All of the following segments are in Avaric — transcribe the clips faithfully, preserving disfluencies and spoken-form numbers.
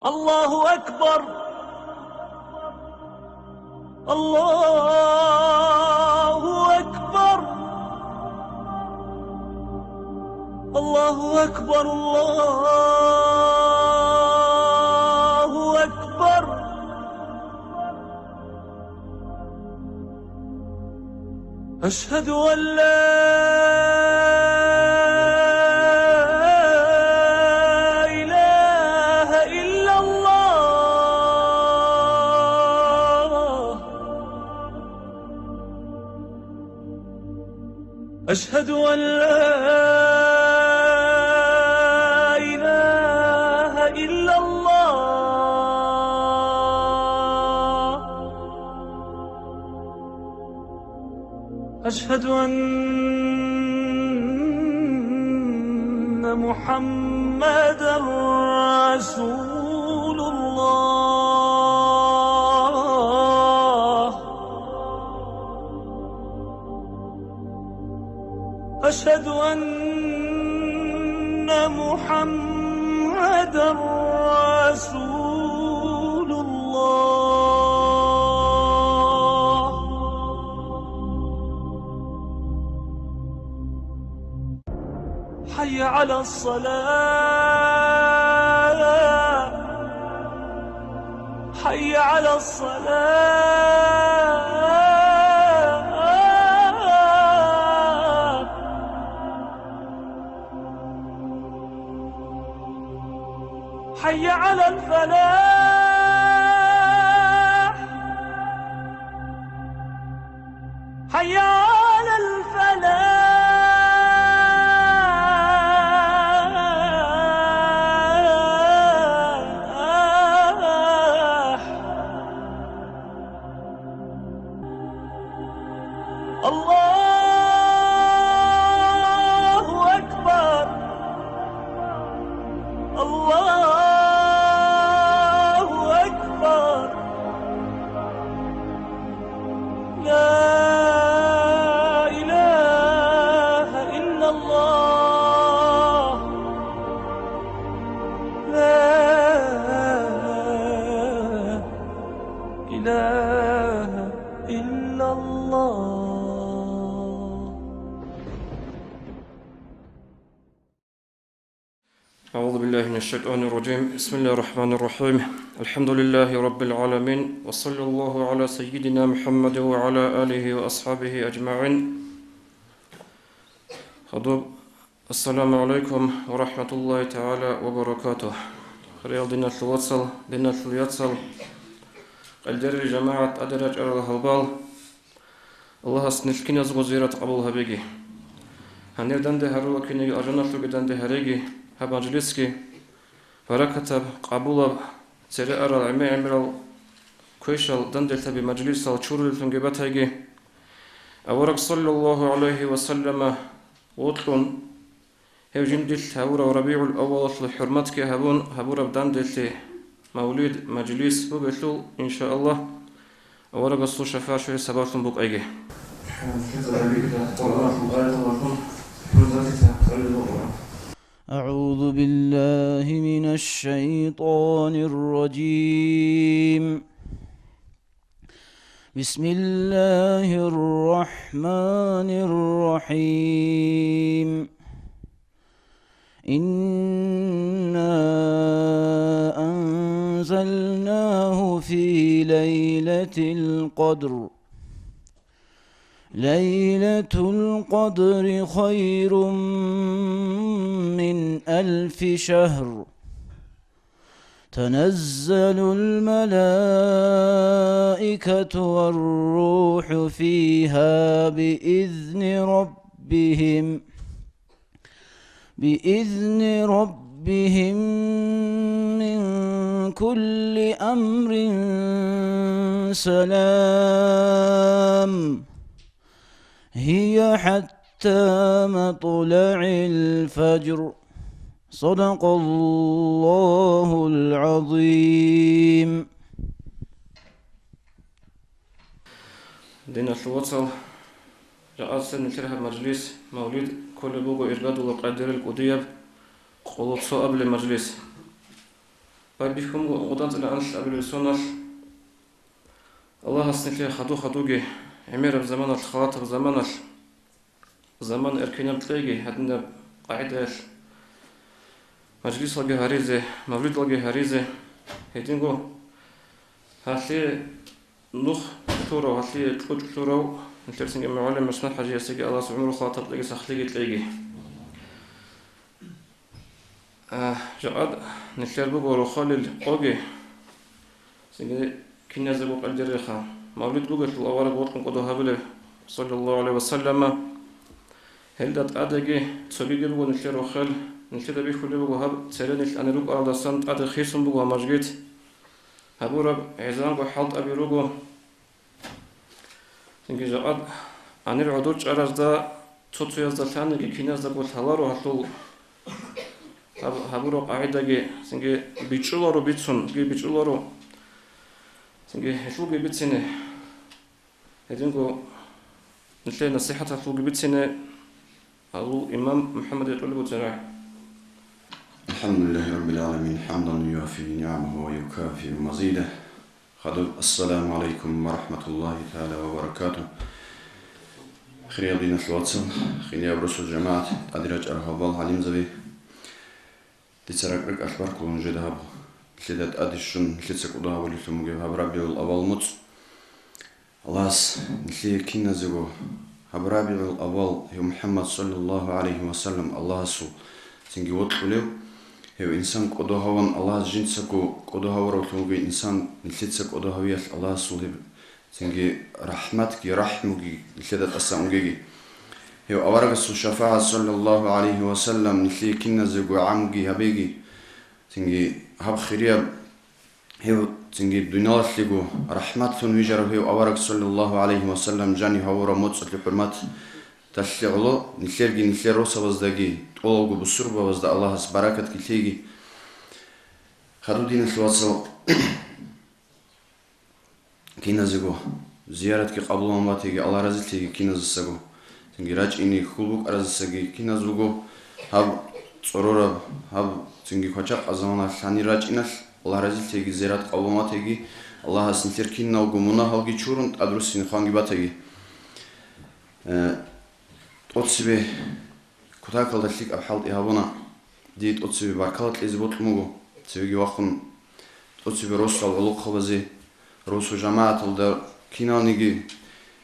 الله أكبر. الله أكبر. الله أكبر. الله أكبر. أشهد أن لا إله إلا الله. أشهد أن لا إله إلا الله. أشهد أن محمدا رسول الله. أشهد أن محمدا رسول الله. حي على الصلاة. حي على الصلاة. حي على الفلاح. حي على الفلاح. الله أكبر. الله أكبر. لا إله إلا الله. لا إله إلا الله. أعوذ بالله من الشيطان الرجيم. بسم الله الرحمن الرحيم. الحمد لله رب العالمين، وصلى الله على سيدنا محمد وعلى آله وأصحابه أجمعين. Хадуб, ассаламу гӀалайкум ва рахӀматуллагьи тагӀала ва баракатугь. Хириял диналъул вацал, диналъул яцал, къайдерил жамагӀат, тӀаде рачӀарал гьалбал, Аллагьас нилъ киназго зиярат къабул гьабеги. Гьанир данде гьарула кинеги алжаналъулги данде гьареги гьаб мажлисги, баракатаб, къабулаб, цере арал гӀемер-гӀемерал квешал данделъаби мажлисал чурулеллъунги батайги. Авараг саллаллагьу гӀалайгьи ва саллама вокьун, гьев жиндилъ гьавурав РабигӀул-аввалалъул хӀурматги гьабун гьабураб данделъи мавлид, мажлис бугелъул, иншааллагь, аварагасул шафагӀат щвезе сабаблъун букӀайги. أعوذ بالله من الشيطان الرجيم. بسم الله الرحمن الرحيم. إنا أنزلناه في ليلة القدر. ليلة القدر خير من ألف شهر. تنزل الملائكة والروح فيها بإذن ربهم، بإذن ربهم من كل أمر سلام. هي حتى مطلع الفجر. صدق الله العظيم. Диналъул вацал, жакъасеб нилъер гьаб мажлис, мавлид, кколеб буго иргадулаб къайдерил кӀудияб къоло цо абилеб мажлис. Байбихьун гъудан цӀила анлъабилеб соналъ, Аллагьас нилъее хадур-хадурги гӀемераб заманалъ, халатаб заманалъ, заман эркенаб кьеги гьадинаб къагӀидаялъ мажлисалги гьаризе, мавлидалги гьаризе, гьединго гьалъие нух лъурав, гьалъие кьучӀ лъурав нилъер цинги мугӀалим МухӀаммад ХӀажиясеги Аллагьас гӀумру халатаб кьеги сахлъиги кьеги. А, жакъа нилъер буго рохалил къоги, цинги киназего къелдереха. Мавлид бугелъул авараг вокьун кӀодо гьабулеб, саллаллагьу гӀалайгьи ва саллама. Гьелда тӀадеги цогиги буго нилъер рохел, нилъеда бихьулеб буго гьаб цере нилъ ани рукӀаралдасан тӀаде хисун буго гьаб мажгит. Гьабураб гӀезегӀанго хӀалтӀаби руго. Цинги жакъа гьанир гӀодор чӀаразда цо-цоязда лъаниги киназдаго лъаларо гьалъул гьаб-, гьабураб къагӀидаги, цинги бичӀчӀуларо бицун, цинги бичӀчӀуларо, цинги гьелъулги бицине, гьединго нилъее насихӀаталъулги бицине гьалул имам МухӀаммад гьечӀолеб буцин рагӀи. الحمد لله رب العالمين، حمدا يوافي نعمه ويكافئ مزيده. Хадуб, ассаламу гӀалайкум ва рахӀматуллагьи тагӀала ва баракатугь. Хириял диналъул вацал, хирияб росул жамагӀат, тӀаде рачӀарал гьалбал гӀалимзаби, дица ракӀ-ракӀалъ баркула нужеда гьаб нилъеда тӀаде щун, нилъеца кӀодо гьабулеблъун бугеб гьаб РабигӀул авал моцӀ. Аллагьас нилъее киназего гьаб РабигӀул авал, гьев МухӀаммад саллаллагьу гӀалайгьи ва саллам Аллагьасул цинги вокьулев, гьев инсан кӀодо гьаван, Аллагьас жинцаго кӀодо гьавуравлъун вугев инсан, нилъеца кӀодо гьавиялъ Аллагьасул гьеб цинги рахӀматги рахӀмуги нилъеда тӀасан унгеги. Гьев аварагасул шафагӀат саллаллагьу гӀалайгьи ва саллам нилъее киназего гӀамги гьабеги. Цинги гьаб хирияб, гьев цинги дуниялалъего рахӀматлъун вижарав гьев авараг саллаллагьу гӀалайгьи ва саллам жанив гьавураб моцӀалъе хӀурматалъе гӀоло, нилъерги нилъер росабаздаги, тӀолалго бусурбабазда Аллагьас баракатги лъеги. Хадуб, диналъул вацал, киназего зияратги къабулабун батеги, Аллагь разилъеги киназдасаго. Цинги рачӀине хьул букӀараздасаги киназ буго гьаб цӀорораб, гьаб цинги квачакъа заманалъ гьанир рачӀиналъ, Аллагь разилъеги зиярат къабулабун батеги, Аллагьас нилъер киналго мунагьалги чурун тӀадруссине хванги батаги. Э, тӀоцебе кутакалда лъикӀаб хӀалтӀи гьабуна. Дие тӀоцебе баркала кьезе бокьун буго, цевеги вахъун тӀоцебе росал гӀолохъабазе, росу жамагӀаталда киналниги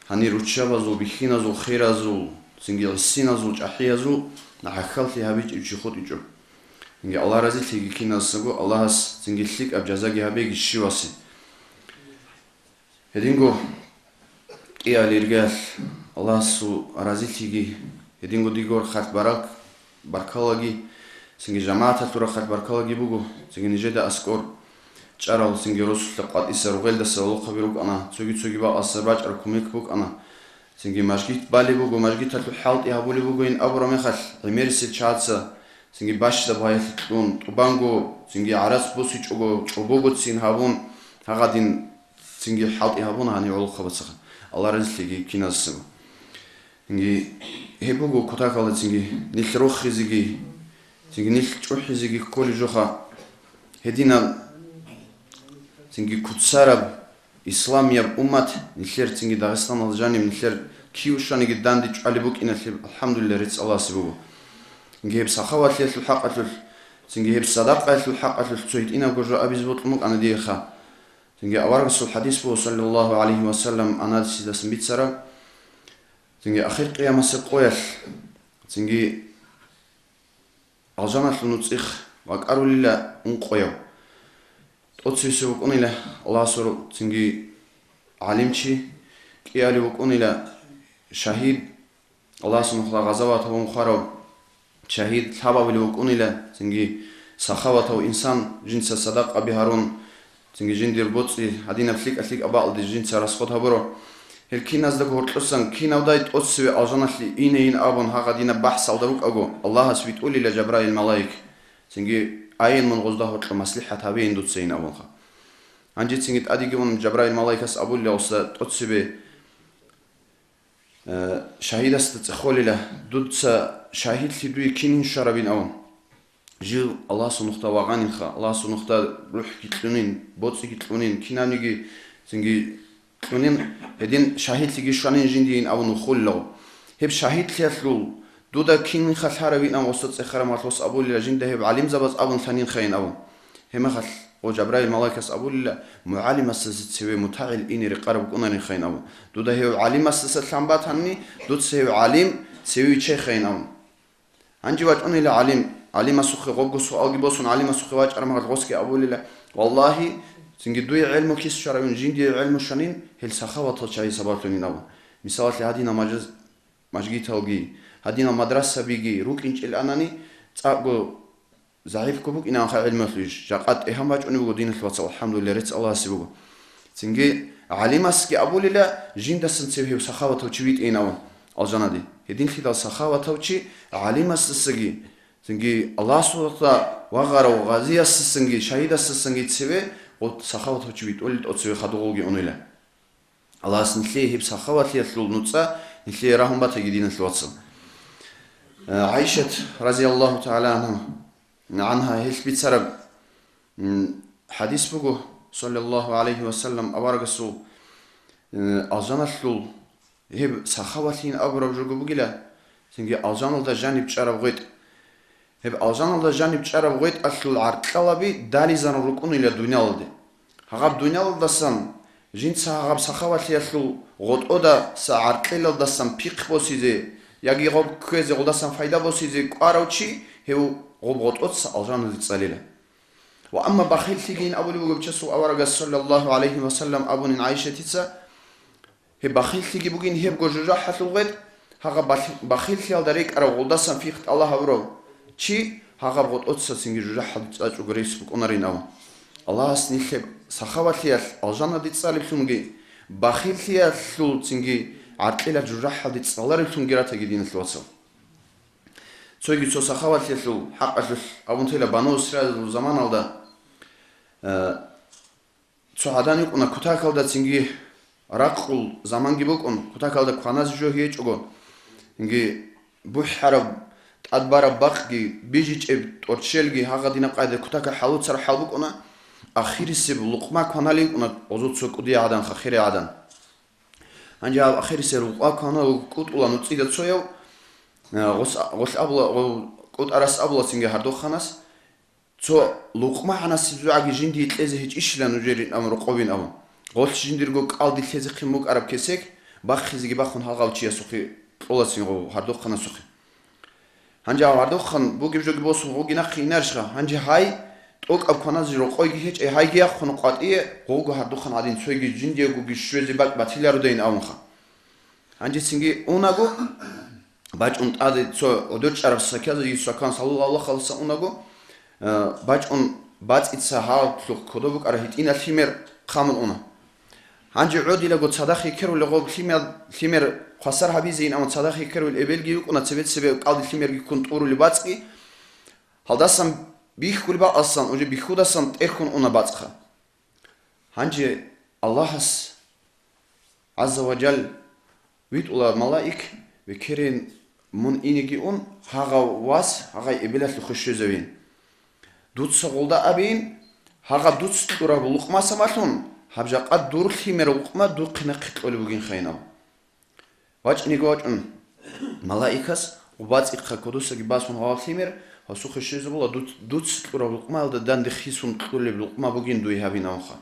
гьанир руччабазул, бихьиназул, херазул, цинги гӀисиназул, чӀахӀиязул гӀахьаллъи гьабичӀев чи хутӀичӀо. Цинги Аллагь разилъеги киназдасаго, Аллагьас цинги лъикӀаб жазаги гьабеги щивасе. Гьединго кӀиабилеб иргаялъ Аллагьасул разилъиги, гьединго диго рахъалъ барак-, баркалаги, цинги жамагӀаталъул рахъалъ баркалаги буго, цинги нижеда аскӀор чӀарал цинги росулъа къватӀиса ругъелдаса гӀолохъаби рукӀана, цоги-цоги бакӀалдаса бачӀараб кумек букӀана. Цинги мажгит балеб буго, мажгиталъул хӀалтӀи гьабулеб бугойин абураб мехалъ, гӀемерисел чагӀаца цинги бащдаб гьаялъе кьун, тӀубанго цинги гӀарац босичӀого, чӀобогоцин гьабун, гьагъадин цинги хӀалтӀи гьабуна гьанив гӀолохъабацаха, Аллагь разилъеги киназдасаго. Цинги гьеб буго кутакалда цинги нилъ рохизеги, цинги нилъ чӀухӀизеги кколеб жоха. Гьединаб цинги куцараб исламияб уммат, нилъер цинги Дагъистаналда жаниб нилъер кив щваниги данде чӀвалеб букӀиналъе, алхӀамдулиллагь, рецц Аллагьасе буго. Цинги гьеб сахаватлъиялъул хӀакъалъулъ, цинги гьеб садакъаялъул хӀакъалъулъ цо гьитӀинабго жо абизе бокьун букӀана диеха. Цинги аварагасул хӀадис буго, саллаллагьу гӀалайгьи ва саллам, Анасидасан бицараб, цинги ахир къиямасеб къоялъ, цинги алжаналъул нуцӀихъ вакӀарулила ункъояв. ТӀоцевесев вукӀунила Аллагьасул цинги гӀалимчи, кӀиабилев вукӀунила шагьид, Аллагьасул нухда гъазават гьабун хварав шагьид, лъабабилев вукӀунила цинги сахаватав инсан, жинца садакъаби гьарун, цинги жиндир боцӀи гьадинаб лъикӀа-лъикӀаб бакӀалде жинца расход гьабуро. Гьел киназдаго гьоркьосан кинавдай тӀоцеве алжаналъе инейин абун гьагъадинаб бахӀсалда рукӀаго, Аллагьас витӀулила Жабраил малаик, цинги айин мун гъозда гьоркьо маслихӀат гьабейин дуцайин абунха. Гьанже цинги тӀадеги ун Жабраил малаикас абулила гъосда тӀоцебе, э, шагьидасда цӀехолила, дуца шагьидлъи дуе кинин щварабин абун. жив Аллагьасул нухда вагъанинха, Аллагьасул нухда рухӀги кьунин, боцӀиги кьунин, кинабниги цинги кьунин, гьедин шагьидлъиги щванин жиндиин абун вухуллаго. Гьеб шагьидлъиялъул дуда кинха лъаравин абун гъосда цӀехараб мехалъ гъос абулила, жинда гьеб гӀалимзабаз абун лъанинхайин абун. Гьеб мехалъ гъо Жабраил малаикас абулила, мугӀалимасдаса цеве мутагӀил ине рекъараб букӀунаринхайин абун. Дуда гьев гӀалимасдаса лъан батани, дуца гьев гӀалим цеве виччайхайин абун. Гьанже вачӀунила гӀалим, гӀалимасухъе гъобго суалги босун, гӀалимасухъе вачӀараб мехалъ гъосги абулила, валлагьи, цинги дуе гӀелму кис щваравин, жиндие гӀелму щванин, гьел сахаватал чагӀи сабаблъунин абун. Мисалалъе, гьадинаб мажлис-, мажгиталги, гьадинал мадрасабиги рукӀинчӀел анани, цӀакъго загӀипго букӀинанха гӀелмуялъул иш, жакъа тӀегьан бачӀунеб буго диналъул вацал, алхӀамдулиллагь, рецц Аллагьасе буго. Цинги гӀалимасги абулила, жиндасан цеве гьев сахаватав чи витӀейин абун алжанаде. Гьединлъидал сахаватав чи гӀалимасдасаги, цинги Аллагьасул вагъарав гъазиясдасанги, шагьидасдасанги цеве гъо сахаватав чи витӀулел тӀоцеве хадугъулги унила. Аллагьас нилъее гьеб сахаватлъиялъул нуцӀа нилъее рагьун батаги, диналъул вацал. Э, ГӀайшат, разияллагьу тагӀала гӀанхӀа, гӀанхӀа, гьелъ бицараб, м, хӀадис буго, саллаллагьу гӀалайгьи ва саллам, аварагасул, э, алжаналъул гьеб сахаватлъин абураб жо бугила, цинги алжаналда жаниб чӀараб гъветӀ. Гьеб алжаналда жаниб чӀараб гъветӀалъул гӀаркьалаби дализарун рукӀунила дуниялалде. Гьагъаб дуниялалдасан жинца гьагъаб сахаватлъиялъул гъотӀодаса гӀаркьелалдасан пихъ босизе яги гъоб кквезе гъолдасан пайда босизе кӀварав чи гьев гъоб гъотӀоца алжаналде цӀалила. Ва амма бахиллъигийин абулеб буго Бичасул аварагас, саллаллагьу гӀалайгьи ва саллам, абунин ГӀайшатица, гьеб бахиллъиги бугин гьебго жужахӀалъул гъветӀ, гьагъаб бахи-, бахиллъиялда рекӀарав гъолдасан пихъ тӀалаб гьабурав чи гьагъаб гъотӀоцацинги жужахӀалде цӀалчӀого рес букӀунарин абун. Аллагьас нилъер сахаватлъиялъ алжаналде цӀалеблъунги, бахиллъиялъулцинги гӀаркьилал жужахӀалде цӀалареблъунги ратаги, диналъул вацал. Цоги цо сахаватлъиялъул хӀакъалъулъ абун тела, Бану Исраилил заманалда, э, цо гӀадан йикӀуна кутакалда, цинги ракъул заманги букӀун, кутакалда кваназе жо гьечӀого, цинги бухӀараб, тӀадбараб бакъги, бижичӀеб тӀорччелги, гьагъадинаб къайда кутакал хӀалуцараб хӀал букӀуна, ахирисеб лукъма кваналев йикӀуна гъозул цо кӀудияв гӀадан, хирияв гӀадан. Гьанже гьаб ахирисеб лукъма кваналев кӀутӀула нуцӀида цояв, э, гъос-, гъолъ абула, гъо-, кӀутӀарас абула цинги гьардухъанас, цо лукъма гьанасеб зугӀаги жиндие кьезе гьечӀищила нужерин абун, рокъовин абун. Гъолъ жиндирго кӀалдилъезехъин букӀараб кесек бахъизеги бахун гьагъав чиясухъе кьолацин гъов гьардухъанасухъе. Гьанже гьав гьардухъан бугеб жоги босун, гъоги нахъе инарищха? Гьанже гьай, тӀокӀаб кваназе рокъойги гьечӀей, гьайги яхъун къватӀие, гъовго гьардухъан гӀадин цойги жиндиегоги щвезе бакӀ батилародайин абунха. Гьанже цинги унаго, бачӀун тӀаде цо гӀодор чӀараб сакязеги сакан саллаллагьу гӀалайгьи ва саллам унаго, э, бачӀун бацӀица гьаллъухъ кодоб букӀараб гьитӀинаб лъимер хъамун уна. Гьанже гӀодилаго цадахъ йикерулел гъоб лъимер, лъимер хвасар гьабизейин, амма цадахъ йикерулел эбелги йукӀуна, цебе-цебе кӀалдиб лъимерги ккун тӀурулеб бацӀги. Гьалдасан бихьулеб бакӀалдасан, уже бихьудасан тӀерхьун уна бацӀха. Гьанже Аллагьас, гӀазза ва жалла, витӀула малаик, векерин мун инеги ун, гьагъав вас гьагъай эбелалъухъе щвезавин. Дуца гъолда абейин, гьагъаб дуц кьураб лукъма самалъун, гьаб жакъа дур лъимер лукъма духъе нахъе кьолеб бугин хайинал. ВачӀниги вачӀун, малаикас, гъубацӀихъа кодосаги басун гьаваб лъимер, гьасухъе щвезабула, дуц, дуц кьураб лукъмаялда данде хисун кьулеб лукъма бугин дуе гьабин авха.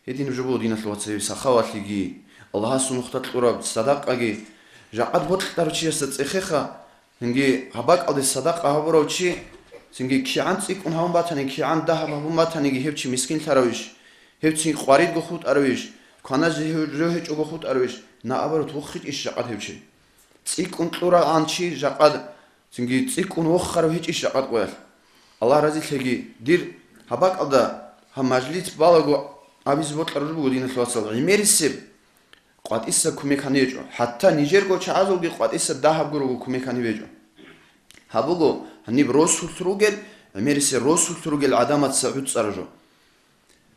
Гьединаб жо буго, диналъул вацал, гьеб сахаватлъиги, Аллагьасул нухда кьураб садакъаги. Жакъа бокьарав чиясда цӀехеха, цинги гьаб бакӀалде садакъа гьабурав чи, цинги кигӀан цӀикӀкӀун гьабун батани, кигӀан дагьаб гьабун батаниги, гьев чи мискинлъаравищ? Гьев цин къваридго хутӀаравищ? Кваназе гьев жо гьечӀого хутӀаравищ? Наоборот, вуххичӀищ жакъа гьев чи? ЦӀикӀкӀун кьурагӀан чи жакъа, цинги цӀикӀкӀун вохарав гьечӀищ жакъа къоялъ? Аллагь разилъеги, дир гьаб бакӀалда гьаб мажлис балаго абизе бокьараб жо буго, диналъул вацал, гӀемерисеб къватӀиса кумек гьаничӀо. ХӀатта нижерго чагӀазулги къватӀиса дагьабго руго кумек гьаниб гьечӀо. Гьаб буго гьаниб росулъ ругел, гӀемерисел росулъ ругел гӀадамаца гӀуцӀараб жо.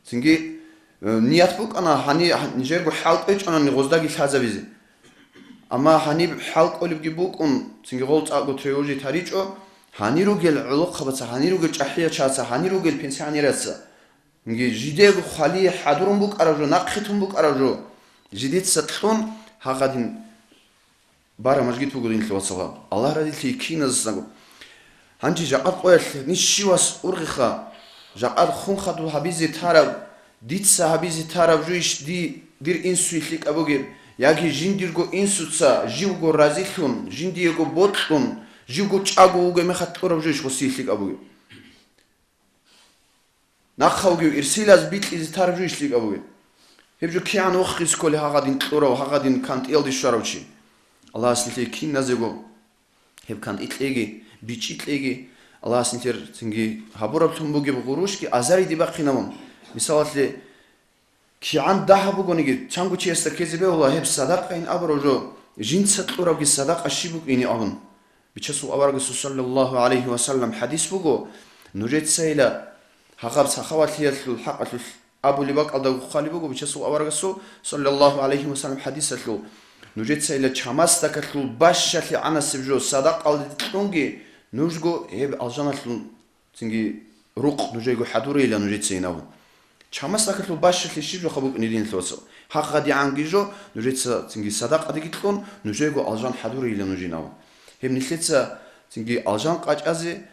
Цинги, э, ният букӀана гьани-, нижерго хӀал кӀвечӀонани гъоздаги лъазабизе. Амма гьаниб хӀал кӀолебги букӀун, цинги гъол цӀакъго тревожить гьаричӀо, Гьанир ругел гӀолохъабаца, гьанир ругел чӀахӀиячаца, гьанир ругел пенсионераца, жидего хвалие хӀадурун букӀараб жо, нахъе тун букӀараб жо, жидеца кьун, гьагъадин бара мажгит буго, динлъи вацал. Аллагь разилъи киназасаго. Гьанже жакъа къоялъ нищивас ургъиха, жакъа хун хадуб гьабизе тараб, дица гьабизе тараб жуйищ ди-, дир инсуе лъикӀаб бугеб, яги жиндирго инсуца живго разилъун, жиндиего бокьун, живго чӀаго вугеб мехалъ кьураб жуйищ гъосие лъикӀаб бугеб? Нахъа вугев ирсилаз бикьизе тараб жуйищ лъикӀаб бугеб? Гьеб жо кигӀан вохизе кколеб гьагъадин кьурав, гьагъадин кантӀиялде щварав чи? Аллагьас нилъее киназего гьеб кантӀи кьеги, бичӀчӀи кьеги. Аллагьас нилъер цинги гьабураблъун бугеб гъурущги азариде бахъинавун. Мисалалъе, кигӀан дагьаб бугониги, чанго чиясда ккезе бегьула гьеб садакъайин абураб жо, жинца кьурабги садакъа щиб букӀине абун. Бичасул аварагасул саллаллагьу гӀалайгьи ва саллам хӀадис буго, нужецайила гьагъаб сахаватлъиялъул хӀакъалъулъ абулеб бакӀалдаго хъвалеб буго Бичасул аварагасул саллаллагьу гӀалайгьи ва саллам хӀадисалъул, нужецайила чамасдакалъул бащалъи гӀанасеб жо садакъалде кьунги, нужго гьеб алжаналъул цинги рукъ нужего хӀадурейила нужецайин абун. Чамасдакалъул бащалъи щиб жоха букӀине, динлъи вацал? ХӀакъадигӀанги жо, нужеца цинги садакъадеги кьун, нужего алжан хӀадурейила нужин абун. Гьеб нилъеца цинги алжан къачӀазе,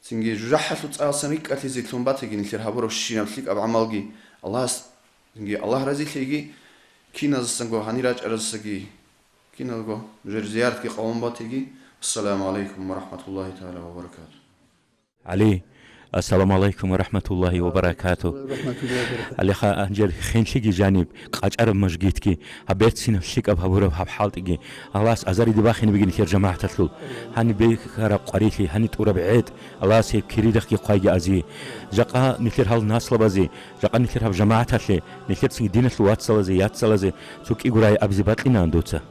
цинги жужахӀалъул цӀаралсан рикӀкӀалъизе лъун батаги нилъер гьабурабщинаб лъикӀаб гӀамалги. Аллагьас цинги Аллагь разилъейги, киназасанго гьанир рачӀаразасаги, киналго нужер зияратги къабул батаги. Ассаламу гӀалайкум ва рахӀматуллагьи тагӀала ва баракатугь. ГӀали, ассаламу гӀалайкум ва рахӀматуллагьи ва баракатугь. ГӀалиха, гьанжер хенлъиги жаниб, къачӀараб мажгитги, гьаб берцинаб лъикӀаб гьабураб гьаб хӀалтӀиги, Аллагьас азариде бахинаб бугин нилъер жамагӀаталъул. Гьаниб бехараб къварилъи, гьаниб тӀураб гӀетӀ, Аллагьас гьеб киридахъги хъвайги азие. Жакъа нилъер гьал наслабазе, жакъа нилъер гьаб жамагӀаталъе, нилъер цинги диналъул вацалазе, яцалазе цо кӀиго рай абизе бакьинаан дуца.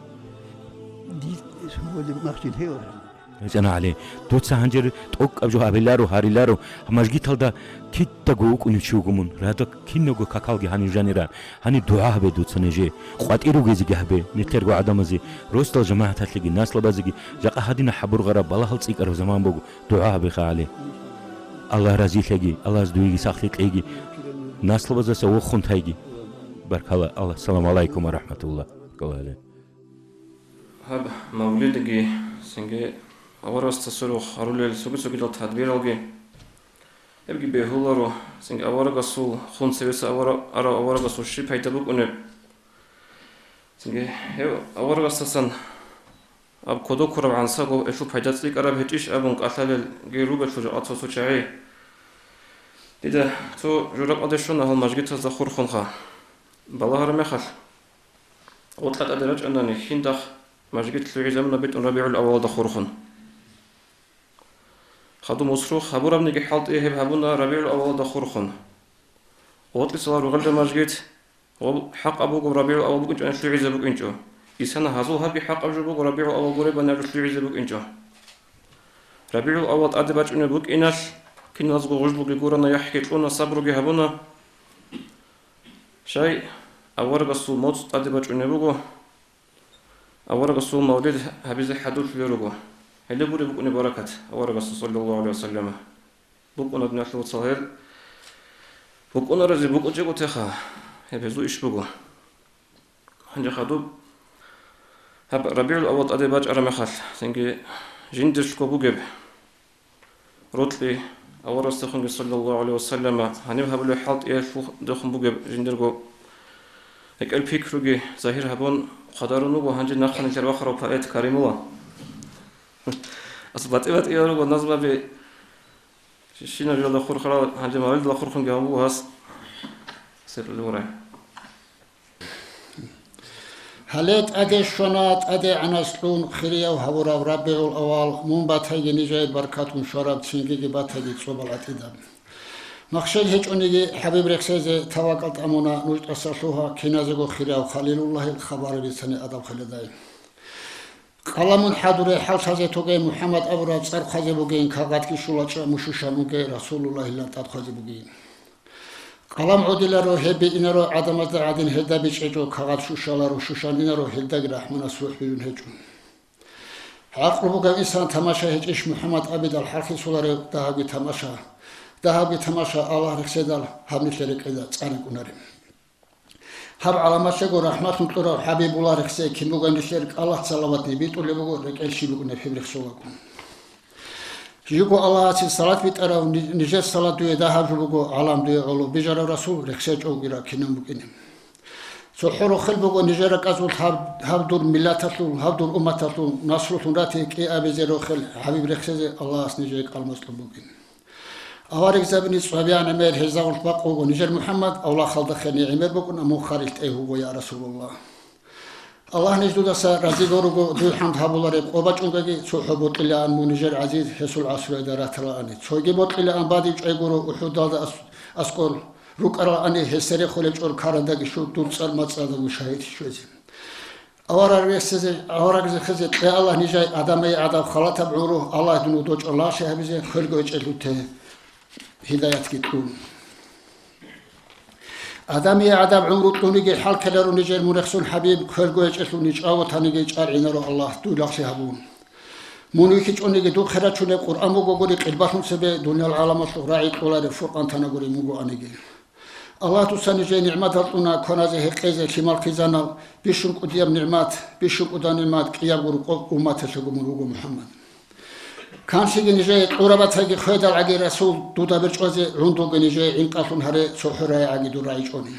Дир махчил гьев. ГьечӀана, ГӀали, дуца гьанжер тӀокӀаб жо абиларо, гьариларо, мажгиталда кидаго вукӀунев чи вуго мун, рада киналго какалги гьанив жанира, гьанив дугӀа гьабе дуца нижее, къватӀир ругезеги гьабе, нилъерго гӀадамазе, росдал жамагӀаталъеги, наслабазеги, жакъа гьадина хӀабургъараб балагьал цӀикӀкӀараб заман буго, дугӀа гьабеха, ГӀали. Аллагь разилъаги, Аллагьас дуеги сахлъи кьеги, наслабаздаса вохун тайги. Баркала, Аллагь, салам гӀалайкум ва рахӀматуллагь. Баркала, ГӀали. Гьаб мавлидги, цинги аварагасда сверухъ гьарулел цоги-цогидал тадбиралги, гьебги бегьуларо, цинги аварагасул, хун цевеса авара-, арав аварагасул щиб пайда букӀунеб? Цинги гьев аварагасдасан аб кодоб ккураб гӀансаго гьелъул пайда цӀикӀкӀараб гьечӀищ абун кӀалъалелги ругелъул жакъа цо-цо чагӀи. Дида цо жо ракӀалде щвана гьал мажгитазда хурхунха. Балагьараб мехалъ, гъоркьа тӀаде рачӀанани, хиндахъ мажгит лъугӀизабуна битӀун РабигӀул-аввалалда хурхун. Хадуб мусрухъ гьабурабниги хӀалтӀи гьеб гьабуна РабигӀул-аввалалда хурхун. Гъоркьисалал ругъелда мажгит, гъоб хӀакъаб буго РабигӀул-аввал букӀинчӀони лъугӀизе букӀинчӀо. Исана гьазул гьабги хӀакъаб жо буго РабигӀул-аввал гуребани абу лъугӀизе букӀинчӀо. РабигӀул-аввал тӀаде бачӀунеб букӀиналъ, киназго гъужлуги гурана, яхӀги кьуна, сабруги гьабуна. Щай аварагасул моцӀ тӀаде бачӀунеб буго, аварагасул мавлид гьабизе хӀадурлъулел руго. Гьеле гуреб букӀунеб баракат аварагасул, саллаллагьу гӀалайгьи ва саллама. БукӀуна, диналъул вацал, гьел. БукӀунаразе букӀучӀего теха, гьеб гьезул иш буго. Гьанже хадуб гьаб РабигӀул-аввал тӀаде бачӀараб мехалъ, цинги жиндирлъго бугеб рокьи аварагасдехунги, саллаллагьу гӀалайгьи ва саллама, гьаниб гьабулеб хӀалтӀиялъулдехун бугеб жиндирго гьекӀел пикруги загьир гьабун хъвадарун вуго гьанже нахъа нилъер вахарав поэт Каримула. Ас батӀи-батӀиял руго назмаби, щинаб жоялда хурхарал, гьанже мавлидалда хурхунги гьабун буго гьас. Серлъи гурай. Гьале тӀаде щвана, тӀадегӀанас кьун хирияв гьавурав РабигӀул-аввал, мун батайги нижее баркатун щвараб, цинги батайги цӀобал гӀатӀидаб. Махщел гьечӀониги, ХӀабиб рехсезе тавакал тӀамуна, нуж тӀаса лъугьа, киназего хирияв Халилуллагьил хабар бицани адаб хвеледай. Къаламун хӀадуре, хӀалтӀазе тоге, МухӀаммад абураб цӀар хъвазе бугин, кагъатги щулачӀа, мушушан уге, Расулуллагьилан тӀад хъвазе бугин. Къалам гӀодиларо, гьеб биинаро гӀадамазда гӀадин, гьелда бичӀчӀичӀо, кагъат щущаларо, щущан инаро, гьелдаги рахӀмунас рухӀ бижун гьечӀо. ГӀакълу бугев инсан тамаша гьечӀищ МухӀаммад абидал хӀалхьисуларев дагьабги тамаша? Дагьабги тамаша Аллагь рехседал гьаб нилъер рекӀелда цӀарикӀунаре. Гьаб гӀаламалъего рахӀматлъун кьурав ХӀабибулла рехсей кин бугеб нилъер кӀалалъ салаватни битӀулеб буго, рекӀел щиб букӀунеб гьеб рехсолаго. Жиго Аллагьасе салат битӀарав, ни-, нижер салат дуе дагьаб жо буго, гӀалам дуе гӀоло бижарав Расул рехсей чӀовги ракинан букӀине. ЦохӀо рохел буго нижер ракӀазул гьаб, гьаб дур миллаталъул, гьаб дур умматалъул наслулъун ратиги кӀиабизе рохел ХӀабиб рехсезе Аллагьас нижее кӀалмацӀ кьун бугин. Аварагзабине цӀвабигӀанаб мехалъ гьезда гъорлъ бакъ буго нижер МухӀаммад, авлахъалдахъе нигӀмер букӀун, амма харилъ тӀегь вуго, я Расулаллагь. Аллагь ниж дудаса разиго руго, дуй хӀамд гьабулареб къо бачӀунгаги, цохӀо бокьилаан мун нижер гӀазиз гьесул гӀасруялда раталаани, цоги бокьилаан бадиб чӀвай гуро УхӀудалда ас-, аскӀор рукӀаралаани, гьесде рехулеб чӀор ккарандаги щур, дур цӀар мацӀалдаго шагьидлъи щвезе. Авараг рехсезе, аварагзехезе кье Аллагь нижай адамай гӀадаб халатаб гӀумру, Аллагь дун вудочӀо лагълъи гьабизе, хвелго гьечӀелъул те гьидаятги кьун. Адамай гӀадаб гӀумру кьуниги хӀалккеларо нижер мун рехсон ХӀабиб, хвелго гьечӀелъул ничӀав ватаниги чӀаргӀинаро Аллагь дуй лагълъи гьабун. Мун вихьичӀониги духъе рачунеб Къуръан бугогури къилбалъун цебе дуниял гӀаламалъухъ рагӀи кьолареб Фуркъан танагури мугоаниги. Аллагь дуца нижее нигӀмат гьалкьуна кваназе-гьекъезе лъимал хъизанал, бищун кӀудияб нигӀмат, бищун кӀудаб нигӀмат кӀиябго рукъоб умматалъего мун вуго МухӀаммад. Канлъиги нижее кьураб батайги хведал гӀаги Расул дуда берчӀвазе, гӀундулги нижее гӀинкъалъун гьаре цохӀо рагӀи гӀаги дур рагӀичӀони.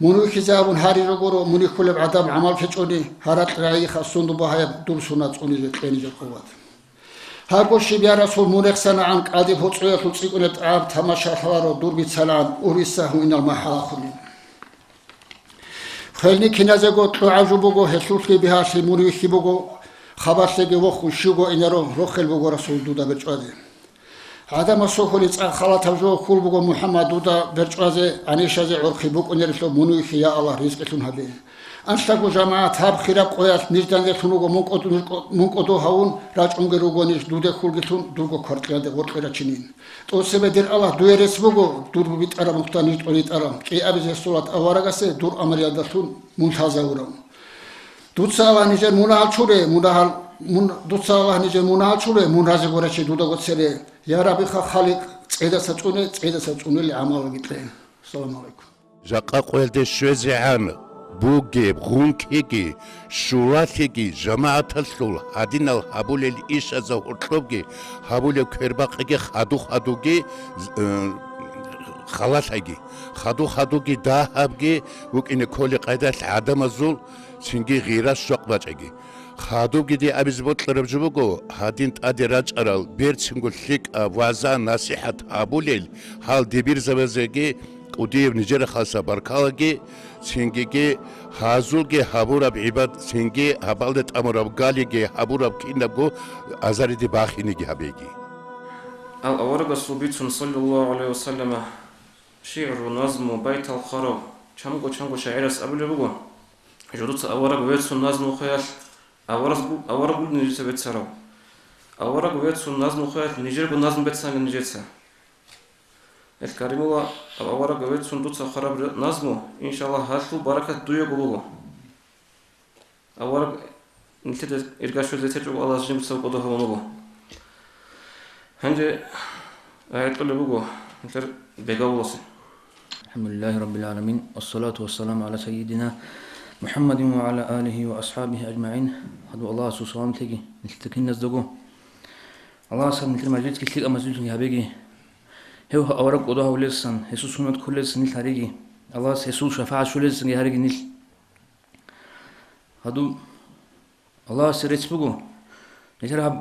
Мун вихьизе абун гьари жо гуро, мун вихьулеб гӀадаб гӀамал кьечӀони, гьаракь рагӀиха сундул багьаяб дур сунат цӀунизе кье нижер къуват. Гьабго щиб, я Расул, мун рехсанагӀан кӀалдиб гьоцӀоялъул цӀикӀкӀунеб тӀагӀам тамаша лъаларо, дур бицалаан, урисса гьуинал махӀал ахунин. Хвелни киназего кьогӀаб жо буго, гьелъулъги бигьалъи мун вихьи буго, хабалъеги вохун щуго инаро, рохел буго Расул дуда берчӀвазе. ГӀадамасухъули цӀакъ халатаб жо хьул буго МухӀаммад дуда берчӀвазе, гӀанишазе гӀорхъи букӀунерилъуб мун вихьи, я Аллагь, ризкъилъун гьабе. Анлъаго, жамагӀат, гьаб хираб къоялъ ниж данделъун руго, мун кӀод-, нуж кӀо-, мун кӀодо гьавун рачӀунги руго ниж, дуде хьулгилъун дурго кваркьиялде гъоркье рачинин. ТӀоцебе, дир Аллагь, дуе рецц буго, дур битӀараб нухда ниж тӀоритӀараб, кӀиабизе гьесулат аварагасе дур амриялдалъун мун лъазавурав. Дуца Аллагь нижер мунагьал чуре, мунагьал, мун, дуца Аллагь нижер мунагьал чуре, мун разиго раче дудаго цере. Я Рабби, ха-, Халикъ, цӀедаса цӀуне, цӀедаса цӀунел гӀамалаги кье. Саламу гӀалайкум. Жакъа къоялде щвезегӀан бугеб гъункиги, щулалъиги, жамагӀаталъул гьадинал гьабулел ишазда гьоркьобги гьабулеб квербакъиги хадув-хадувги, э, халалъайги, хадув-хадувги дагьабги букӀине кколеб къайдалъ гӀадамазул цинги гъира-щвакъ бачӀаги. Хадубги дие абизе бокьараб жо буго, гьадин тӀаде рачӀарал берцинго лъикӀаб вагӀза-насихӀат гьабулел гьал дибирзабазеги, кӀудияб нижер халса баркалаги, цингиги гьазулги гьабураб гӀибад, цинги гьабалде тӀамураб галиги гьабураб кинабго азариде бахиниги гьабеги. Ал аварагасул бицун, саллаллагьу гӀалайгьи ва саллама, шигӀру, назму, байтал хъварав чанго-чанго шагӀирас абулеб буго: журуца авараг вецун назму хвеялъ, авараз бу-, авараг вугин нижеца бецарав. Авараг вецун назму хвеялъ, нижерго назму бецанин нижеца. Эл Каримулла, авараг вецун дуца хъвараб ре-, назму, иншаллагь, гьалъул баракат дуего буго. Авараг нилъеда ирга щвезе течӀого Аллагьас жинцаго кӀодо гьавун вуго. Гьанже гӀайгьулеб буго нилъер бегавуласе. الحمد لله رب العالمين، والصلاة والسلام على سيدنا محمد وعلى آله وأصحابه أجمعين. Гьадур Аллагьасул салам лъеги нилъеда киназдаго. Аллагьас гьаб нилъер мажлисги лъикӀаб мажлисги гьабеги. Гьев авараг кӀодо гьавулелсан, гьесул суннат кколелсан нилъ гьареги. Аллагьас гьесул шафагӀат щолелсанги гьареги нилъ. Гьадуб Аллагьасе рецц буго. Нилъер гьаб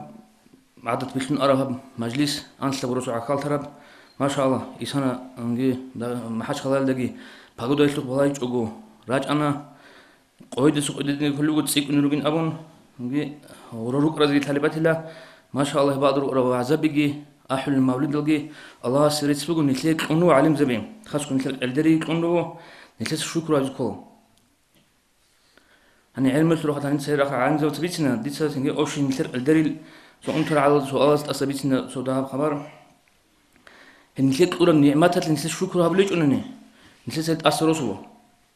гӀадат билълъун араб гьаб мажлис, анлъабго росу гӀахьаллъараб, машааллагь, исана, унги, да-, МахӀачхъалаялдаги погодаялъухъ балагьичӀого рачӀана, къойдаса къойдедин кколего цӀикӀкӀун ругин абун, унги, гъура рукӀаразеги лъалеб батила, машааллагь, бакӀ рукӀараб вагӀзабиги, ахӀулел мавлидалги. Аллагьасе рецц буго, нилъее кьун руго гӀалимзаби, хасго нилъер кӀалдериги кьун руго, нилъеца шукру гьабизе ккола. Гьаниб гӀелмуялъул рахъалъ гьаниса гьеб рахъалъ гӀалимзабаца бицина, дица цинги общий нилъер кьалдерил цо унтаргӀалал суалаз тӀаса бицина цо дагьаб хабар. Гьеб нилъер кьураб нигӀматалъе нилъер шукру гьабулечӀунани, нилъеца гьеб тӀаса росула.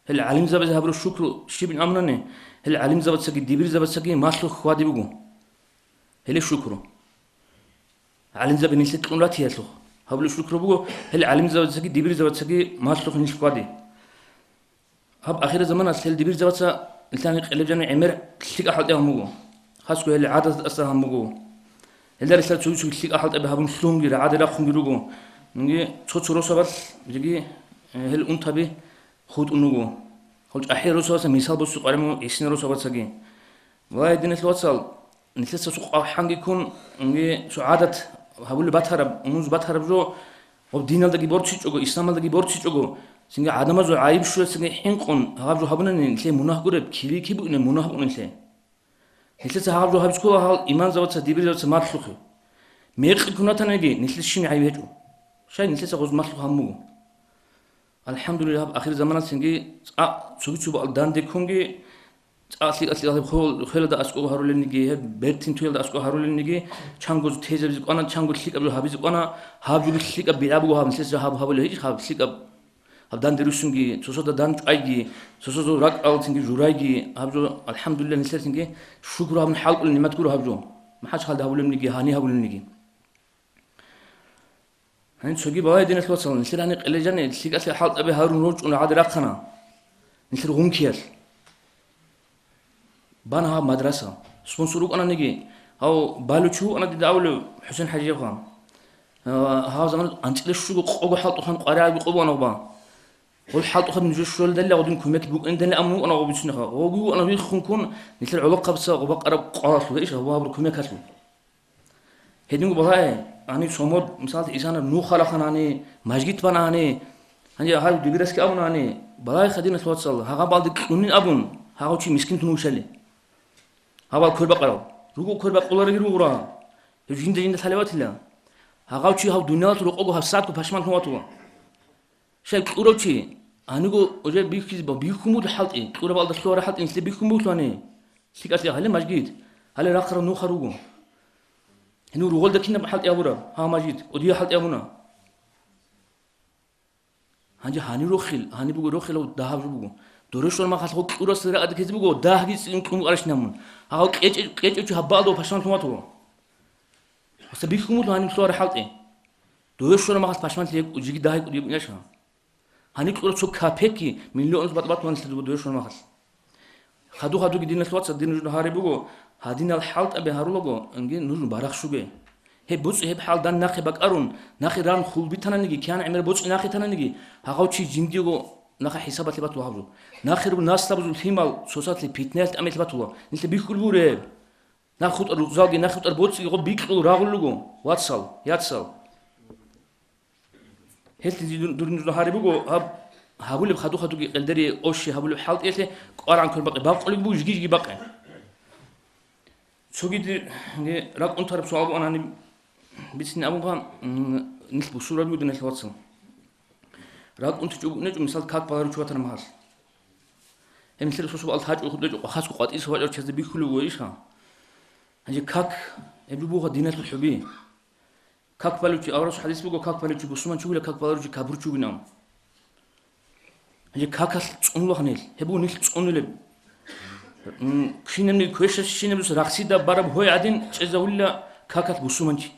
Гьел гӀалимзабазе гьабураб шукру щибин абунани, гьел гӀалимзабацаги дибирзабацаги малъухъ хьвади буго. Гьеле шукру. ГӀалимзаби нилъе кьун ратиялъухъ. Гьабулеб шукру буго, гьел гӀалимзабацаги дибирзабацаги малъухъ нилъ хьвади. Гьаб ахират заманалъ гьел дибирзабаца нилъан къелеб жанив гӀемер лъикӀа хӀалтӀи гьабун буго. Хасго гьел гӀадаталдаса гьабун буго. Гьелда релълъараб цоги-цоги лъикӀа хӀалтӀаби гьабун лъунги, рагӀаде рахъунги руго. Нунги цо-цо росабалъ жеги, э, гьел унтаби хутӀун руго. Гьел чӀахӀиял росабаца мисал босизе къваригӀун буго гӀисинал росабацаги. Вай, диналъул вацал, нилъеца цо къваригӀунги ккун, унги цо гӀадат гьабулеб батараб, унуз батараб жо, гьаб диналдаги борцичӀого, исламалдаги борцичӀого, цинги гӀадамазул гӀайиб щуялъги хӀинкъун гьаб жо гьабунани, нилъее мунагь гуреб, кири-кири букӀунеб мунагь букӀун нилъее. Нилъеца гьаб жо гьабизе ккола гьал имамзабаца, дибирзабаца малъухъе. Мекъи ккун ратаниги, нилъеца щиб гӀайиб гьечӀо. Щай нилъеца гъоз малъухъ гьабун буго. АлхӀамдулиллагь, гьаб ахир заманалъ цинги цӀакъ цоги цо бакӀал данде ккунги, цӀакъ лъикӀалъ гьеб хвел-, хвелалда аскӀов гьарулелниги, гьеб бертин туялда аскӀов гьарулелниги, чанго тезабизе кӀвана, чанго лъикӀаб жо гьабизе кӀвана, гьаб жоги лъикӀаб бигӀа буго гьаб нилъеца гьаб гьабулеб гьечӀищ, гьаб лъикӀаб, гьаб данде руссунги, цо-цода дандчӀвайги, цо-цо жо ракӀалцинги журайги, гьаб жо, алхӀамдулиллагь, нилъер цинги шукру гьабун хӀалкӀолеб нигӀмат гуро гьаб жо, махӀачхъалда гьабулебниги, гьаниб гьабулебниги. Гьаниб цоги балагье, диналъул вацал, нилъер гьаниб къележани лъикӀалъе хӀалтӀаби гьарун рорчӀун рагӀаде рахъана. Нилъер гъункиялъ. Бана гьаб мадраса. Спонсор вукӀананиги, гьав балучи вукӀана дида абулев ХӀусен ХӀажиевха. Гьав замана анцӀила щуго къого хӀалтӀухъан къваригӀарабги къо бугӀана гъуба. Гъол хӀалтӀухъан нужер щолдалли, гъодин кумек букӀиндали амру вукӀана гъо бицунеха. Гъоги вукӀана виххун ккун, нилъер гӀолохъабца гъуба къараб къвалалъула иш гьаб гьабураб кумекалъул. Гьединго балагье, гьаниб сомод, мисалда, исана нухалахъан гьани, мажгит бана гьани, гьанже гьав дибираски абуна гьани, балагьеха, диналъул вацал, гьагъаб балде кьунин абун, гьагъав чи мискинлъун вучали. Гьабал квербакъарав. Руго квербакъулараги ругура. Гьев жинда-жинда лъалеватила. Гьагъав чи гьав дуниялалъул рокъого гьабсагӀатго пашманлъун ватула. Щай кьурав чи, гьаниго уже бихьизе ба-, бихьун буго хӀалтӀи, кьураб алда лъугьараб хӀалтӀи нилъе бихьун буго лъугьани. ЛъикӀалъе гьале мажгит, гьале рахъараб нуха руго. Гьенив ругъалда кинаб хӀалтӀи гьабураб? Гьав мажгит, кӀудиял хӀалтӀи гьабуна. Гьанже гьанив рохел, гьаниб буго рохелав дагьаб жо буго. Доре щвараб махалъ гъо кьурасда рагӀаде ккезе буго, дагьги цӀикӀкӀун кьун аращинабун. Гьав кьечӀе-, кьечӀев чи гьаббаалда пашманлъун ватула. Гьасда бихьун буго гьанив лъугьараб хӀалтӀи. Дове щвараб махалъ пашманлъи гьеб жеги дагьи кӀудияб инаш гьав. Гьаниб кьураб цо капекги миллионаз батӀа-батӀа ванилъа дуба дове щвараб махалъ. Хаду-хадуги, диналъул вацал, дир нужда гьари буго, гьадинал хӀалтӀаби гьарулаго, инги нуж барахщуге. Гьеб буцӀи гьеб хӀалдан нахъе бакӀарун, нахъе ран хулбитананиги, киян гӀемер боцӀи нахъе тананиги, гьагъав чи жиндиего нахъа хӀисабалъе батула гьаб жо. Нахъе ру-, наслабазул лъимал цоцалъе питнаялъ тӀамилъе батула. Нилъе бихьулеб буре. Нахъ хутӀар рукъзалги, нахъ хутӀар боцӀиги гъо бикьул рагъул руго, вацал, яцал. Гьелъизе дур-, дур нужда гьари буго, гьаб гьабулеб хаду-хадуги къелдери ощи гьабулеб хӀалтӀиялъе кӀварагӀан квер бакъи, бакъулеб буго жиги-жиги бакъи. Цоги дир-, ге ракӀ унтараб суал бугӀан гьаниб бицине абунха, м, нилъ бусурбаби буго, диналъул вацал. РакӀ унтичӀого букӀинчӀо, мисал, как баларучи ватараб махалъ. Гьеб нилъер сособ алъ гьачӀо хутӀечӀо, хасго къватӀиса вачӀарав чиясда бихьулев вуго иш гьав. Гьанже как, гьеб жо буго диналъул хӀуби. Как балев чи, аварагасул хӀадис буго, как балев чи бусурманчи вугила, как баларев чи капурчи вугин абун. Гьанже какалъ цӀунула гьанил, гьеб буго нилъ цӀунулеб. М, кинабниги квешабщинаб рахсида бараб гьой гӀадин чӀезавулила какалъ бусурманчи.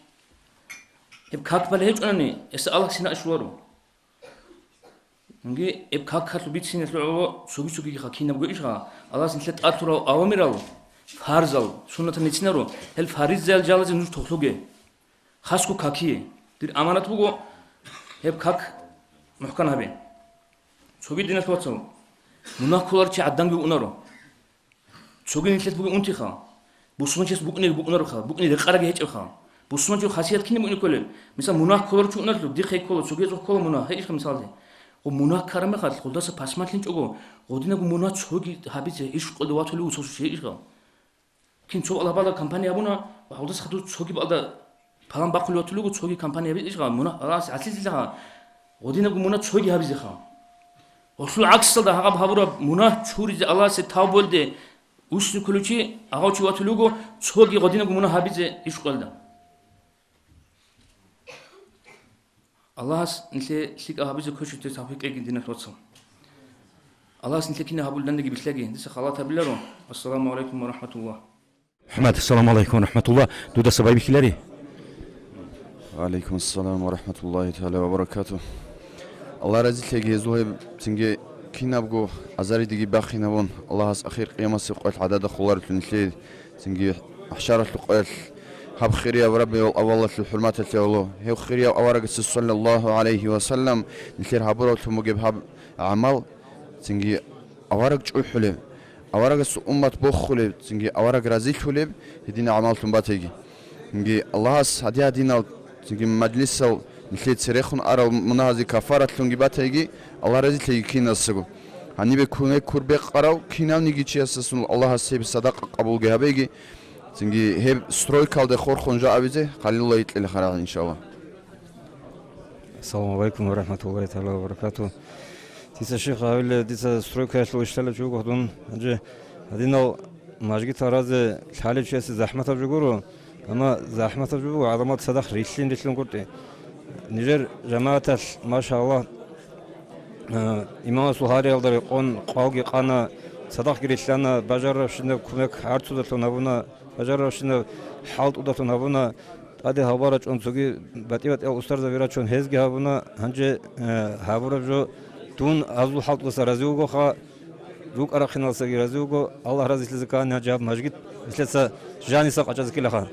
Гьеб как балеб гьечӀонани, гьесда Аллагь сина щоларо. Инги, гьеб какалъул бициналъул гӀоло цоги-цогиха кинабго ишха, Аллагьас нилъер тӀад лъурал авамирал, фарзал, суннатал ницинаро, гьел фаризаял жалазе нуж тохлъуге. Хасго какие. Дир аманат буго, гьеб как мухӀкан гьабе. Цоги, диналъул вацал, мунагь кколарав чи гӀадамги унаро. Цоги нилъелъ бугеб унтиха. Бусурманчияс букӀине букӀунароха, букӀине рекъарабги гьечӀебха. Бусурманчияв хасият кинаб букӀине кколеб? Мисал, мунагь кколарав чи уналъул, дихъе ккола, цогиясухъ ккола мунагь, гьечӀха мисалде. Гъо мунагь ккараб мехалъ, гъолдаса пашманлъинчӀого, гъодинабго мунагь цоги гьабизе иш къолде ватулев вуго цо чияс, гьечӀха. Кин цо алгьабала компания гьабуна ва гьалдаса хадур цоги балда палан бахъулев ватулего, цоги компания гьабизе ишха, мунагь Аллагьас гӀасилъизеха, гъодинабго мунагь цоги гьабизеха. Гъолъул гӀаксалда гьаб гьабураб мунагь чуризе Аллагьасе тавбуялде усни кколев чи, гьав чи ватулего, цоги гъодинабго мунагь гьабизе иш къолда. Аллагьас нилъее лъикӀаб гьабизе квешалъе тавфикъ кьеги, диналъул вацал. Аллагьас нилъее кинаб гьабулеб данде бихьаги, дица халат гьабиларо. Ассаламу гӀалайкум ва рахӀматуллагь. МухӀаммад, ассаламу гӀалайкум ва рахӀматуллагь. Дудаса байбихьилари. Ва гӀалайкум ассалам ва рахӀматуллагьи тагӀала ва баракатугь. Аллагь разилъеги гьезул гьеб цинги кинабго азаридеги бахинабун, Аллагьас ахир къиямасеб къоялъ гӀадада холарулъун нилъее цинги махӀшаралъул къоялъ гьаб хирияб Рабиул авалалъул хӀурматалъе гӀоло. Гьев хирияб аварагасда саллаллагьу гӀалайгьи ва саллам нилъер гьабуравлъун бугеб гьаб гӀамал цинги авараг чӀухӀулеб, аварагасул уммат бохулеб, цинги авараг разилъулеб гьединал гӀамаллъун батайги. Цинги Аллагьас гьадин-гьадинал цинги мажлисал нилъее церехун арал мунагьазе кафаратлъунги батайги, Аллагь разилъеги кинасаго. Гьанибе кумек кур бекъарав кинавниги чиясдасун Аллагьас гьеб садакъа къабулги гьабеги, цинги гьеб стройкалде хорхун жо абизе Халилуллагь гьикьилаха рагӀи, иншаллагь. Ассаламу гӀалайкум ва рахӀматуллагьи тагӀала ва баракатугь. Дица, ших, гьавиле, дица стройкаялъул ишлъалев чи вуго дун. Гьанже гьадинал мажгит аразе лъалев чиясе захӀматаб жо гуро, амма захӀматаб жо буго гӀадамал цадахъ рилълъин-рилълъин гуртӀи. Нижер жамагӀаталъ, машаллагь, а, имамасул гьариялда рекъон къвалги къана, цадахъги рилълъана, бажарарабщинаб кумек гӀарцудалъун гьабуна, бажарарабщинаб хӀалтӀудалъун гьабуна, тӀаде гьалбал рачӀун цоги батӀи-батӀиял устарзаби рачун гьезги гьабуна, гьанже, э, гьабураб жо дун азул хӀалтӀудаса рази вугоха, рукӀа-рахъиналдасаги рази вуго, Аллагь разилъизе ккани гьанже гьаб мажгит нилъеца жаниса къачӀазе ккелаха.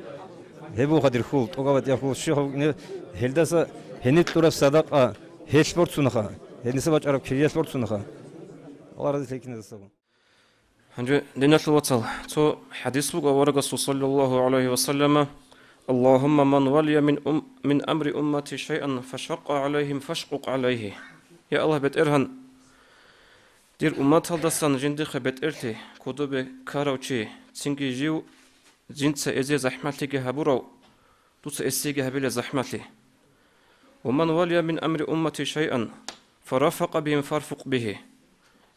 Гьеб буха дир хьул, тӀоба батӀияб хьул, щиб гьаб-, гьелдаса гьениб кьураб садакъа гьелъ борцунаха, гьениса бачӀараб кириялъ борцунаха. Аллагь разилъе киназасаго. Гьанже, диналъул вацал, цо хӀадис буго аварагасул, саллаллагьу гӀалайгьи ва саллама: «Аллагьумма ман валия мин ум-, мин амри уммати шайъан фашакъа гӀалайгьим фашкъукъ гӀалайгьи». Я Аллагь, БетӀергьан, дир умматалдасан жиндихъе бетӀерлъи кодобе ккарав чи, цинги жив жинца эзе захӀмалъиги гьабурав, дуца эсеги гьабила захӀмалъи. «Ва ман валия мин амри уммати шайъан, фарафакъа бигьим фарфукъ бигьи».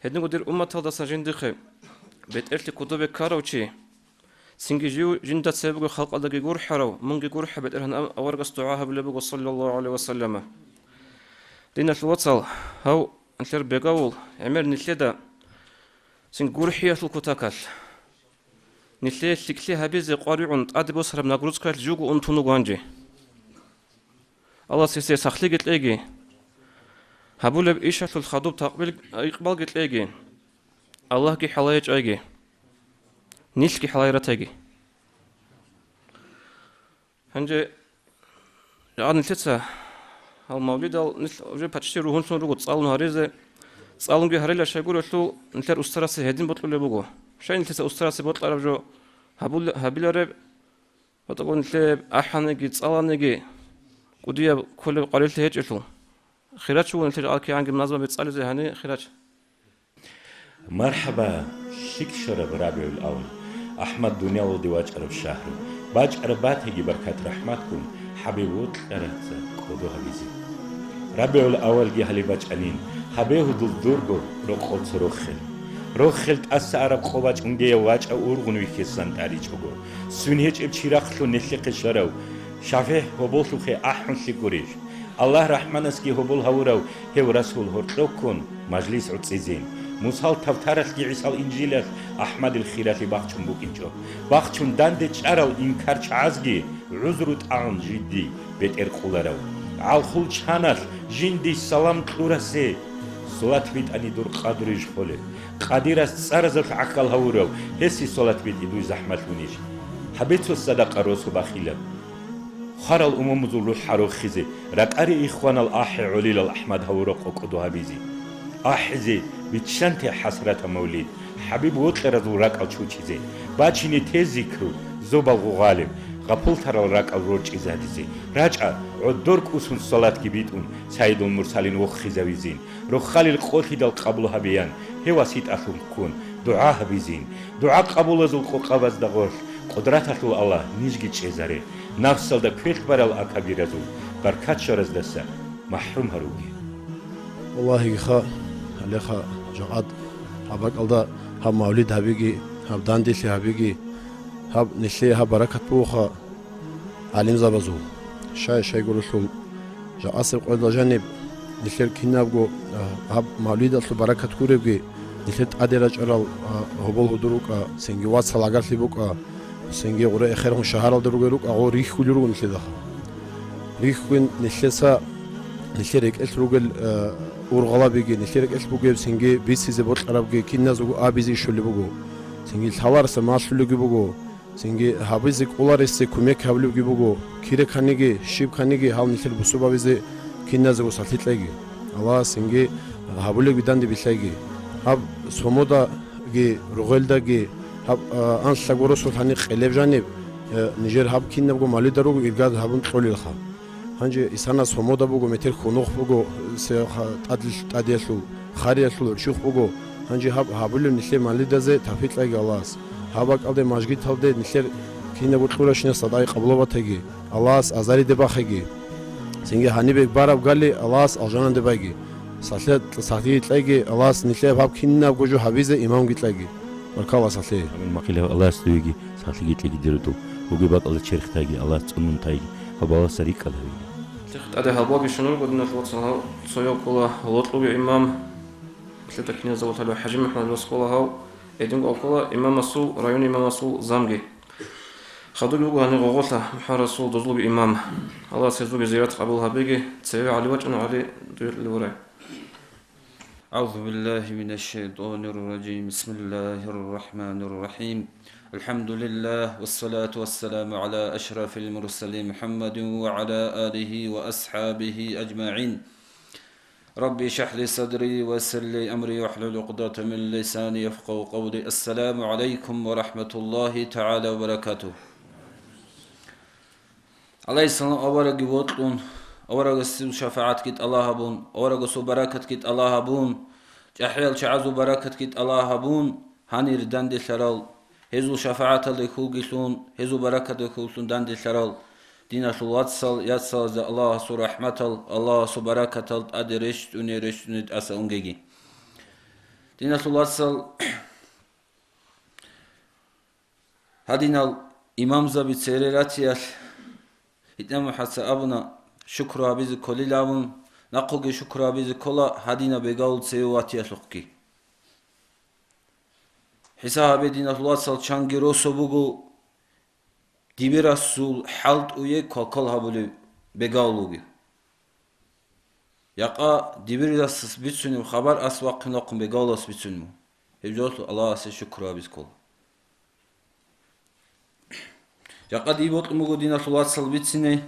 Гьединго дир умматалдасан жиндихъе бетӀерлъи кодобе ккарав чи, цинги жив жинда цебего халкъалдаги гурхӀарав, мунги гурхӀа, БетӀергьан, ам-, аварагас дугӀа гьабулеб буго, саллаллагьу гӀалайгьи ва саллама. Диналъул вацал, гьав нилъер бегавул гӀемер нилъеда цин гурхӀиялъул кутакалъ, нилъее лъикӀлъи гьабизе къваригӀун тӀаде босараб нагрузкаялъ жуго унтун вуго гьанже. Аллагьас гьесие сахлъиги кьеги, гьабулеб ишалъул хадуб такъбил, икъбалги кьеги, Аллагьги хӀалае чӀвайги, нилъги хӀалае ратайги. Гьанже жагъа нилъеца гьал мавлидал нилъ уже почти ругьунлъун руго цӀалун гьаризе, цӀалунги гьарила, щайгурелъул нилъер устарасе гьедин бокьулеб буго. Щай нилъеца устарасе бокьараб жо гьабул-, гьабилареб? ГьатӀаго нилъее ахӀаниги, цӀаланиги кӀудияб кколеб къварилъи гьечӀелъул. Хирачго нилъер алкигӀанги назмаби цӀализе гьани хирач. Мархаба, лъикӀ щвараб РабигӀул-аввал, АхӀмад дуниялалде вачӀараб шагьру, бачӀараб батаги баркат-рахӀматгун ХӀабиб вокьараца кӀодо гьабизе. РабигӀул-аввалги гьале бачӀанин, гьабе гьудул дурго рокъов цо рохел. Рохел тӀаса араб къо бачӀунгеяв вачӀа ургъун вихьисан тӀадичӀого, свин гьечӀеб чирахълъун нилъехъе щварав ШафигӀ гьоболлъухъе ахӀунлъи гурищ? Аллагь РахӀманасги гьобол гьавурав гьев Расул гьоркьов ккун, мажлис гӀуцӀизин. Мусал тавтаралъги ГӀисал Инжилалъ АхӀмадил хиралъи бахчун букӀинчӀо. Бахчун данде чӀарал инкарчагӀазги гӀузру тӀагӀун жиндий бетӀер къуларав. ГӀалхул чаналъ жиндий салам кьурасе, солат битӀани дур къадру иш холеб. Къадирас цӀаразулъ гӀахьал гьавурав гьесие солат битӀи дуй захӀмалъунищ? Гьабе цо садакъа росу бахилаб. Хварал умумузул рухӀ гьарухъизе, ракӀари ихванал ахӀи гӀолилал АхӀмад гьавураб къо кӀодо гьабизе. АхӀизе биччанте хӀасратаб мавлид, ХӀабиб вокьаразул ракӀал чучизе, бачине те зикру, зобал гъугъалеб, гъапуллъарал ракӀал рорчӀизе гьадизе. РачӀа, гӀодор кӀусун салатги битӀун, Сайидул Мурсалин вохизавизин. Рохалил къолъидал къабул гьабеян, гьев васитӀалъун ккун, дугӀа гьабизин. ДугӀа къабулазул къокъабазда гъорлъ, Къудраталъул Аллагь, нижги чӀезаре. Нафсалда квелъ барал акабиразул баркат щвараздаса махӀрум гьаруге. Валлагьиха, гьалеха, жагъад гьаб бакӀалда гьаб мавлид гьабиги, гьаб данделъи гьабиги, гьаб нилъее гьаб баракат бугоха гӀалимзабазул. Щай-щайгурелъул жакъасеб къоялда жаниб нилъер кинабго, а, гьаб мавлидалъул баракат гуребги, нилъер тӀаде рачӀарал, а, гьобол гьудур рукӀа, цинги вацал гӀагарлъи букӀа, Цинги гъура эхерхун шагьаралда ругел рукӀа гъо рихьулел руго нилъедаха. Рихьун нилъеца, нилъер рекӀелъ ругел, э, ургъалабиги, нилъер рекӀелъ бугеб цинги бицизе бокьарабги киназего абизе ишулеб буго. Цинги лъалараса малъулебги буго. Цинги гьабизе кӀоларесе кумек гьабулебги буго. Кире кканиги, щиб кканиги гьал нилъер бусурбабизе киназего сахлъи кьеги. Аллагьас цинги гьабулебги данде билъайги. Гьаб Сомодаги, Ругъелдаги, гьаб, а, анлъаго росулъани къелеб жаниб, э, нижер гьаб кинабго малида руго иргаз гьабун кьолелха. Гьанже исана Сомода буго, метер хьунухъ буго, се-, ха-, тӀадлъ-, тӀадиялъул, хариялъул гӀурччухъ буго. Гьанже гьаб гьабулеб нилъер малидазе тавфикъ кьеги Аллагьас. Гьаб бакӀалде мажгиталде нилъер кинабго кьуращинас садай къабулаб батаги, Аллагьас азариде бахеги. Цинги гьанибе бараб гали Аллагьас алжананде байги. Сахлъи-, сахлъи кьеги Аллагьас нилъер гьаб кинабго жо гьабизе имамги кьеги. Баркалла, сахлъи. Амин. Макъилав Аллагьас дуеги сахлъиги кьеги, дируту. Бугеб бакӀалда черх тайги, Аллагьас цӀунун тайги, гьаб Аллагьасда рикӀкӀад гьавиги. Цех тӀаде гьаб баги шунурго, диналъул вацал, гьав цояв ккола Локьуги имам, лъида киназда ваталев ХӀажимухӀаммад васкола гьав, гьединго ккола имамасул, район имамасул замги. Хадуги вуго гьанир гъогъолъа МухӀаммадрасул дозулги имам. Аллагьас гьезулги зиярат къабул гьабеги, цеве ГӀали вачӀун, ГӀали дуе кьолеб вурай. أعوذ بالله من الشيطان الرجيم. بسم الله الرحمن الرحيم. الحمد لله والصلاة والسلام على أشرف المرسلين محمد وعلى آله وأصحابه أجمعين. رب اشرح لي صدري ويسر لي أمري واحلل عقدة من لساني يفقهوا قولي. السلام عليكم ورحمة الله تعالى وبركاته. ГӀалайгьиссалам аварагги вокьун, аварагасул шафагӀатги тӀалаб гьабун, аварагасул баракатги тӀалаб гьабун, чӀахӀиял чагӀазул баракатги тӀалаб гьабун, гьанир данделъарал, гьезул шафагӀаталде хьулги лъун, гьезул баракаталде хьуллъун данделъарал диналъул вацал, яцалазда Аллагьасул рахӀматал, Аллагьасул баракатал тӀаде рещтӀуне, рещтӀуне тӀаса унгеги. Диналъул вацал, гьадинал имамзаби цере ратиялъ, ГьитӀинаб МухӀаца абуна, шукру гьабизе кколила абун, нахъуги шукру гьабизе ккола гьадинаб бегавул цеве ватиялъухъги. ХӀисаб гьабе, диналъул вацал, чанги росу буго дибирасул хӀалтӀуе квалквал гьабулев бегавул вугев. Якъа дибирасас бицунеб хабар ас вахъин-вахъун бегавулас бицунеб. Гьеб жолъун Аллагьасе шукру гьабиз ккола. Жакъа дие бокьун буго, диналъул вацал, бицине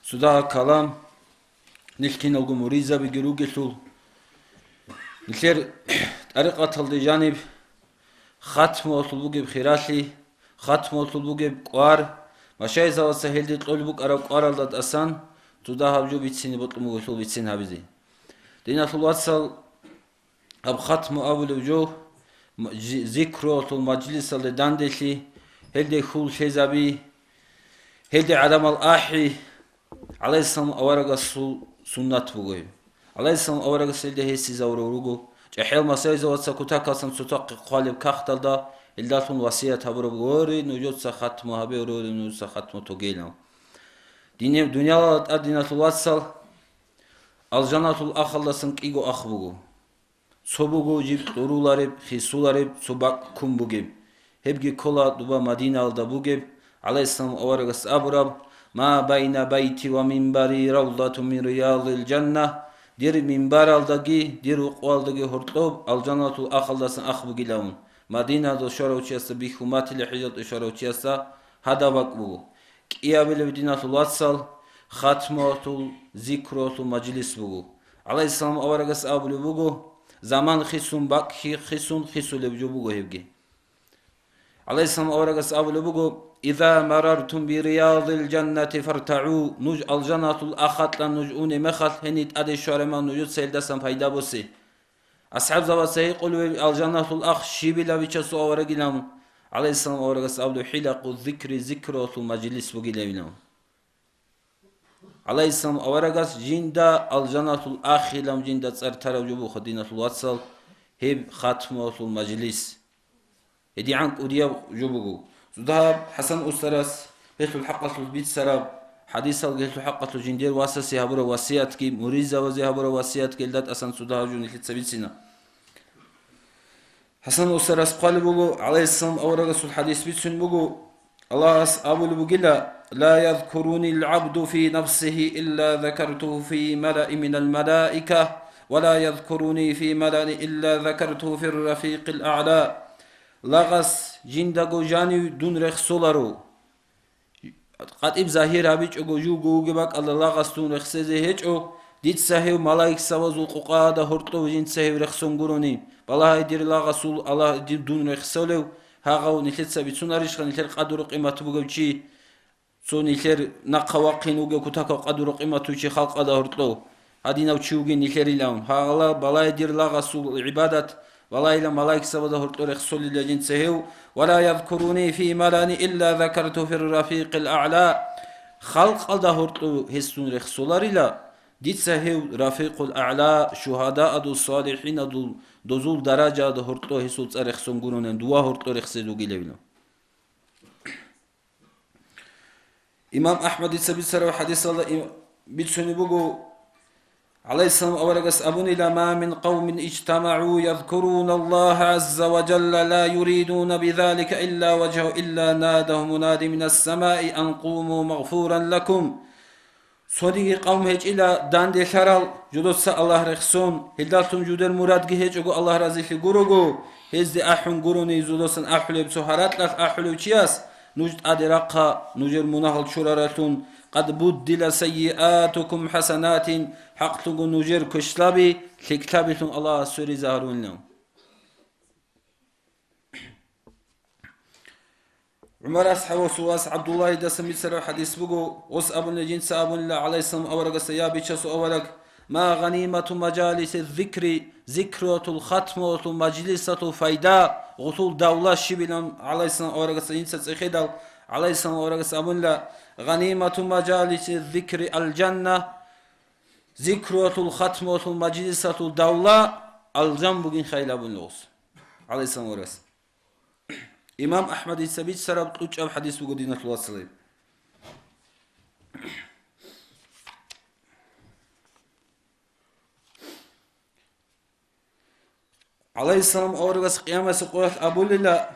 цо дагьаб калам, нилъ киналго муридзабиги ругелъул, нилъер тӀарикъаталде жаниб хатмуялъул бугеб хиралъи, хатмуялъул бугеб кӀвар, машайзаваца гьелде кьолеб букӀараб кӀваралда тӀасан цо дагьаб жо бицине бокьун бугелъул бицин гьабизе. Диналъул вацал, гьаб хатму абулев жо, м-, жи-, зикруялъул мажлисалде данделъи, гьелде хьул лъезаби, гьелде гӀадамал ахӀи, гӀалайгьиссалам аварагасул суннат буго гьеб. ГӀалайгьиссалам аварагас гьелде гьесизавурав руго, чӀахӀиял масайзаваца кутакалсан цоцахъе хъвалеб кагъталда гьелдалъун васият гьабураб: «Гьори, нужеца хатму гьабе, гьори, нужеца хатму тогейилан». Дине-, дуниялалда тӀад, диналъул вацал, алжаналъул ахалдасан кӀиго ах буго. Цо буго жиб кьурулареб, хисулареб, цо бакӀ ккун бугеб. Гьебги ккола дуба Мадинаялда бугеб, гӀалайгьиссалам аварагас абураб: «Ма байна байти ва минбари равдатун мин риядил жанна», дир минбаралдаги, дир рукъуалдаги гьоркьоб алжаналъул ахалдасан ах бугилавун. Мадинаялда щварав чиясда бихьун батила, хӀижалде щварав чиясда гьадаб бакӀ буго. КӀиабилеб, диналъул вацал, хатмуялъул, зикруялъул мажлис буго. ГӀалайгьиссалам аварагас абулеб буго: «Заман хисун, бакӀ хи-, хисун хисулеб жо буго гьебги». ГӀалайгьиссалам аварагас абулеб буго: «Иза марартум би риядил жаннати фартагӀу», нуж алжаналъул ахалъа нуж унеб мехалъ, гьениб тӀаде щвараб мехалъ нужеца гьелдасан пайда босе. АсхӀабзабаца гьикъулев: «Алжаналъул ах щибила, бичасул аварагилан?» ГӀалайгьиссалам аварагас абулеб: «ХӀилакъу зикри», зикруялъул мажлис бугилавилан. ГӀалайгьиссалам аварагас жинда алжаналъул ахилан жинда цӀар тарав жо буго, диналъул вацал, гьеб хатмуялъул мажлис. ГьедигӀан кӀудияб жо буго. Цо дагьаб ХӀасан устарас гьелъул хӀакъалъулъ бицараб хӀадисалги, гьелъул хӀакъалъулъ жиндир васасе гьабураб васиятги, муридзабазе гьабураб васиятги гьелда тӀасан цо дагьаб жо нилъеца бицина. ХӀасан устарас хъвалеб буго, гӀалайгьиссалам аварагасул хӀадис бицун буго: Аллагьас абулеб бугила: «Ла язкуруни ал-гӀабду фи нафсихи илла закартуху фи малаи минал малаика, ва ла язкуруни фи малаи илла закартуху фир рафикъил а'ла». Лагъас жиндаго жанив дун рехсоларо. КъатӀиб загьир гьабичӀого, живго вугеб бакӀалда лагъас дун рехсезе гьечӀо, дица гьев малаикзабазул къукъада гьоркьов жинца гьев рехсон гурони. Балагьай, дир лагъасул Аллагь, дир дун рехсолев, гьагъав нилъеца бицунарищха нилъер къадру-къимат бугев чи? Цо нилъер нахъа вахъин вугев кутакав къадру-къиматув чи халкъалда гьоркьов. Гьадинав чи вугин нилъерилан. Гьагъала балай, дир лагъасул гӀибадат, балайила малаикзабазда гьоркьо рехсолила жинца гьев, «Ва ла язкуруни фи малаи илла закартуху фир рафикъил а'ла». Халкъалда гьоркьо гьесун рехсоларила, дица гьев рафикъул а'ла, шугьадаадул, салихӀинадул, дозул даражаада гьоркьо гьесул цӀар рехсон гуронин, дова гьоркьо рехсез вугилевилан. Имам Ахмадица бицарав хадисалда им-, бицунеб буго, гӀалайгьиссалам аварагас абунила: «Ма мин къавмин ижтамагӀу язкуруна Аллагьа гӀазза ва жалла ла юридуна бизалика илла важгьагьу илла надагьум мунади минас самаи ан къуму магъфуран лакум». Цониги къавм гьечӀила данделъарал, жудоца Аллагь рехсон, гьелдалъун жудер мурадги гьечӀого Аллагь разилъи гурого, гьезде ахӀун гурони жудосан ахӀулеб цо гьаракьалъ ахӀулев чияс: «Нуж тӀаде рахъа, нужер мунагьал чураралъун, къад буддила сайиатукум хӀасанатин, хӀакълъунго нужер квешлъаби лъикӀлъабилъун Аллагьас сверизагьарунилан». ГӀумар асхӀабасул вас ГӀабдуллагьидасан бицараб хадис буго, гъос абуна, жинца абунила гӀалайгьиссалам аварагасда: «Я бичасул авараг, ма гъанимату мажалиси зикри, зикруялъул, хатмуялъул мажлисалъул файда, гъусул давла щибилан?» ГӀалайгьиссалам аварагасда жинца цӀехедал, гӀалайгьиссалам аварагас абунила: «Гъанимату мажалиси зикри алжанна, зикруялъул, хатмуялъул мажлисалъул давла алжан бугин», хайил абунила гъос, гӀалайгьиссалам аварагас. Имам Ахмадица бицараб кьучӀаб хадис буго, диналъул вацал. ГӀалайгьиссалам аварагас къиямасеб къоялъ абулила: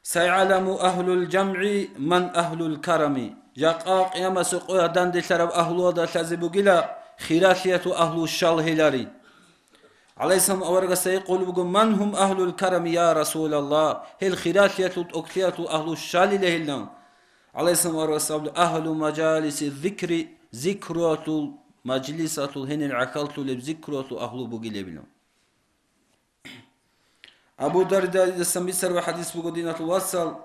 «СайгӀаламу агьлул жамгӀи ман агьлул карами». Жакъа къиямасеб къоялъ данделъараб агьлуялда лъазе бугила, хиралъиялъул агьлу щал гьелари. ГӀалайгьиссалам аварагасда гьикъулеб буго: «Ман гьум агьлул карами, я Расулаллагь? Гьел хиралъиялъул, тӀокӀлъиялъул агьлу щалила гьелан?» ГӀалайгьиссалам аварагас абула: «Агьлу мажалиси зикри, зикруялъул мажлисалъул гьенир гӀахьаллъулеб зикруялъул агьлу бугилебилан». Абу Дардаидасан бицараб хадис буго, диналъул вацал: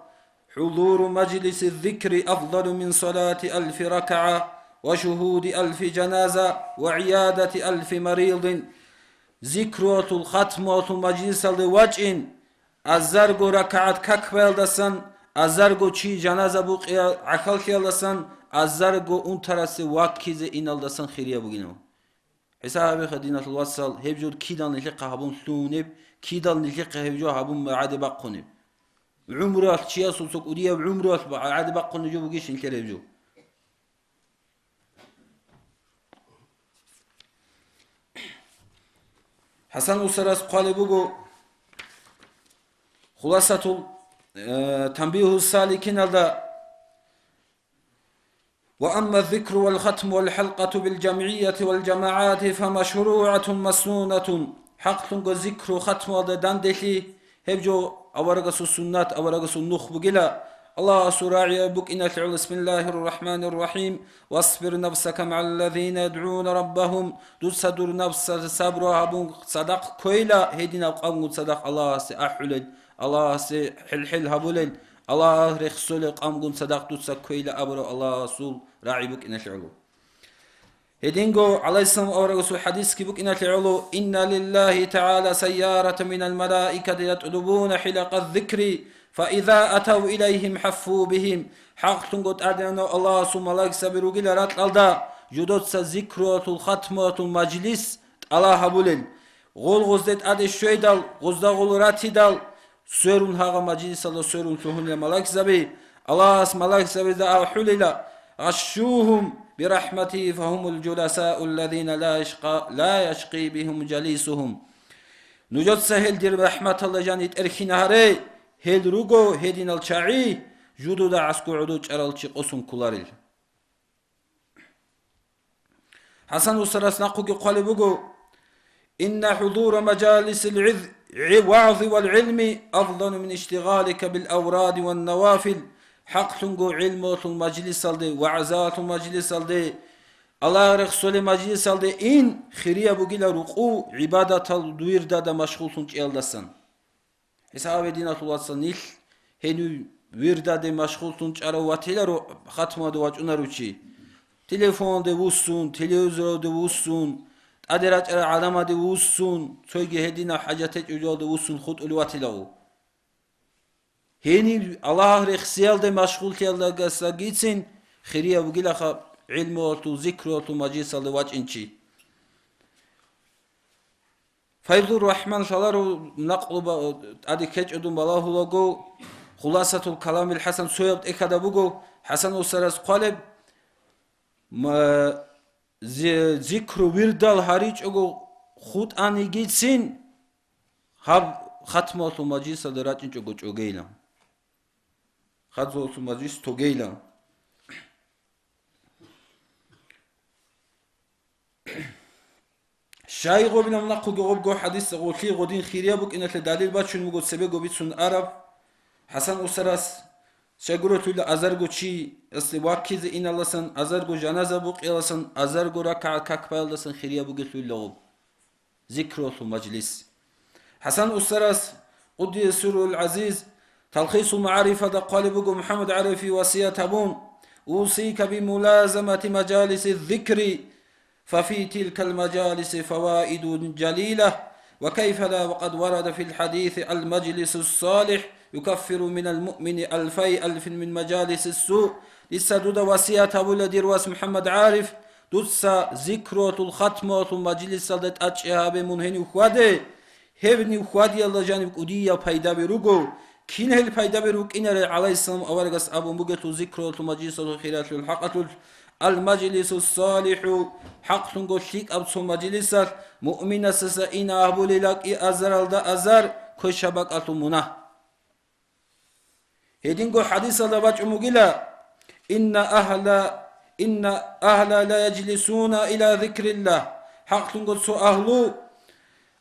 «ХӀузуру мажлиси зикри афдалу мин салати алфи ракагӀа ва шугьуди алфи жаназа ва гӀиядати алфи маридин». Зикруялъул, хатмуялъул мажлисалде вачӀин, азарго ракагӀат как баялдасан, азарго чи жаназа букъиялъ гӀахьаллъиялдасан, азарго унтарасе ваккизе иналдасан хирияб бугилан. ХӀисаб гьабиха, диналъул вацал, гьеб жо кидал нилъехъа гьабун лъугьунеб, кидал нилъехъа гьеб жо гьабун гӀаде бахъунеб. ГӀумруялъ чиясул цо кӀудияб гӀумруялъ ба-, гӀаде бахъунеб жо бугищ нилъер гьеб жо? ХӀасан Усарас хъвалеб буго Хуласатул, э, Танбихус Саликиналда: «Ва амма зикру вал хатму вал хӀалкъату бил жамгӀияти вал жамагӀати фа машругӀатун маснунатун». ХӀакълъунго зикру хатмуялда данделъи, гьеб жо аварагасул суннат, аварагасул нух бугила. Аллагьасул рагӀи букӀиналъе гӀоло: «Бисмиллагьир рахӀманир рахӀим. Васбир нафсака магӀал лазина ядгӀуна раббагьум». Дуца дур напсалъе сабру гьабун цадахъ кквейила гьединаб къавмгун цадахъ Аллагьасе ахӀулел, Аллагьасе хӀилхӀил гьабулел, Аллагь рехсолел къавмгун цадахъ дуца кквейила абураб Аллагьасул рагӀи букӀиналъе гӀоло. Гьединго гӀалайгьиссалам аварагасул хадисги букӀиналъе гӀоло: «Инна лиллагьи тагӀала сайяратан минал малаикати ятлубуна хӀилакъаз зикри, фа иза атав илайгьим хӀаффу бигьим». ХӀакълъунго ТӀадегӀанав Аллагьасул малаикзаби ругила ракьалда, жудоца зикруялъул, хатмуялъул мажлис тӀала гьабулел. Гъол гъозде тӀаде щвейдал, гъозда гъол ратидал, сверун гьагъа мажлисалда сверун лъугьунила малаикзаби. Аллагьас малаикзабида ахӀулила: «Гъашшугьум бирахӀмати, фагьумул жуласауллазина ла яшкъа-, ла яшкъи бигьим жалисугьум». Нужеца гьел дир рахӀматалда жаниб тӀерхьинагьаре, гьел руго гьединал чагӀи, жудуда гӀаскур гӀодов чӀарал чи къосун кколарел. ХӀасан устарас нахъуги хъвалеб буго: «Инна хӀудура мажалисил гӀиз-, гӀи-, вагӀзи вал гӀилми афдалу мин иштигъалика бил авради ван навафил». ХӀакълъунго гӀилмулъул мажлисалде, вагӀзалъул мажлисалде, Аллагь рехсолеб мажлисалде ин хирияб бугила рукъу гӀибадатал вирдада машгъуллъун чӀиялдасан. ХӀисабе, диналъул вацал, нилъ гьенив вирдаде машгъуллъун чӀарав ватиларо, хатмаде вачӀунаро чи. Телефонде вуссун, телевизоралде вуссун, тӀаде рачӀарал гӀаламаде вуссун, цойги гьединаб хӀажат гьечӀеб жоялде вуссун хутӀулев ватилаго. Гьенив Аллагь рехсиялде машгъуллъиялдасагицин хирияб бугилаха гӀилмуялъул, зикруялъул мажлисалде вачӀин чи. Файзур Рахман лъаларев накълу ба-, тӀаде ккечӀодун балагьулаго, Хуласатул Каламил ХӀасан цояб тӀехьада буго, ХӀасан устарас хъвалеб, ма-, зи-, зикру вирдал гьаричӀого хутӀанигицин, гьаб хатмуялъул мажлисалда рачӀинчӀого чӀогейилан. Хатмуялъул мажлис тогейилан. Щай гъобилан нахъуги гъобго хӀадис гъолъи гъодин хирияб букӀиналъе далил бачун буго цебего бицун араб ХӀасан устарас, щайгурелъул азарго чи асле ваккизе иналдасан, азарго жаназа букъиялдасан, азарго ракагӀат как баялдасан хирияб бугелъул гъоб зикруялъул мажлис. ХӀасан устарас, къуддиса сирругьул гӀазиз, Талхисул МагӀарифада хъвалеб буго МухӀаммад ГӀарифи васият гьабун: «Усика бимулазамати мажалиси зикри, фафи тилкал мажалиси фаваидун жалила, ва кайфа ла, ва къад варада фил хӀадиси: ал мажлисус салих юкаффиру минал муъмини алфай алфин мин мажалисис су». Дица дуда васият гьабула, дир вас МухӀаммад ГӀариф, дуца зикруялъул, хатмуялъул мажлисалда тӀадчӀи гьабе мун гьенив хьваде, гьеб нив хьвадиялда жаниб кӀудияб пайдаби руго. Кин гьел пайдаби рукӀинарел? ГӀалайгьиссалам аварагас абун бугелъул зикруялъул мажлисалъул хиралъул хӀакъалъулъ: «Ал-мажлисус салихӀу», хӀакълъунго лъикӀаб цо мажлисалъ муъминасаса ина гьабулила кӀиазаралда азар, квешаб бакӀалъул мунагь. Гьединго хӀадисалда бачӀун бугила: «Инна агьла, инна агьла ла яжлисуна иля зикриллагь». ХӀакълъунго цо агьлу,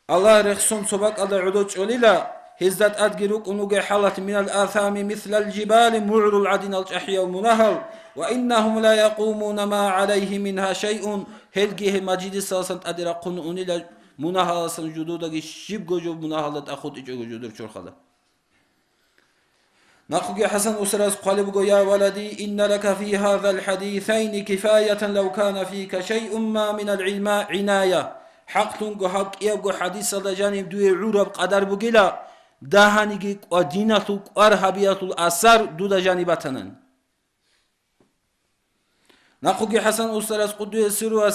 Аллагь рехсон цо бакӀалда гӀодов чӀолила, гьезда тӀадги рукӀун вугеб хӀалалъ минал асами мислал жибали, мугӀрул гӀадинал чӀахӀиял мунагьал, ва иннагьум ла якъумуна ма гӀалайгьи мингьа шайъун, гьелги гьеб мажлисаласан тӀаде рахъун унила мунагьаласан жудудаги щибго жо мунагьалда тӀахутӀичӀого жудур чорхалда. Нахъуги ХӀасан устарас хъвалеб буго: «Я валади, инна лака фи гьазал хӀадисайни кифаятан лав кана фика шайъун ма минал гӀилма гӀиная». ХӀакълъунго гьаб кӀиябго хӀадисалда жаниб дуе гӀураб къадар бугила, дагьаниги кӀвар диналъул кӀвар гьабиялъул асар дуда жаниб батанани. Нахъуги ХӀасан устарас къуддиса сирругьу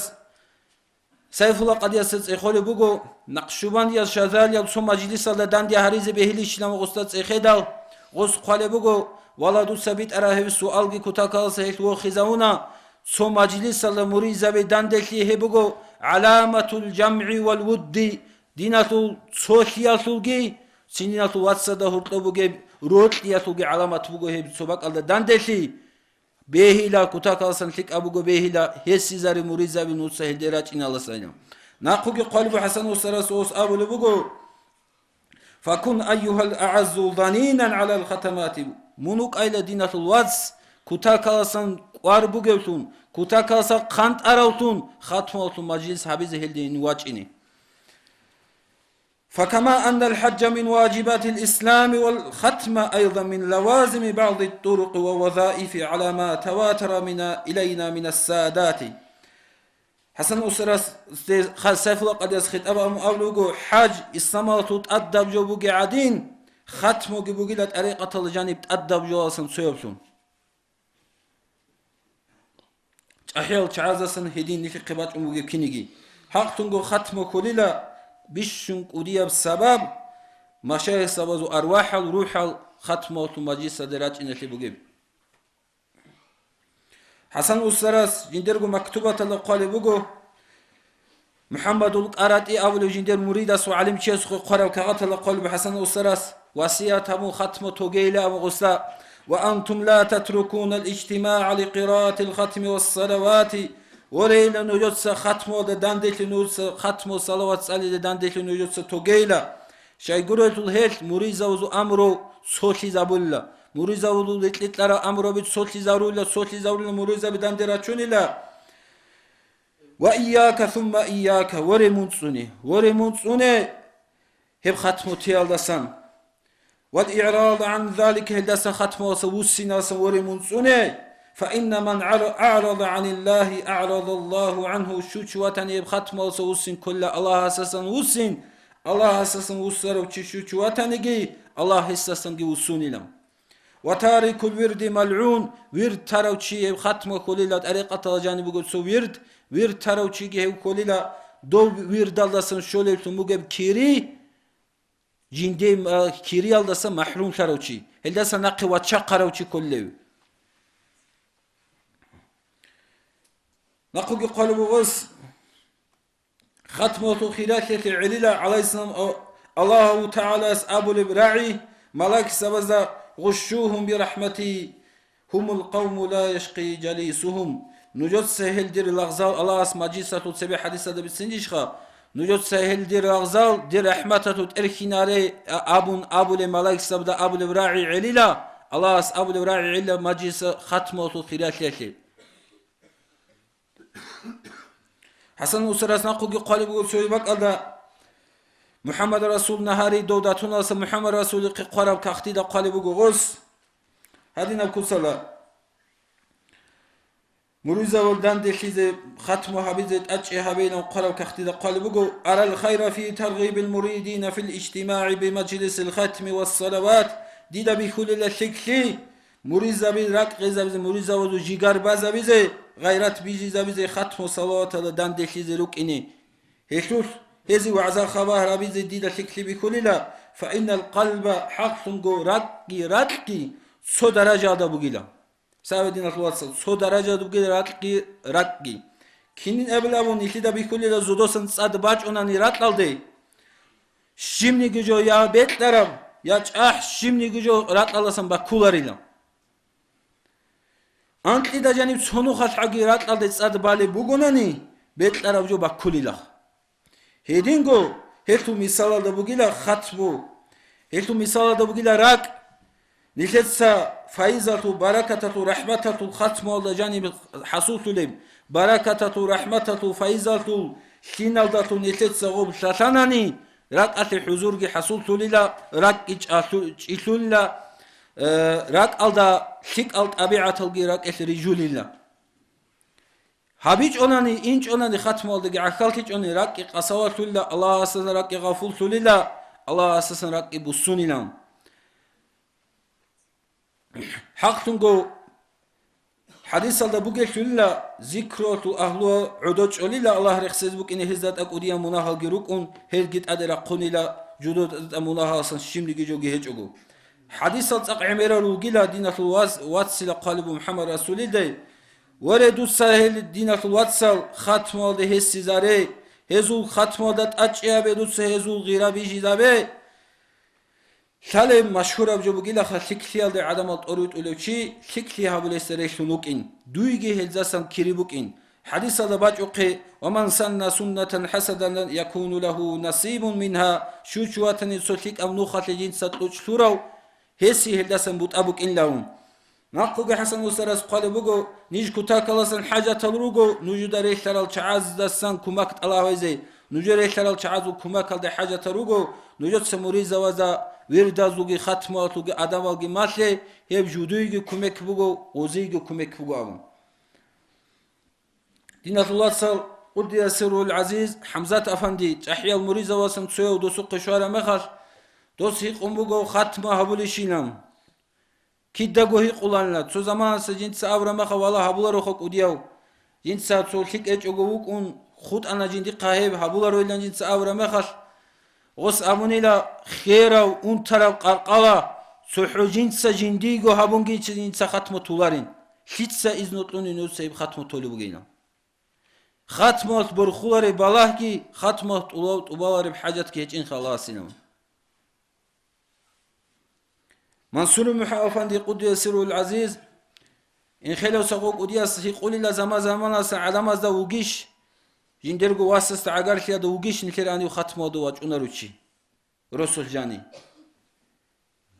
Сайфулла къадиясда цӀехолеб буго, накъшубандиял, шазалиял цо мажлисалда данде гьаризе бегьилищилан гъосда цӀехедал, гъос хъвалеб буго: «Вала, дуца битӀараб гьеб суалги кутакаласа гьелъ вохизавуна, цо мажлисалда муридзаби данделъи гьеб буго гӀаламатул жамгӀи вал вудди, диналъул цолъиялъулги, цин диналъул вацазда гьоркьоб бугеб рокьиялъулги гӀаламат буго гьеб цо бакӀалда данделъи». Бегьила, кутакаласан лъикӀаб буго бегьила, гьесизари муридзаби нуца гьелде рачӀиналасайна. Нахъуги хъвалибу ХӀасан устарас ос абулеб буго: «Факун, айюгьал агӀаззу, занинан гӀалал хатамати». Мун вукӀайла, диналъул вац, кутакаласан кӀвар бугевлъун, кутакаласан хъантӀаравлъун, хатмаллъун мажлис гьабизе гьелде вачӀине. فكما أن الحج من واجبات الإسلام والختم أيضا من لوازم بعض الطرق والوظائف على ما تواتر من، إلينا من السادات. ХӀасан устарас Сайфулла къадияс хитӀаб абун абулеб буго: хӀаж исламалъул тӀадаб жо бугеб гӀадин, хатмуги бугила тӀарикъаталда жаниб тӀадаб жоялдасан цояблъун. ЧӀахӀиял чагӀаздасан гьедин нилъехъе бачӀун бугеб киниги. ХӀакълъунго хатму кколила бищун кӀудияб сабаб, машайихзабазул арвахӀал, рухӀал хатмуялъул мажлисалде рачӀиналъе бугеб. ХӀасан устарас жиндирго мактубаталда хъвалеб буго, МухӀаммадул КъаратӀи абулев жиндир муридас ва гӀалимчиясухъе хъвараб кагъаталда хъвалеб ХӀасан устарас васият гьабун хатму тогейилан абун гъосда, وأنتم لا تتركون الاجتماع لقراءة الختم والصلوات. Ворейила нужеца хатмалда данделъи нужеца, хатмал салават цӀализе данделъи нужеца тогейила. Щайгурелъул гьелъ муризавазул амру цолъизабулла. Муризавазул рикьикьарал амруби цолъизарула, цолъизарула муризаби данде рачунила. وإياك ثم إياك, воре мун цӀуне, воре мун цӀуне, гьеб хатму теялдасан. والإعراض عن ذلك, гьелдаса хатмалса вуссиналса воре мун цӀуне. فإن من عر-، أعرض عن الله أعرض الله عنه, щучи ватани гьеб хатмалса вуссин ккола Аллагьасасан вуссин, Аллагьасасан вуссарав чи щучи ватаниги, Аллагь гьесасанги вуссунилан. وتارك الورد ملعون, вирд тарав чи гьеб хатма кколила, тӀарикъатала жаниб буго цо вирд, вирд тарав чиги гьев кколила, дов вирдалдасан щолеблъун бугеб кири, жинде, а, кириялдаса махӀрумлъарав чи, гьелдаса нахъе вачахъарав чи кколев. Нахъуги хъвалеб бугос, хатмалъул хиралъиялъе гӀелила гӀалайгьиссалам Аллагьу ТагӀалас абулеб рагӀи малаикзабазда: «غشوهم برحمتي هم القوم لا يشقى جليسهم». Нужеца гьел дир лагъзал Аллагьас мажлисалъул цебе хӀадисалда бицинчӀищха? Нужеца гьел дир лагъзал дир рахӀматалъул тӀерхьинаре, а-, абун абулеб малаикзабазда абулеб рагӀи гӀелила, Аллагьас абулеб рагӀи гӀелила мажлиса хатмалъул хиралъиялъе. ХӀасан устарас нахъуги хъвалеб буго цоги бакӀалда, МухӀаммад Расул Нагьари дов датуналса МухӀаммад Расулихъе хъвараб кагътида хъвалеб буго гъос. Гьадинаб куцала. Муризавал данделъизе, хатму гьабизе, тӀачӀи гьабейилан хъвараб кагътида хъвалеб буго: «أرى الخير في ترغيب المريدين في الاجتماع بمجلس الختم والصلوات». Дида бихьулила лъикӀлъи, муризаби ракӀ гъезабизе, муризавазул жигар базабизе, гъайрат бижизабизе, хатму салаваталда данделъизе рукӀине. Гьелъулъ гьезие вагӀза-хабар гьабизе дида лъикӀлъи бихьулила, فإن القلب, хӀакълъунго ракӀги ракьги цо даражаялда бугила. Саве диналъул вацал, цо даражаялда бугила ракьги ракьги. Кинин абил абун нилъеда бихьулила зодосан цӀад бачӀунани ракьалде, щибниги жо я бекьараб, я чӀахӀ, щибниги жо ракьалдасан баккуларила. Анкьида жаниб цо нухалъ гӀаги ракьалде цӀад балеб бугонани, бекьараб жо баккулилах. Гьединго гьелъул мисалалда бугила хатму, гьелъул мисалалда бугила ракӀ. Нилъеца файзалъул, баракаталъул, рахӀматалъул хатмуялда жаниб хӀасуллъулеб, баракаталъул, рахӀматалъул, файзалъул лъиналдалъун нилъеца гъоб лъалъанани, ракӀалъе хӀузурги хӀасуллъулила, ракӀги чӀалъу-, чӀилъулила, э, ракӀалда лъикӀал тӀабигӀаталги ракӀалъе рижулила. ГьабичӀонани, инчӀонани хатмуялдаги гӀахьаллъичӀони, ракӀги къасавалъулила, Аллагьасдасан ракӀги гъафуллъулила, Аллагьасдасан ракӀги буссунилан. ХӀакълъунго хӀадисалда бугелъулила, зикруялъул агьлуял гӀодо чӀолила, Аллагь рехсез букӀине гьезда тӀа кӀудиял мунагьалги рукӀун, гьелги тӀаде рахъунила, жудо тӀа мунагьаласан щибниги жоги гьечӀого. ХӀадисал цӀакъ гӀемерал ругила диналъул ваз-, вацила хъалиб МухӀаммад Расулидай: «Варе, дуца гьел диналъул вацал хатмуялде гьесизаре, гьезул хатмуялда тӀачӀи гьабе, дуца гьезул гъира бижизабе». Лъалеб машгьураб жо бугилаха, лъикӀлъиялде гӀадамал тӀоритӀулев чи лъикӀлъи гьабулесда релълъун вукӀин, дуйги гьелдасан кири букӀин. ХӀадисалда бачӀухъе: «Ва ман санна суннатан хӀасанатан якуну лагьу насибун мингьа», щучу ватани цо лъикӀаб нухалъе жинца кьучӀ лъурав, гьесие гьелдасан бутӀа букӀинлавун. Нахъуги ХӀасан устарас хъвалеб буго: «Ниж кутакаласан хӀажатал руго, нужеда релълъарал чагӀаздасан кумак тӀалабизе, нужер релълъарал чагӀазул кумакалде хӀажатал руго, нужеца муризавазда вирдазулги хатмуялъулги адамалги малъе, гьеб жудуйги кумек буго, гъозийги кумек буго», – абун. Диналъул вацал, къуддиса сирругьул гӀазиз, ХӀамзат афанди, чӀахӀиял муризавасан цояв досухъе щвараб мехалъ, дос гьикъун буго хатма гьабулищинан. Кидаго гьикъуланила, цо заманалъ жинца абураб мехалъ вала гьабулароха кӀудияв. Жинца цо лъикӀ гьечӀого вукӀун, хутӀана жиндихъа гьеб гьабулароилан жинца абураб мехалъ, гъос абунила: «Херав, унтараб къаркъала, цохӀо жинца жиндиего гьабунги жинца хатма толарин. Лъица изну кьунин нужеца гьеб хатма толеб бугилан?» Хатмалъ борхулареб балагьги, хатмалъ тӀуба-, тӀубалареб хӀажатги гьечӀин халасилан. Мансур МухӀа-, афанди къуддиса сирругьул гӀазиз, Инхелев Сагъо кӀудияс гьикъулила заман-заманалъ гӀадамазда вугищ, жиндирго васасда гӀагарлъиялда вугищ нилъер гьанив хатмуялда вачӀунарев чи, росулъ жани.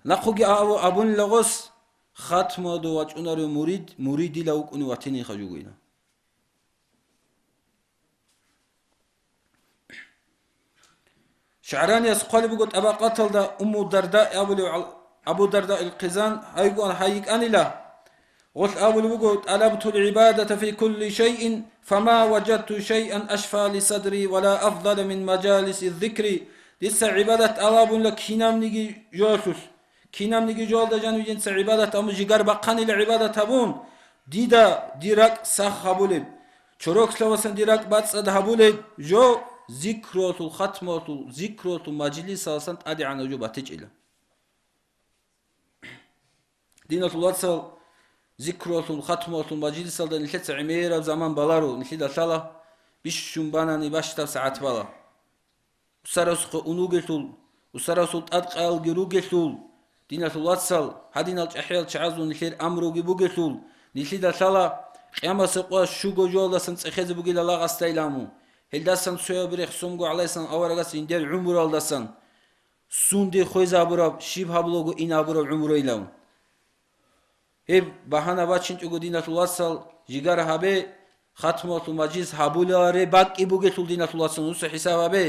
Нахъуги абу-, абунила гъос, хатмуялда вачӀунарев мурид, муридила вукӀунев ватинихъа жугойила. ШагӀранияс хъвалеб буго ТӀабакъаталда Умму Дарда абулев гӀал-, Абу Дарда ил-Хъизан гьайгун гьайикӀанила. Гъолъ абулеб буго: «ТӀалабтул гӀибадата фи кулли шайин, фама важадту шайан ашфа ли садри ва ла афдала мин мажалиси зикри». Дица гӀибадат тӀалабунила кинабниги жоялъулъ. Кинабниги жоялда жанив дица гӀибадат абун, жигар бахъанила гӀибадат гьабун, дида дир ракӀ сах гьабулеб, чорокалъувасан дир ракӀ бацӀцӀад гьабулеб жо, зикруялъул, хатмуялъул, зикруялъул мажлисаласан тӀадегӀанав жо батичӀила. Диналъул вацал, зикруялъул, хатмуялъул мажлисалда нилъеца гӀемераб заман баларо, нилъеда лъала бищун банани бащдаб сагӀат бала. Усарасухъе ун вугелъул, усарасул тӀадкъаялги ругелъул, диналъул вацал, гьадинал чӀахӀиял чагӀазул нилъер амруги бугелъул, нилъеда лъала къиямасеб къоялъ щуго жоялдасан цӀехезе бугила лагъасдайилан. Гьелдасан цояб рехсонго гӀалайсан аварагас жиндир гӀумруялдасан сунде хвезабураб, щиб гьабулаго ин гьабураб гӀумруйилан. Гьеб багьана бачинчӀого, диналъул вацал, жигар гьабе, хатмуялъул мажлис гьабуларе бакӀги бугелъул, диналъул вацал, нуса хӀисаб гьабе,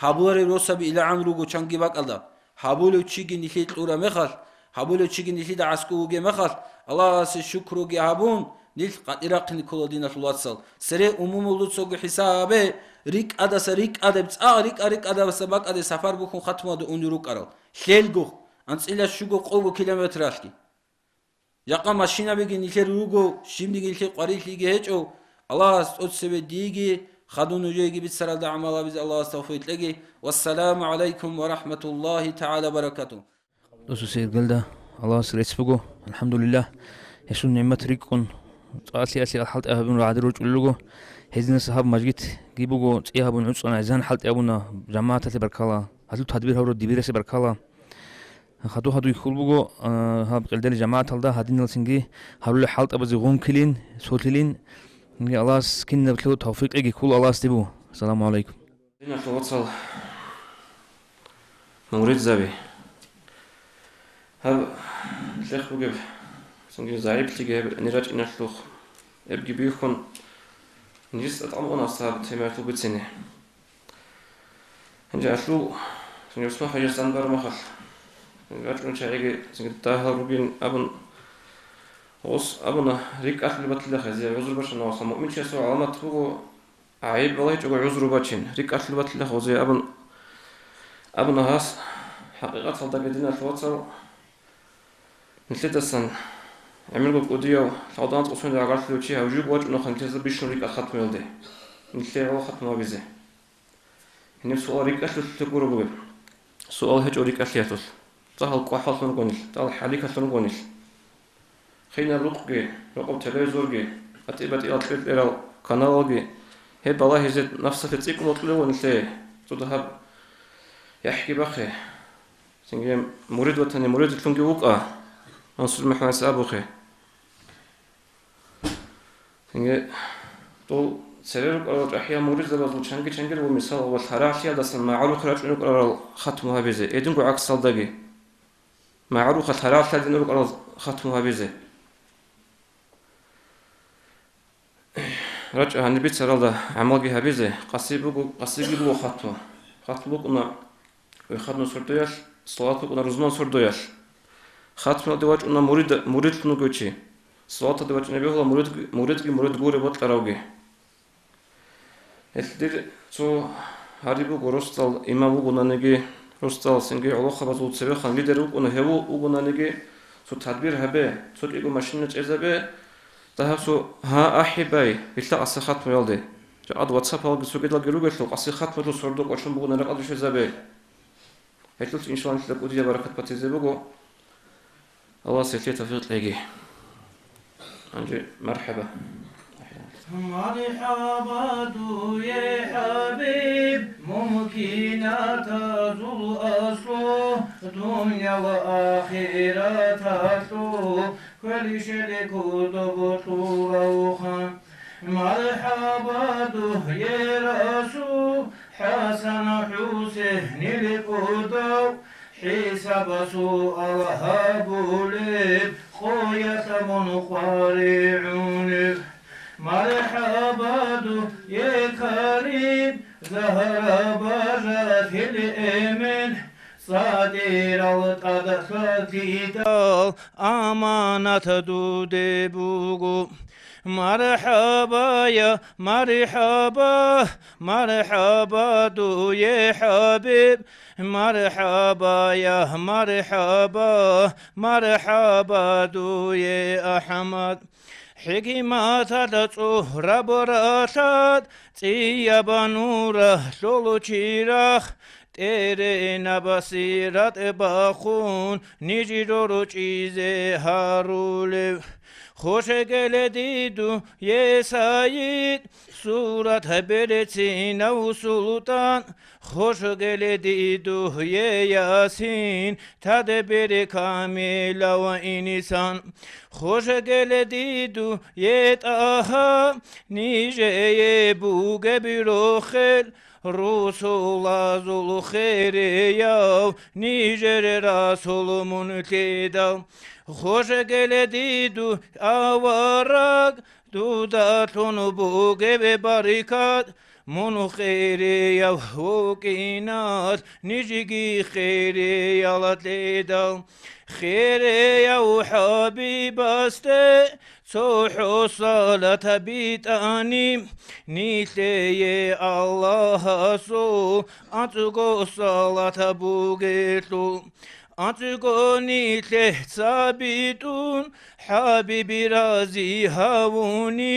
гьабулареб росаби илагӀан руго чанги бакӀалда. Гьабулев чиги нилъее кьураб мехалъ, гьабулев чиги нилъеда гӀаскӀов вугеб мехалъ, Аллагьасе шукруги гьабун, нилъ къатӀирахъине ккола, диналъул вацал. Цере умумулда цого хӀисаб гьабе, рикӀкӀадаса рикӀкӀадеб, цӀакъ рикӀа-рикӀкӀадаса бакӀалде сапар бухьун хатмуялда унел рукӀарал. Лъелго, анцӀила щуго къого километралъги. Жакъа машинабиги нилъер руго, щибниги нилъер къварилъиги гьечӀо, Аллагьас тӀоцебе диеги хадув нужееги бицаралда гӀамал гьабизе Аллагьас тавфикъ кьеги. Вассаламу гӀалайкум ва рахӀматуллагьи тагӀала ва баракатугь. Досул Сергелда Аллагьас рецц буго, алхӀамдулиллагь, гьесул нигӀмат рикӀкӀун, цӀалъи-алъи хӀалтӀи гьабун рагӀаде рорчӀулел руго. Гьезинаса гьаб мажгитги буго, цӀи гьабун гӀуцӀана, эзан хӀалтӀи абуна, жамагӀаталъе баркала, гьазул тадбир гьабурал дибирасе баркала. Хадур-хадуй хьул буго, а, гьаб къелдали жамагӀаталда гьадинал цинги гьарулел хӀалтӀабазе гъункилин, солъилин. Цинги Аллагьас кинаб лъугьа тавфикъиги ккола Аллагьас дибу. Ассаламу гӀалайкум. Диналъул вацал, муридзаби. Гьаб лъех бугеб, цинги загӀиплъиги гьеб гӀенирачӀиналъухъ, гьебги бихьун, нижеца тӀадкъан букӀана гьаб темаялъул бицине. Гьанже алъул, цинги ГӀусман-хӀажияс данбараб мехалъ, рачӀунел чагӀиги цинги дагьал ругин абун, гъос абуна, рикӀкӀалъулеб батилаха гьезие гӀузру бачӀана, ва муъминчиясул гӀаламат буго, гӀайиб балагьичӀого гӀузру бачин, рикӀкӀалъулеб батилаха гьезие абун, абуна гьас. ХӀакъикъаталдаги, диналъул вацал, нилъедасан гӀемерго кӀудияв, лъалдана цӀусун рагъалъулев чи гьав жуго вачӀунаха нилъеца бищун рикӀкӀад хатмуялде, нилъее гьав хатму гьабизе. Гьениб суал рикӀкӀалъулъ гуро бугеб. Суал гьечӀо рикӀкӀалъиялъулъ. Цо гьал кӀвахӀаллъун ругонил, цо гьал хӀалихьаллъун ругонил. Хинаб рукъги, рокъоб телевизорги, батӀи-батӀиял кьер-кьерал каналалги, гьеб балагьизе нафсалъе цӀикӀкӀун бокьулев нилъее, цо дагьаб яхӀги бахъе. Цинги мурид ватани муридлъунги вукӀа, Мансур МухӀамадица абухъе. Цинги дол цере рукӀарал чӀахӀиял муридзабазул чанги-чангир ва мисал ва лъарагӀлъиялдасан магӀарухъе рачӀун рукӀарал хатму гьабизе, гьединго гӀаксалдаги, магӀарухъе лъарагӀлъиялдин рукӀарал хатму гьабизе. РачӀа гьаниб бицаралда гӀамалги гьабизе, къаси буго, къасиги буго хатму. Хатму букӀуна Вихадну сордоялъ, салават букӀуна рузман сордоялъ. Хатмиялде вачӀуна мурид, муридлъун вугев чи. Салаваталде вачӀине бегьула мурид, муридги мурид гуреб бокьаравги. Гьелъ дир цо гьари буго, росдал имам вугонаниги, росдал цинги гӀолохъабазул цебехъан лидер вукӀуна, гьев вугонаниги, цо тадбир гьабе, цо кӀиго машина чӀезабе, дагьаб цо, гьа, ахӀи бай, гьелъа къаси хатмуялде. Жакъад ватсапалги цогидалги ругелъул, къаси хатмуялъул сордо кӀочон бугони ракӀалде щвезабе. Гьелъулъ, иншаллагь, нилъеда кӀудияб баракат батизе буго. Аллагьас гьелъие тавфикъ кьеги. Гьанже мархӀаба. МархӀаба дуе, хӀабиб, мумкинатазул аслу, дуниял ахираталъул квелищали кодоб кьуравха. МархӀаба дуе, Расул, ХӀасан ХӀусейнил кӀудав, хӀисаб-суал гьабулеб, къоялъ мун къваригӀунеб. МархӀаба дуе, Карим, Загьра бажарил эмен, цадирал тӀад лъадидал аманат дуде буго. МархӀаба, я мархӀаба, мархӀаба дуе, хӀабиб, мархӀаба, я мархӀаба, мархӀаба дуе, АхӀмад. ХӀикматалда цӀураб ралъад, цӀияб нуралъул чирагъ, тӀеренаб сиратӀ бахъун, ниж рорчӀизе гьарулев. Хошегеле дидуе, сайид, сурат берцинав султӀан, хошегеле дидуе, Ясин, тадбир камилав инсан. Хошегеле дидуе, ТӀагьа, нижее бугеб рохел, русулазул хирияв, нижер Расул мун лъидал. Хошегеле дидуе, авараг, дудалъун бугеб барикат, мун хирияв вукӀиналъ, нижеги хириял лъидал. Хирияв хӀабибасде цохӀо салат битӀани, нилъее Аллагьасул анцӀго салат бугелъул. АнцӀго нилъе цабитӀун, хӀабиби рази гьавуни,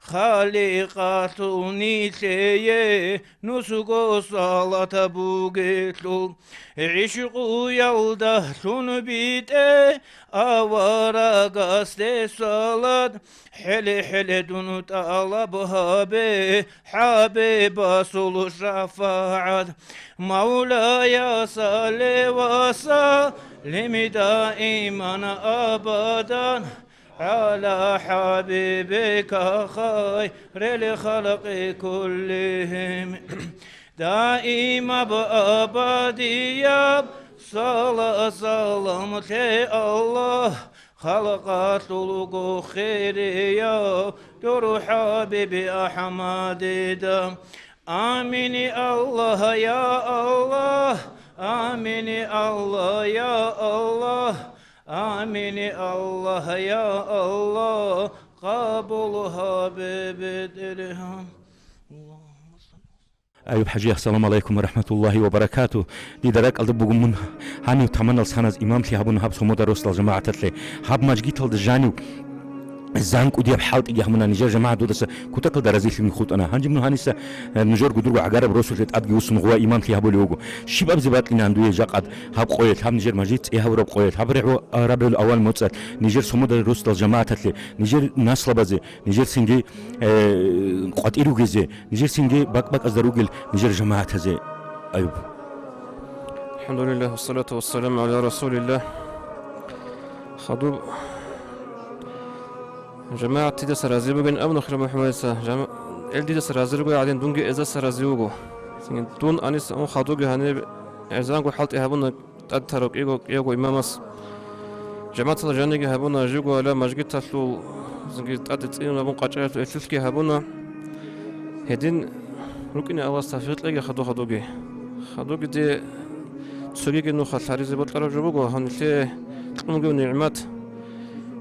Халикъалъул нилъее нусго салат бугелъул. ГӀишкъуялда лъун битӀе аварагасде салат, хӀеле-хӀеле дун тӀалаб гьабе, хӀабибасул шафагӀат. Мавлая, салли ва саллим даиман абадан гӀала хӀабибика хайрил халкъи куллигьим. Даимаб абадияб сала-, салам лъе, Аллагь, халкъалъул руго хирияв дур хӀабиби АхӀмадида. Амин, я Аллагь, я Аллагь, амин, я Аллагь, я Аллагь, амин, я Аллагь, я Аллагь, къабул гьабе бетӀергьан. Аллагьумма салли. Аюб-хӀажи, ассаламу гӀалайкум ва рахӀматуллагьи ва баракатугь. Дида ракӀалда буго мун гьанив таманал саназ имамлъи гьабуна гьаб Сомода росдал жамагӀаталъе. Гьаб мажгиталда жанив занкӀудияб хӀалтӀиги гьабуна нижер жамагӀат дудаса кутакалда разилъиги хутӀана. Гьанже мун гьаниса, э, нужер гудурго гӀагараб росулъе тӀадги вуссун гъува имамлъи гьабулев вуго. Щибаб зе бакьинан дуе жакъад гьаб къоялъ, гьаб нижер мажгит цӀе гьавураб къоялъ, гьаб регӀу, а, РабигӀул-аввал моцӀалъ нижер Сомода росдал жамагӀаталъе, нижер наслабазе, нижер цинги, э, къватӀир ругезе, нижер цинги бакӀ-бакӀазда ругел нижер жамагӀатазе. Аюб. АлхӀамдулиллагь, вассалату вассаламу гӀала расулиллагь. Хадуб жамагӀат дидаса рази бугин абуна, хирал МухӀаммадица, жама-, эл дидаса рази ругел гӀадин, дунги эздаса рази вуго. Цинги дун аниса ун хадуги гьаниб гӀезанго хӀалтӀи гьабуна, тӀад тарав кӀиго, кӀиявго имамас жамагӀаталда жаниги гьабуна, живго гьалаб мажгиталъул, цинги тӀаде цӀинун абун къачӀаялъул эрлъулъги гьабуна. Гьедин рукӀине Аллагьас тавфикъ кьеги хадур-хадурги. Хадурги де цогиги нуха лъаризе бокьараб жо буго, гьанилъе кьунгев нигӀмат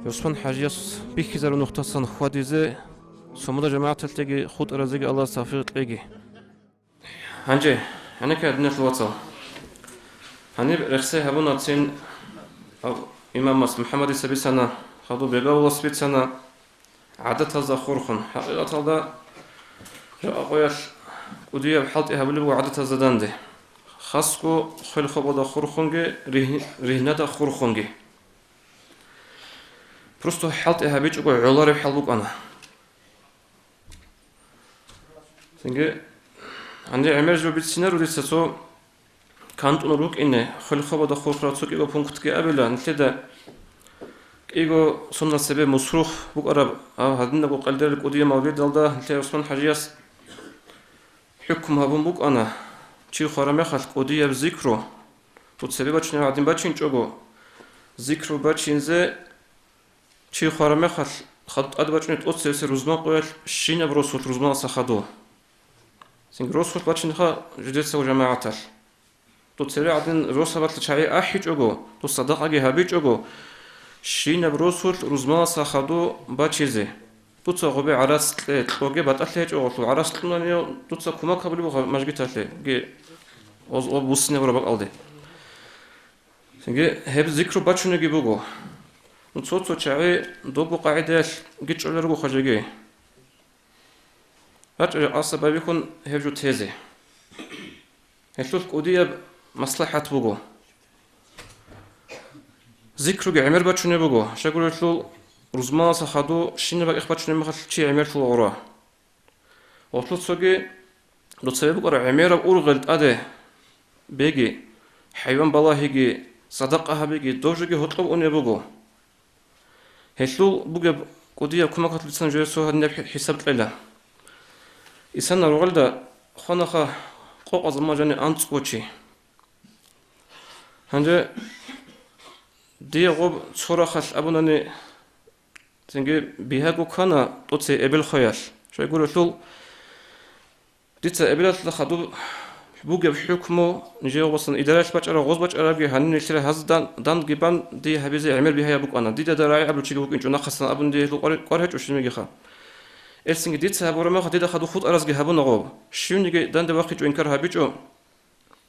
ГӀусман-хӀажияс бихьизарун нухдасан хьвадизе, Сомода жамагӀаталъеги хутӀаразеги Аллагьас тавфикъ кьеги. Гьанже, гьанекай, диналъул вацал. Гьаниб рехсей гьабунацин, гьав имамас МухӀаммадица бицана, хадуб Бегавулас бицана, гӀадатазда хурхун. ХӀакъикъаталда, жакъа къоялъ кӀудияб хӀалтӀи гьабулеб буго гӀадатазда данде. Хасго хвел-хвабалда хурхунги, ригь-, ригьнада хурхунги. Просто хӀалтӀи гьабичӀого гӀолареб хӀал букӀана. Цинги, гьанже гӀемер жо бицинаро дица цо кантӀун рукӀине, хвел-хвабада хурхарал цо кӀиго пунктги абила, нилъеда кӀиго суннат цебе мусрухъ букӀараб, гьав гьадинабго къелдерил кӀудияб мавлидалда нилъер ГӀусман-хӀажияс хӀукму гьабун букӀана, чи хвараб мехалъ кӀудияб зикру, цо цебе бачунеб гӀадин бачинчӀого, зикру бачинзе, чи хвараб мехалъ хадуб тӀаде бачӀунеб тӀоцебесеб рузман къоялъ щинаб росулъ рузманалдаса хадув. Цинги росулъ бачинха жидецаго жамагӀаталъ. Дуца цебе гӀадин росабалъа чагӀи ахӀичӀого, дус садакъаги гьабичӀого, щинаб росулъ рузманалдаса хадув бачизе. Дуца гъобе гӀарац кье, кьоге, батӀалъи гьечӀо гъолъул, гӀарац кьунани дуца кумек гьабулеб буго мажгиталъе, ги оз-, об буссинабураб бакӀалде. Цинги гьеб зикру бачунебги буго. Ну, цо-цо чагӀи добго къагӀидаялъги чӀолел руго хважеги. РачӀа жакъаса байбихьун гьеб жо тезе. Гьелъулъ кӀудияб маслахӀат буго. Зикруги гӀемер бачунеб буго, щайгурелъул рузманалдаса хадув щинаб бакӀихъ бачунеб мехалъ чи гӀемерлъула гъура. Гъолъул цоги, дуца цебе букӀараб гӀемераб ургъел тӀаде беги, хӀайван балагьиги, садакъа гьабиги, дов жоги гьоркьоб унеб буго. Гьелъул бугеб кӀудияб кумек гьатӀулеб цо гьадинаб хӀи-, хӀисаб кьела. Исана ругъелда хванаха къокъа заман жаниб анцӀго чи. Гьанже дие гъоб цо рахъалъ абунани, цинги бигьаго ккана тӀоцей эбел хвеялъ. Щайгурелъул, дица эбелалъа хадуб бугеб хӀукму, нижее гъосун идаралъ бачӀараб, гъоз бачӀарабги гьанив нилъер гьаздан, данги бан дие гьабизе гӀемер бигьаяб букӀана. Дида рагӀи абулев чиги вукӀинчӀо, нахъасан абун дие гьелъул къвар-, къвар гьечӀо щиб мегиха. Гьелсинги дица гьабураб мехалъ дида хадуб хутӀаразги гьабуна гъоб. Щивниги данде вахъичӀо, инкар гьабичӀо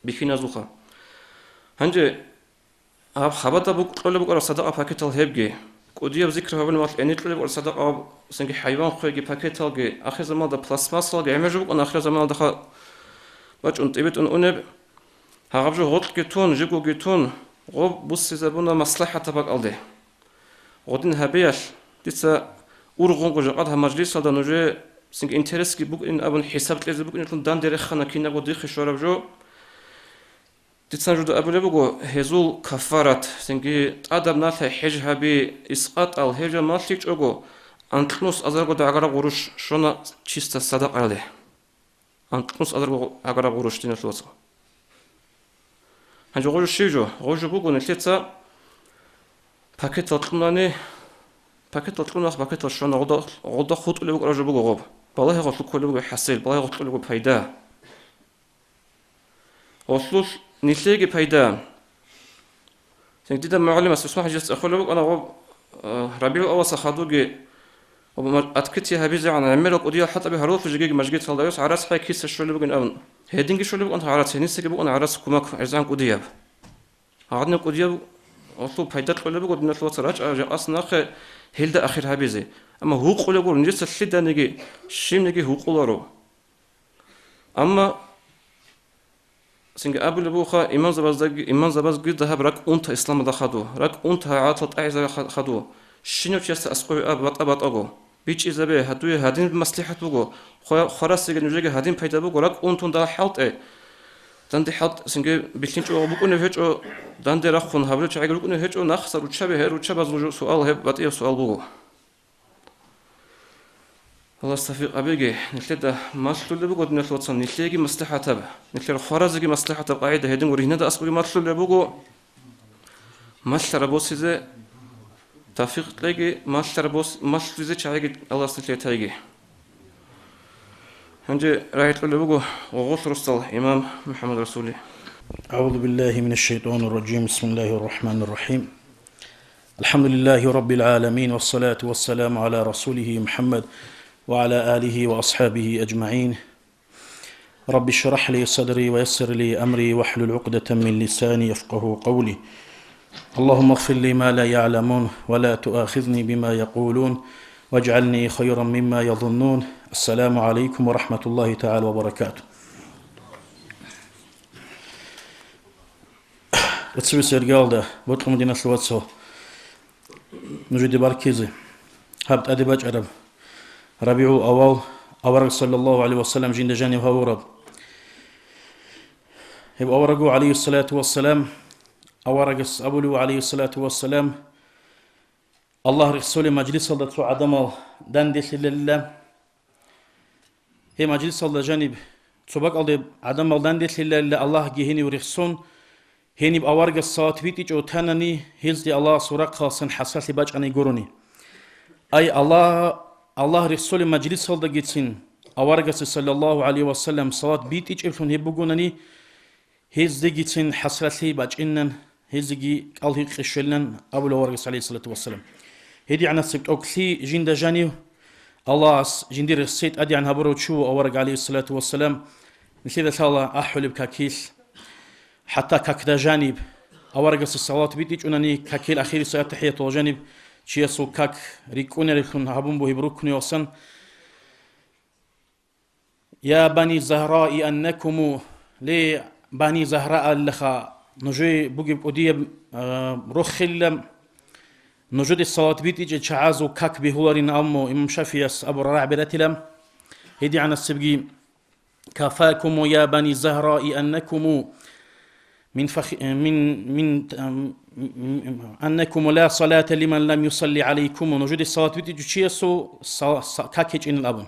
бихьиназулха. Гьанже гьаб хабада букӀ-, кьолеб букӀараб садакъа пакетал гьебги, кӀудияб зикр гьабулеб мехалъ гьенир кьолеб букӀараб садакъа, цинги хӀайван хвеги, пакеталги, ахирзаманалда пластмассалги гӀемер жо букӀана, ахирзаманалда ха-, бачӀун тӀибитӀун унеб, гьагъаб жо гъоркьги тун, жибгоги тун, гъоб буссизабуна маслахӀатаб бакӀалде. Гъодин гьабиялъ, дица ургъунго жакъад гьаб мажлисалда нужее цинги интересги букӀин абун хӀисаб кьезе букӀинеблъун данде рехана кинабго дихъе щвараб жо. Дица нужеда абулеб буго, гьезул каффарат, цинги тӀадаб налъай хӀеж гьаби, искъатӀал, гьеб жо малъичӀого, анкьнус азарго гӀагараб гъурущ щвана чисто садакъаялде. Анкьнус азарго гӀагараб гъурущ, диналъул вацал. Гьанже гъожо щив жо? Гъожо буго нилъеца пакетал кьунани, пакетал кьуна, пакетал щвана, гъода, гъода хутӀулеб букӀараб жо буго гъоб. Балагье гъолъул кколеб буго хӀасил, балагье гъолъул кколеб буго пайда. Гъолъулъ нилъееги пайда. Цинги дида мугӀалимас ГӀусман-хӀажияс цӀехолеб букӀана гъоб, э, РабигӀул-аввалалдаса хадуги, ва ма-, открытие гьабизегӀан гӀемерал кӀудиял хӀалтӀаби гьарулаф жеги мажгиталда гьес гӀарац хӀай киса щолеб бугин абун. Гьединги щолеб букӀана гӀарац, гьениса бугӀан гӀарац кумек гӀезегӀан кӀудияб. Гьадинаб кӀудияб гъолъул пайда кьолеб буго, диналъул вацал, рачӀа жакъас нахъе гьелда ахир гьабизе. Амма гьукъулеб гуро, нижеца лъиданиги, щибниги гьукъуларо. Амма цинги абулеб бугоха, имамзабаздаги, имамзабазги дагьаб ракӀ унта исламалда хадув, ракӀ унта гьагъатал тӀагӀизарал ха-, хадув. Щинав чиясда аскӀове аб батӀа-батӀаго. БичӀчӀизабе, гьадуе гьадин маслихӀат буго, хва-, хварасеги нужеги гьадин пайда буго, ракӀ унтун дагьа хӀалтӀе. Данде хӀалтӀ цинги билълъинчӀого букӀунев гьечӀо, данде рахъун гьабулел чагӀиги рукӀунев гьечӀо, нахъса руччаби гье-, руччабазул жо-, суал гьеб батӀияб суал буго. Аллагьас тавфикъ гьабеги, нилъеда малъулеб буго, диналъул вацал, нилъееги маслихӀатаб, нилъер хваразеги маслихӀатаб къагӀида гьединго ригьнада аскӀоги малъулеб буго, малъараб босизе тавфикъ кьеги, малъараб бос-, малъизе чагӀиги Аллагьас нилъее тайги. Гьанже рагӀи кьолеб буго гъогъолъ росдал имам МухӀаммад Расулие. أعوذ بالله من الشيطان الرجيم. بسم الله الرحمن الرحيم. الحمد لله رب العالمين، والصلاة والسلام على رسوله محمد وعلى آله وأصحابه أجمعين. رب اشرح لي صدري ويسر لي أمري واحلل عقدة من لساني يفقه قولي. اللهم اغفر لي ما لا يعلمون ولا تؤاخذني بما يقولون واجعلني خيرا مما يظنون. السلام عليكم ورحمة الله تعالى وبركاته. Цебе сергиялда бокьун, диналъул вацал, нужеде баркизе гьаб тӀаде бачӀараб РабигӀул-аввал, Авараг саллаллагьу гӀалайгьи ва саллам жинда жанив гьавураб. Гьеб аварагу гӀалайгьиссалату вассалам, аварагас абулев гӀалайгьиссалату вассалам, Аллагь рехсолеб мажлисалда цо гӀадамал данделъилалила. Гьеб мажлисалда жаниб цо бакӀалде гӀадамал данделъилалила, Аллагьги гьенив рехсон, гьениб аварагас салават битӀичӀо танани, гьезде Аллагьасул рахъалъан хӀасралъи бачӀани гурони. Ай, Аллагь, Аллагь рехсолеб мажлисалдагицин аварагасе саллаллагьу гӀалайгьи ва саллам салават битӀичӀеблъун гьеб бугонани, гьездегицин хӀасралъи бачӀинан, гьезеги кӀал гьикъи щвелнан абула аварагас гӀалайгьиссалату вассалам. ГьедигӀанасеб тӀокӀлъи жинда жанив, Аллагьас жиндир рехсей тӀадегӀан гьабурав чи ву авараг гӀалайгьиссалату вассалам, нилъеда лъала ахӀулеб какил. ХӀатта какда жаниб, аварагасе салават битӀичӀунани какил ахириса аттахӀияталда жаниб чиясул как рикӀкӀунареблъун гьабун бугеб рукнуялсан. Я бани Загьраи аннакуму, ле, бани Загьра аллаха, нужее бугеб кӀудияб, а, рохелилан, нужеде салават битӀичӀел чагӀазул как бегьуларин, аммо имам ШафигӀияс абураб рагӀаби ратила. ГьедигӀанасебги, кафакуму я бани Загьраи аннакуму мин фах-, э, мин, мин, ам, м, м, аннакуму ла салата лиман лам юсалли гӀалайкуму, нужеде салат битӀичӀев чиясул са-, са-, как гьечӀинал абун.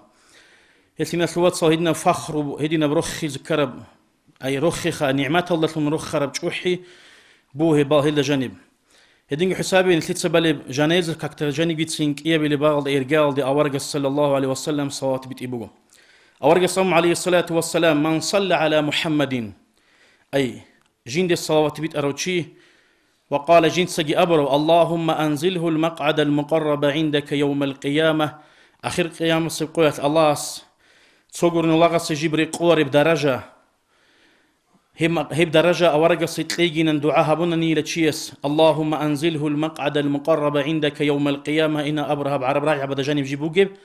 Гьелъиналъул вацал гьединаб фахру, гьединаб рохизе ккараб, ай, рохиха, нигӀматалдалъун рохараб чӀухӀи бугеб гьелда жаниб. Гьединго хӀисабе нилъеца балеб жаназа какда жанибгицин кӀиабилеб багъалда иргаялде аварагас саллаллагьу гӀалайгьи ва саллам салават битӀи буго. Аварагас абун гӀалайгьиссалату вассалам, ман салла гӀала МухӀаммадин, ай, жинде салават битӀарав чи, ва къала, жинцаги абурав, Аллагьумма анзилгьул макъгӀадал мукъарраба гӀиндака явмал къияма, ахир къиямасеб къоялъ Аллагьас цо гур нулагъасе жиб рекъолареб даража, Гьеб ма-, гьеб даража аварагасе кьейгинан дугӀа гьабунанийила чияс, Аллагьумма анзилгьул макъгӀадал мукъарраба гӀиндака явмал къияма ина абураб гьаб гӀараб рагӀабада жаниб жиб бугеб,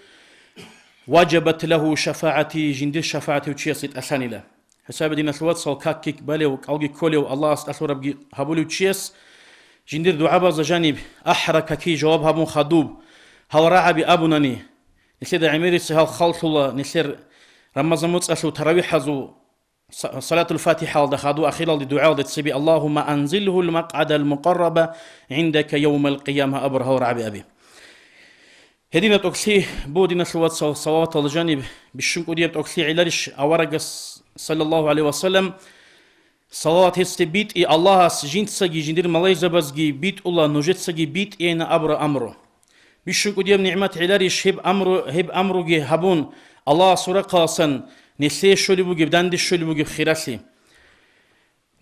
важабат лагьу шафагӀати, жиндир шафагӀатив чиясе тӀалъанила. ХӀисабе, диналъул вацал, как-кик балев, кӀалги кколев, Аллагьас тӀалъурабги гьабулев чияс жиндир дугӀабазда жаниб ахӀра каки жаваб гьабун хадуб, гьал рагӀаби абунани, нилъеда гӀемериса гьал халлъула, нилъер Рамазан моцӀалъул таравихӀазул Са-, Салатул ФатихӀалда хадуб ахиралде дугӀаялда цебе, Аллагьумма анзилгьул макъгӀадал мукъарраба гӀиндака явмал къияма абур гьал рагӀаби аби. Гьединаб тӀокӀлъи буго, диналъул вацал, салаваталда жаниб бищун кӀудияб тӀокӀлъи гӀеларищ аварагас, саллаллагьу гӀалайгьи ва саллам, салават гьесде битӀи Аллагьас жинцаги жиндир малайзабазги битӀула, нужецаги битӀейина абура амру. Бищун кӀудияб нигӀмат гӀеларищ гьеб амру, гьеб амруги гьабун, Аллагьасул рахъалъан нилъее щолеб бугеб, данде щолеб бугеб хиралъи.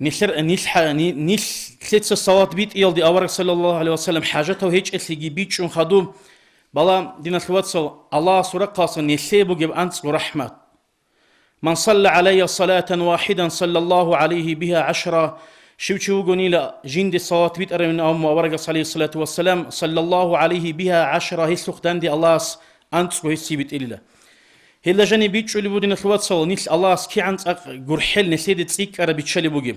Нилъер, нилъ хӀа-, ни-, нилъеца салават битӀиялде авараг саллаллагьу гӀалайгьи ва саллам хӀажатав гьечӀелъиги бичӀчӀун хадуб, бала, диналъул вацал, Аллагьасул рахъалъан нилъее бугеб анцӀго рахӀмат. Ман салла гӀалайя салатан вахидан саллаллагьу гӀалайгьи бигьа гӀашра, щив чи вугонила жинде салават битӀаравин, амма аварагас, гӀалайгьиссалату вассалам, саллаллагьу гӀалайгьи бигьа гӀашра, гьелъухъ данде Аллагьас анцӀго гьесие битӀилила. Гьелда жаниб бичӀчӀулеб буго, диналъул вацал, нилъ Аллагьас кигӀан цӀакъ гурхӀел нилъеде цӀикӀкӀараб биччалеб бугеб.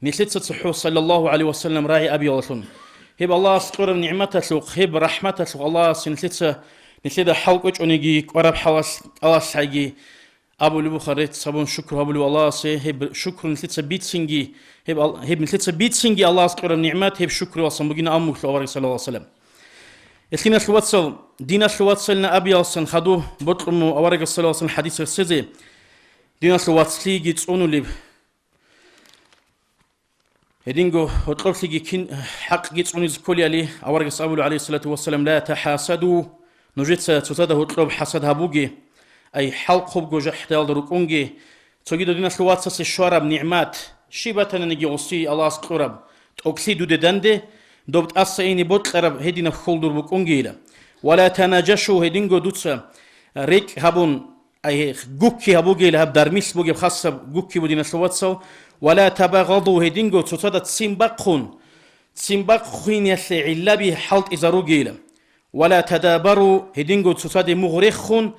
Нилъеца цохӀо, саллаллагьу гӀалайгьи ва саллам, рагӀи абиялъун. Гьеб Аллагьас кьураб нигӀматалъухъ, гьеб рахӀматалъухъ Аллагьас нилъеца, нилъеда хӀал кӀвечӀониги, кӀвараб хӀалалъ, кӀалалъайги, абулеб буха рецц гьабун шукру гьабулев Аллагьасе, гьеб шукру нилъеца бицинги, гьеб ал-, гьеб нилъеца бицинги Аллагьас кьураб нигӀмат, гьеб шукруялсан бугин абун буго авараг, саллаллагьу гӀалайгьи ва саллам. Гьелъиналъул вацал, диналъул вацална абиялсан хадуб бокьун буго аварагас, саллаллагьу гӀалайгьи ва саллам, хадисалъ цезе, диналъул вацлъиги цӀунулеб. Гьединго гьоркьоблъиги кин хӀакъги цӀунизе кколиали, аварагас абулев, гӀалайгьиссалату вассалам, ла тахӀасаду, нужеца цоцазда гьоркьоб хӀасад гьабуге, ай, хӀалхъубго жахӀдаялда рукӀунге, цогидав диналъул вацасе щвараб нигӀмат, щиб батаниги гъосие Аллагьас кьураб, тӀокӀлъи дуде данде, доб тӀаса ине бокьараб гьединаб хьул дур букӀунгейила. Ва ла танаджашу, гьединго дуца рекӀкӀ гьабун, Ай, гукки гьабугейила гьаб дармилъ бугеб хасаб гукки буго, диналъул вацал, ва ла табагъаду, гьединго цоцазда ццин бахъун, ццин бахъиналъе гӀиллаби хӀалтӀизаругейила, ва ла тадабару, гьединго цоцаде мугъ рехун,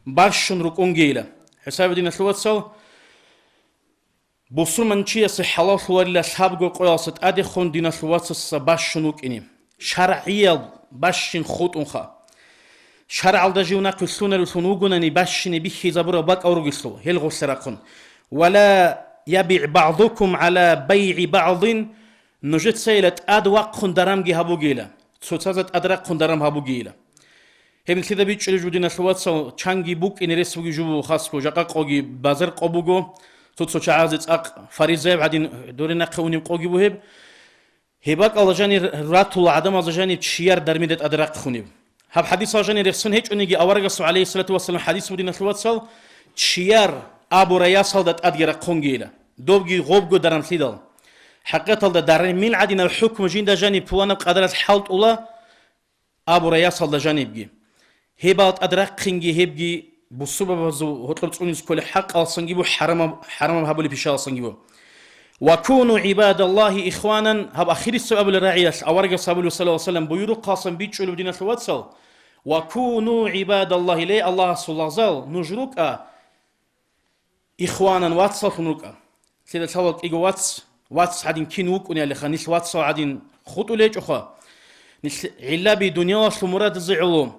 бащун рукӀунгейила. ХӀисабе, диналъул вацал, Бусурманчиясе хӀалаллъуларила лъабго къоялъа тӀадехун диналъул вацасда бащун вукӀине, шаргӀиял бащин хутӀунха. шаргӀалда жив нахъе лъунаривлъун вугонани бащине бихьизабураб бакӀал ругелъул, гьел гъорлъа рахъун. «Ва ла ябигӀ багӀдукум гӀала байгӀи багӀдин», нужецайила тӀад вахъун дарамги гьабугейила, цоцазда тӀад рахъун дарам гьабугейила. Гьеб нилъеда бичӀчӀулеб жо, диналъул вацал, чанги букӀине рес бугеб жо буго хасго, жакъа къоги базар къо буго, цо-цо чагӀазе цӀакъ фаризаяб гӀадин доре нахъе унеб къоги бугеб. Гьеб бакӀалда жанир ратула гӀадамазда жаниб чияр дармида тӀад рахъунеб. Гьаб хадисал жанир рехсон гьечӀониги, аварагасул, гӀалейхиссалату вассалам, хадис буго, диналъул вацал, чияр абурай ясалда тӀадги рахъунгейила, добги гъобго дарамлъидал. ХӀакъикъаталда дармил гӀадинаб хӀукму жинда жаниб пуланаб къадаралъ хӀалтӀула, абурай ясалда жанибги. Гьебал тӀад рахъинги гьебги бусурбабазул гьоркьоб цӀунизе кколеб хӀакъалъанги бу, хӀарамаб, хӀарамаб гьабулеб пишалъанги бу. «Ва куну гӀибадаллагьи ихванан», гьаб ахирисеб абулеб рагӀиялъ аварагас абулеб, саллаллагьу гӀалайгьи ва саллам, буюрухъалсан бичӀчӀулеб, диналъул вацал: «Ва куну гӀибадаллагьи», ле, Аллагьасул лагъзал, нуж рукӀа «ихванан», вацаллъун рукӀа. Лъида лъалал кӀиго вац, вац гӀадин кин вукӀунеялиха, нилъ вацал гӀадин хутӀулечӀоха. Нилъ гӀиллаби дуниялалъул мурадзе гӀоло,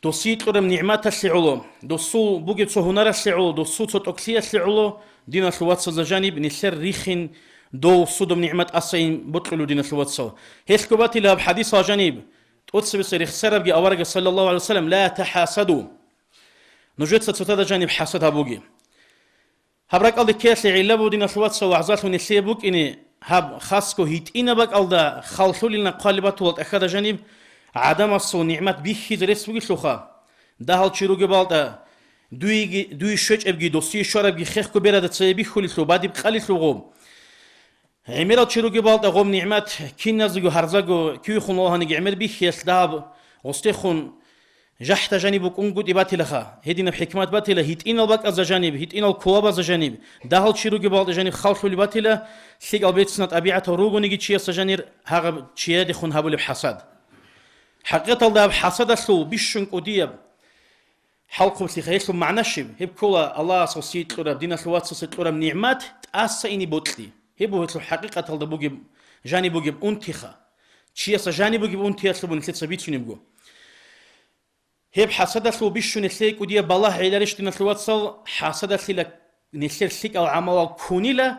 досие кьураб нигӀматалъе гӀоло, досул бугеб цо гьунаралъе гӀоло, досул цо тӀокӀлъиялъе гӀоло, диналъул вацазда жаниб, нилъер рихин дов судаб нигӀмат асайин бокьулев, диналъул вацал. Гьелъго батила гьаб хадисал жаниб, тӀоцебесеб рехсарабги аварагас, саллаллагьу гӀалайгьи ва саллам: «Ла тахӀасаду». Нужеца цоцазда жаниб хӀасад гьабуге. Гьаб ракӀалде ккеялъе гӀилла буго, диналъул вацал, вагӀзалъун нилъее букӀине, гьаб хасго гьитӀинаб бакӀалда халлъулилан хъвалеб батула тӀахьазда жаниб, гӀадамасул нигӀмат бихьизе рес бугелъулха. Дагьал чи ругеб балтӀа, дуеги, дуе щвечӀебги, досие щварабги хехго берада цее бихьулелъул, бадиб къалелъул гъоб. ГӀемерал чи ругеб балтӀа гъоб нигӀмат киназего гьарзаго кивехун валагьаниги гӀемер бихьиялъ дагьаб гъостехун жахӀда жаниб букӀунгутӀи батилаха, гьединаб хӀикмат батила, гьитӀинал бакӀазда жаниб, гьитӀинал кулабазда жаниб, дагьал чи ругеб балтӀа жаниб халлъулеб батила, лъикӀал бецина тӀабигӀатал ругониги чиясда жанир гьагъаб чияедехун гьабулеб хӀасад. ХӀакъикъаталда гьаб хӀасадалъул бищун кӀудияб хӀалхъублъи гьелъул магӀна щиб? Гьеб ккола Аллагьас гъосие кьураб, диналъул вацасе кьураб нигӀмат тӀаса ине бокьи. Гьеб буго гьелъул хӀакъикъаталда бугеб, жаниб бугеб унтиха. Чиясда жаниб бугеб унтиялъул бу нилъеца бицунебго. Гьеб хӀасадалъул бищун нилъее кӀудияб балагь гӀеларищ, диналъул вацал? ХӀасадалъила нилъер лъикӀал гӀамалал ккунила,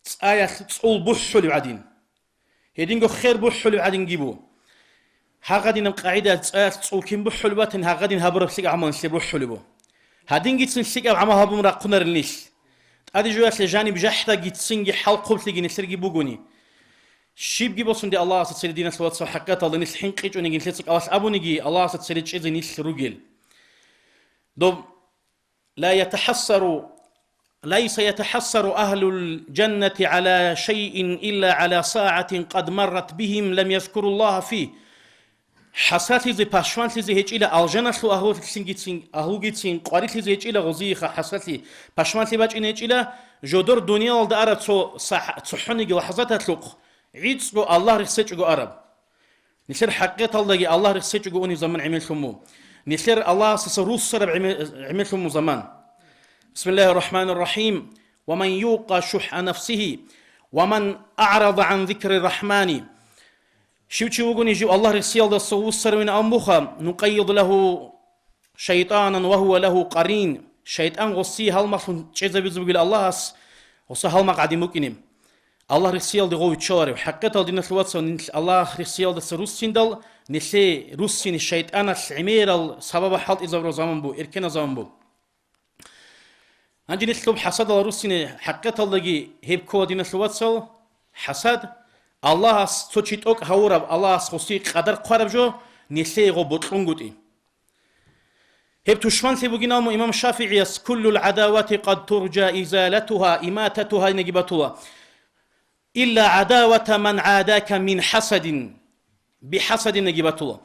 цӀаялъ цӀул бухӀулеб гӀадин. Гьединго хер бухӀулеб гӀадинги бу. Гьагъадинаб къагӀида цӀаялъ цӀул кин бухӀулеб батин, гьагъадин гьабураб лъикӀаб гӀамал нилъер бухӀулеб бу. Гьадингицин лъикӀаб гӀамал гьабун рахъунарел нилъ. ТӀаде жоялъе жаниб жахӀдагицинги хӀалхъублъиги нилъерги бугони. Щибги босунде Аллагьасда цере, диналъул вацал, хӀакъикъаталда нилъ хӀинкъичӀониги, нилъеца кӀалалъ абуниги, Аллагьасда цере чӀезе нилъ ругел. Доб لا يتحسر، ليس يتحسر أهل الجنة على شيء إلا على ساعة قد مرت بهم لم يذكروا الله فيه. ХӀасадлъизе, пашманлъизе гьечӀила алжаналъул агьлулъингицин, агьлугицин къварилъизе гьечӀила гъозиеха хӀасадлъи, пашманлъи бачӀине гьечӀила жодор дуниялалда араб цо сахӀ-, цохӀониги лахӀзаталъухъ, гӀицӀго Аллагь рехсечӀого араб. Нилъер хӀакъикъаталдаги Аллагь рехсечӀого унеб заман гӀемерлъун мун. Нилъер Аллагьасдаса руссараб гӀеме-, гӀемерлъун мун заман. بسم الله الرحمن الرحيم. ومن يوق شح نفسه ومن أعرض عن ذكر الرحمن. Щив чи вугони жив Аллагь рехсиялдаса вуссаравин аммуха, نقيض له شيطانا وهو له قرين, шайтӀан гъосие гьалмагълъун чӀезабизе бугел Аллагьас, гъоса гьалмагъ гӀадин букӀине. Аллагь рехсиялде гъов виччаларев. ХӀакъикъатал, диналъул вацал, нилъ Аллагь рехсиялдаса руссиндал, нилъее руссине шайтӀаналъ гӀемерал сабаба хӀалтӀизабураб заман бу, эркенаб заман бу. Гьанже нилъ доб хӀасадал руссине, хӀакъикъаталдаги гьеб ккола, диналъул вацал, хӀасад, Аллагьас цо чи тӀокӀ гьавураб, Аллагьас гъосие къадар хъвараб жо, нилъее гъо бокьунгутӀи. Гьеб тушманлъи бугин абун имам ШафигӀияс: «كل العداوات قد ترجى إزالتها، إماتتها», инаги батула. «إلا عداوة من عاداك من حسد، بحسد», инаги батула.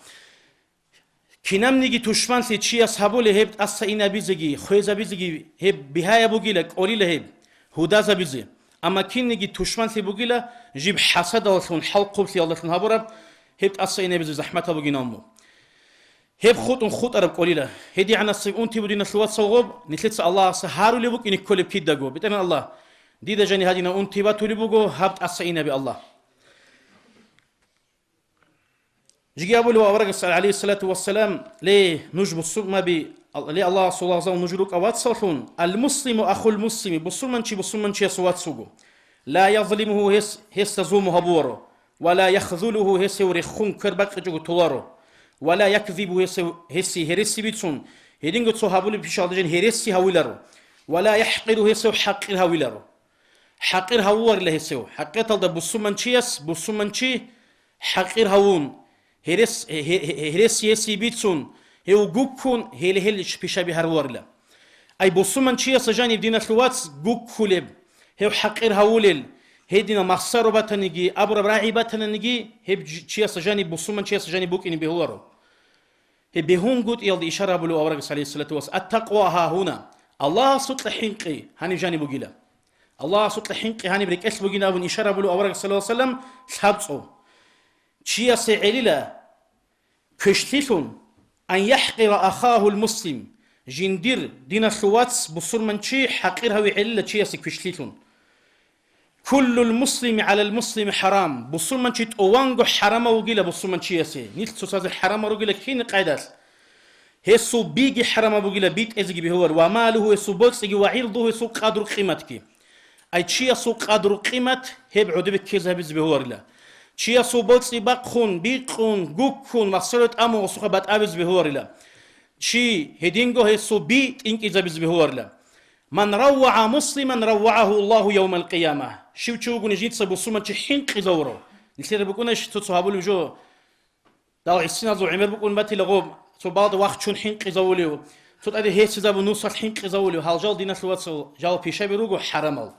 Кинабниги тушманлъи чияс гьабулеб гьеб тӀаса инабизеги, хвезабизеги гьеб бигьаяб бугила, кӀолила гьеб, гьудазабизе. Амма кинниги тушманлъи бугила, жиб хӀасадаллъун, хӀалхъублъиялдалъун гьабураб, гьеб тӀаса инабизе захӀматаб бугин абун. Гьеб хутӀун хутӀараб кӀолила. ГьедигӀанасеб унти бу, диналъул вацал, гъоб, нилъеца Аллагьас гьарулеб букӀине кколеб кидаго. БетӀергьан Аллагь, дида жани гьадинаб унти батулеб буго, гьаб тӀаса инаби, Аллагь. Жиги абулев аварагас, гӀалейхиссалату вассалам: «Ле, нуж бусурмаби, ле, Аллагьасул лагъзал нуж рукӀа вацаллъун, ал-муслиму ахул муслими, бусурманчи бусурманчиясул вац вуго. Ла язлимуху, гьес, гьесда зулму гьабуваро, ва ла яхзулуху, гьесев рехун квер бакъичӀого толаро, ва ла якзибу, гьесев, гьесие гьереси бицун, гьединго цо гьабулеб пишалда жин гьереси гьавиларо, ва ла яхӀкъиру, гьесев хӀакъир гьавиларо». ХӀакъир гьавуварила гьесев. ХӀакъикъаталда бусурманчияс бусурманчи хӀакъир гьавун, гьерес-, гье-, гье-, гьереси гьесие бицун, гьев гуккун, гьеле-гьел пишаби гьаруларила. Ай бусурманчияса жаниб диналъул вац гуккулеб, гьев хӀакъир гьавулел, гьединал махсаро батаниги, абураб рагӀи батананиги, гьеб ж-, чияса жаниб, бусурманчияса жаниб букӀине бегьуларо. Гьеб бегьунгутӀиялда ишара гьабулев аварагас, гӀалейхиссалату вассалам: «Ат-такъва гьагьуна», Аллагьасукьа хӀинкъи гьаниб жаниб бугила. Аллагьасукьа хӀинкъи гьаниб рекӀелъ бугин абун ишара гьабулев аварагас, саллаллагьу гӀалайгьи вассалам, лъабцӀул. Чиясе гӀелила квешлъилъун, ан яхӀкъира ахагьул муслим, жиндир диналъул вац бусурманчи хӀакъир гьави гӀелила чиясе квешлъилъун. Куллул муслими гӀалал муслими хӀарам, бусурманчи тӀуванго хӀарамав вугила бусурманчиясе, нилъ цоцазе хӀарамал ругила кин къайдалъ. Гьесул биги хӀарамаб бугила, битӀезеги бегьулар, ва малугьу, гьесул боцӀиги, ва гӀирдугьу, гьесул къадру-къиматги. Ай чиясул къадру-къимат гьеб гӀодобе ккезе гьабизе бегьуларила. Чиясул боцӀи бахъун, бикьун, гуккун, махсаро тӀамун гъосухъа батӀабизе бегьуларила. Чи гьединго гьесул би тӀинкӀизабизе бегьуларила. «Ман раввагӀа муслиман, раввагӀагьу Аллагьу явмал къияма». Щив чи вугони жинца бусурманчи хӀинкъизавурав. Нилъер букӀунищ цо-цо гьабулеб жо? Дал гӀисиназул гӀемер букӀун батила гъоб, цо балда вахчун хӀинкъизавулев, цо тӀаде гьесизабун нусалъ хӀинкъизавулев, гьал жал диналъул вацал, жал пишаби руго хӀарамал.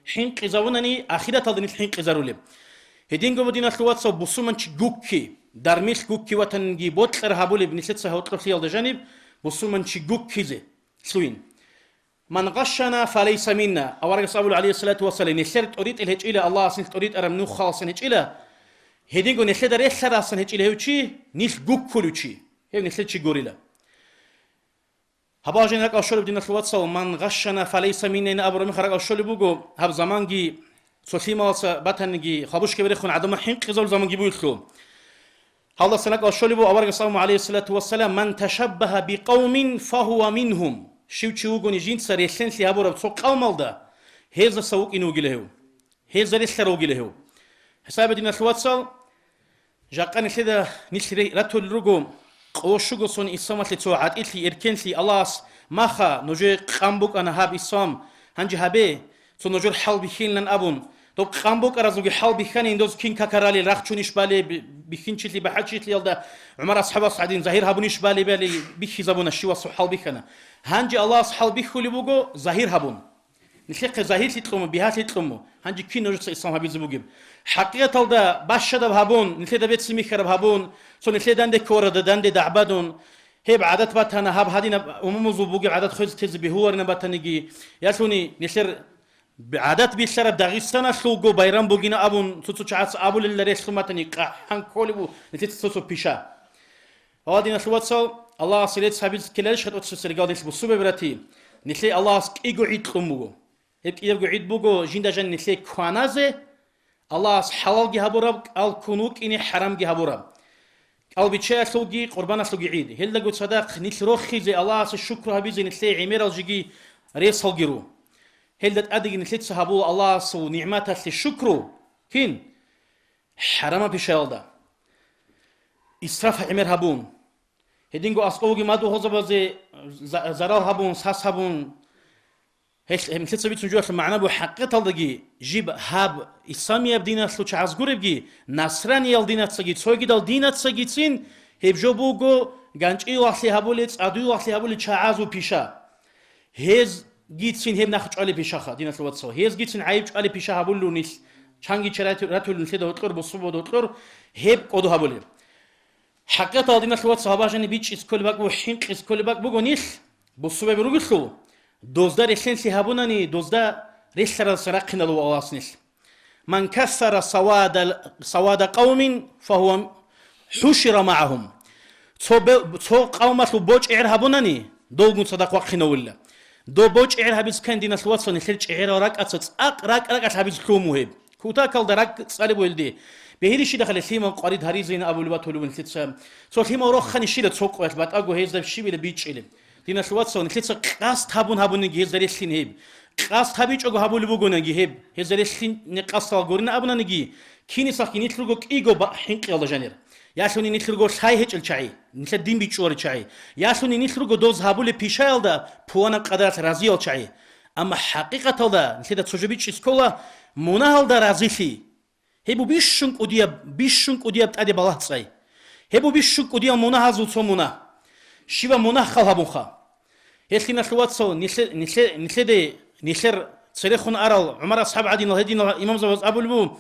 ХӀинкъизавунани ахираталда нилъ хӀинкъизарулеб. Гьединго бу диналъул вацал бусурманчи гукки, дармилъ гукки ватанги бокьар гьабулеб нилъеца гьоркьоблъиялда жаниб бусурманчи гуккизе лъугьин. «Ман гъашшана, фалейса минна», аварагас абула, гӀалейхиссалату вассалам, нилъер тӀоритӀел гьечӀила, Аллагьас нилъ тӀоритӀараб нухалсан гьечӀила, гьединго нилъеда релълъаралсан гьечӀила гьев чи, нилъ гуккулев чи, гьев нилъер чи гурила. Гьабал жин ракӀал щолеб диналъул вацал, «Ман гъашшана, фалейса минна» ин абураб мехалъ ракӀал щолеб буго, гьаб заманги цо лъималаца батаниги, хабушкаб рехун гӀадамал хӀинкъизабул заманги бугелъул. Гьалдасан ракӀал щолеб буго аварагас абун, гӀалейхиссалату вассалам: «Ман ташаббагьа бикъавмин, фагьува мингьум». Щив чи вугони жинца релълъенлъи гьабураб цо къавмалда, гьездаса вукӀине вугила гьев. Гьезда релълъарав вугила гьев. ХӀисабе, диналъул вацал, жакъа нилъеда нилъ ре-, ратулел руго, къо щуго сон исламалъе цо гӀатӀилъи, эркенлъи Аллагьас: «Маха, нужее къан букӀана гьаб ислам, гьанже гьабе, цо нужер хӀал бихьилан», абун, доб къан букӀаразулги хӀал бихьани, индоз кин какаралел, рахчунищ бале, би-, бихьинчилъи бахӀарчилъиялда ГӀумар асхӀабас гӀадин, загьир гьабунищ бале, бале бихьизабуна, щивасул хӀал бихьана. Гьанже Аллагьас хӀал бихьулеб буго загьир гьабун. Нилъехъе загьирлъи кьуму, бигьалъи кьуму, гьанже кин нужеца ислам гьабизе бугеб? ХӀакъикъаталда бащадаб гьабун, нилъеда бецин бихьараб гьабун, цо нилъеда данде ккорада, данде дагӀбадун, гьеб гӀадат батана, гьаб гьадинаб умумузул бугеб гӀадат хвезе тезе бегьуларина батаниги, ялъуни нилъер гӀадат бихьараб Дагъистаналъулго байрам бугина абун, цо-цо чагӀаца абулелла релълъун батани, къахӀан кколеб бу нилъеца цо-цо пиша. Ва, диналъул вацал, Аллагьас рецц гьабизе ккеларищ гьатӀоцесеригал нилъ бусурбаби рати? Нилъее Аллагьас кӀиго гӀид кьун буго. Гьеб кӀиябго гӀид буго жинда жан нилъее кваназе, Аллагьас хӀалалги гьабураб, кӀал ккун вукӀине хӀарамги гьабураб. КӀалбиччаялъулги къурбаналъулги гӀид. Гьелдаго цадахъ нилъ рохизе, Аллагьасе шукру гьабизе нилъее гӀемерал жеги ресалги ру. Гьелда тӀадеги нилъеца гьабула Аллагьасул нигӀматалъе шукру. Кин? ХӀарамаб пишаялда. Исраф гӀемер гьабун. Гьединго аскӀовги мадугьалзабазе за-, зарал гьабун, сас гьабун. Гьел-, гьелъица бицун жуялъул магӀна буго, хӀакъикъаталдаги жиб гьаб исламияб диналъул чагӀаз гуребги, насраниял динацаги, цогидал динацагицин гьеб жо буго, ганчӀиялъе гьабулел, цӀадуялъе гьабулел чагӀазул пиша. Гьезгицин гьеб нах чӀвалеб пишаха, диналъул вацал. Гьезгицин гӀайиб чӀвалеб пиша гьабулел нилъ, чанги чарай ратулел нилъеда гьоркьор, бусурбабазда гьоркьор гьеб кӀодо гьабулеб. ХӀакъикъаталда, диналъул вацал, гьабажани бичӀчӀиз кколеб бакӀ буго, хӀинкъиз кколеб бакӀ буго нилъ, бусурбаби ругелъул, дозда релълъенлъи гьабунани, дозда релълъаралдаса рахъиналъув Аллагьас нилъ. «Ман кассара савада, савада къавмин, фагьува хӀушира магӀагьум». Цо бе-, цо къавмалъул бочӀи-гӀер гьабунани, долгун цадахъ вахъинавулла. Доб бочӀи-гӀер гьабиз ккани, диналъул вацал, нилъер чӀегӀерал ракӀаца цӀакъ ракӀ-ракӀалъ гьабиз лъугьун бугеб. Кутакалда ракӀ цӀалеб бугелде, бегьирищидахъали лъимал къварид гьаризейин абулеб батулеб нилъеца. Цо лъимал рохани щила цо къоялъ батӀаго гьезда щибила бичӀчӀилеб. Диналъул вацал, нилъеца къасд гьабун гьабуниги гьезда релълъин гьеб. Къасд гьабичӀого гьабулеб бугониги гьеб, гьезда релълъине къасдал гурин абунаниги, кинисахъги нилъ руго кӀиго ба-, хӀинкъиялда жанир. Ялъуни нилъ руго лъай гьечӀел чагӀи, нилъер дин бичӀчӀуларел чагӀи. Ялъуни нилъ руго доз гьабулеб пишаялда пуланаб къадаралъ разиял чагӀи. Амма хӀакъикъаталда нилъеда цо жо бичӀчӀизе ккола, мунагьалда разилъи. Гьеб бищун кӀудияб, бищун кӀудияб тӀаде балагь цӀай. Гьеб бищун кӀудиял мунагьазул цо мунагь. Щибаб мунагь хал гьабунха. Гьелъ, диналъул вацал, нилъе-, нилъе-, нилъеде, нилъер церехун арал ГӀумар асхӀаб гӀадинал гьединал имамзабаз абулеб буго: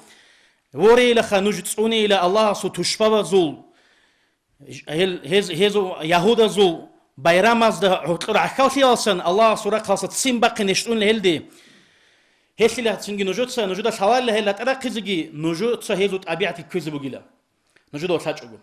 «Ворейилаха нуж цӀунейила Аллагьасул тушбабазул, гьел-, гьез-, гьезул, ягьудазул байрамазда гьоркьор гӀахьаллъиялсан Аллагьасул рахъалъа ццин бахъин нечӀунила гьелде. Гьелъила цинги нужеца, нужеда лъаларила гьел ратӀа рахъизеги, нужеца гьезул тӀабигӀатги кквезе бугила». Нужеда лъачӀого.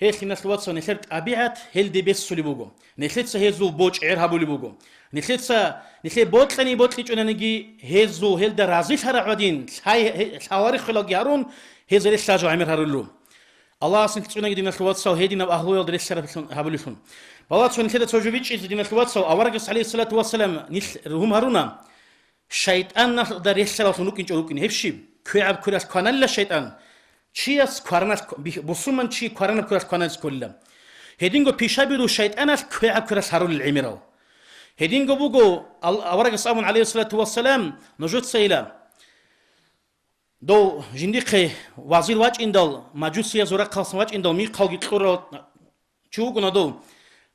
Гьелъ, диналъул вацал, нилъер тӀабигӀат гьелде бесулеб буго. Нилъеца гьезул бочӀгӀер гьабулеб буго. Нилъеца, нилъее бокьани бокьичӀонаниги, гьезул гьелда разилъараб гӀадин, лъай-, гье-, лъаларихъулаги гьарун, гьез гьеле лъажал гӀемер гьарулел руго. Аллагьас нилъ цӀунаги, диналъул вацал, гьединаб агьлуялда релълъараб гьабулелъун. Балагье, нилъеда цо жо бичӀчӀизе, диналъул вацал, аварагас, гӀалайгьиссалату вассалам, нилъ ругьун гьаруна. ШайтӀаналда релълъараллъун рукӀинчӀо рукӀин гьеб щиб? КвегӀаб квералъ кваналила шайтӀан. Чияс квараналъ кв-, бих-, бусурман чи кваранаб квералъ кваналъ кколила. Гьединго пишаби руго шайтӀаналъ квегӀаб квералъ гьарулел гӀемерал. Гьединго буго, ал-, аварагас абун, гӀалайгьиссалату вассалам, нужецайила, дов жиндихъе вазир вачӀиндал, мажусиязул рахъалъан вачӀиндал, михъалги кьурал чи вукӀуна дов.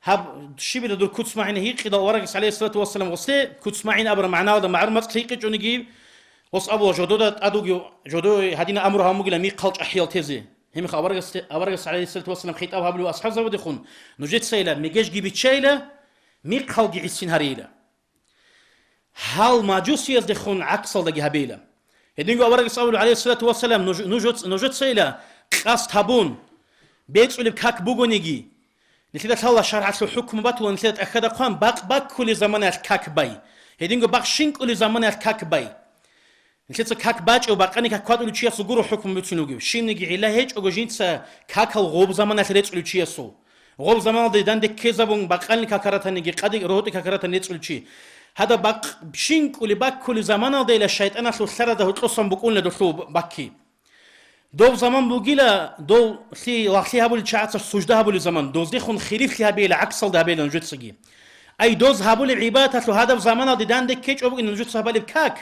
Гьаб щибила дур куц-магӀина гьикъидал аварагас, гӀалайгьиссалату вассалам, гъосе куц-магӀин абураб магӀналда магӀарул мацӀ гьикъичӀониги, гъос абула, жодода тӀад вугев, жодое гьадинаб амру гьабун бугила михъал чӀахӀиял тезе. Гьебмехалъ аварагас, аварагас, гӀалайгьиссалату вассалам, хитӀаб гьабулев асхӀабзабадехун: «Нужецайила мегежги биччайила, михъалги гӀисин гьарейила». Гьал мажусияздехун гӀаксалдаги гьабейила. Гьединго аварагас абулеб, гӀалайгьиссалату вассалам, нуж-, нуж-, нужецайила къасд гьабун, бецӀулеб как бугониги, нилъеда лъала шаргӀалъул хӀукму батула, нилъеда тӀахьада хъван, бакъ баккулеб заманаялъ как бай. Гьединго бакъ щинкӀулеб заманаялъ как бай. Нилъеца как бачӀев, бакъани как кватӀулев чиясул гуро хӀукму бицун вугев. Щибниги гӀилла гьечӀого жинца какал гъоб заманалъ рецӀулев чиясул. Гъоб заманалде данде ккезабун, бакъани как ратаниги, къади рогьотӀи как ратани рецӀулев чи. Гьадаб бакъ щинкӀулеб баккулеб заманалдайила шайтӀаналъул лъарада гьоркьосан букӀунила долъул бакки. Дов заман бугила, дов лъи-, лагълъи гьабулел чагӀаца сужда гьабулел заман, доздехун хилифлъи гьабейила, гӀаксалда гьабейила нужецаги. Ай, доз гьабулеб гӀибадаталъул гьадаб заманалде данде ккечӀо бугин нужеца гьабалеб как,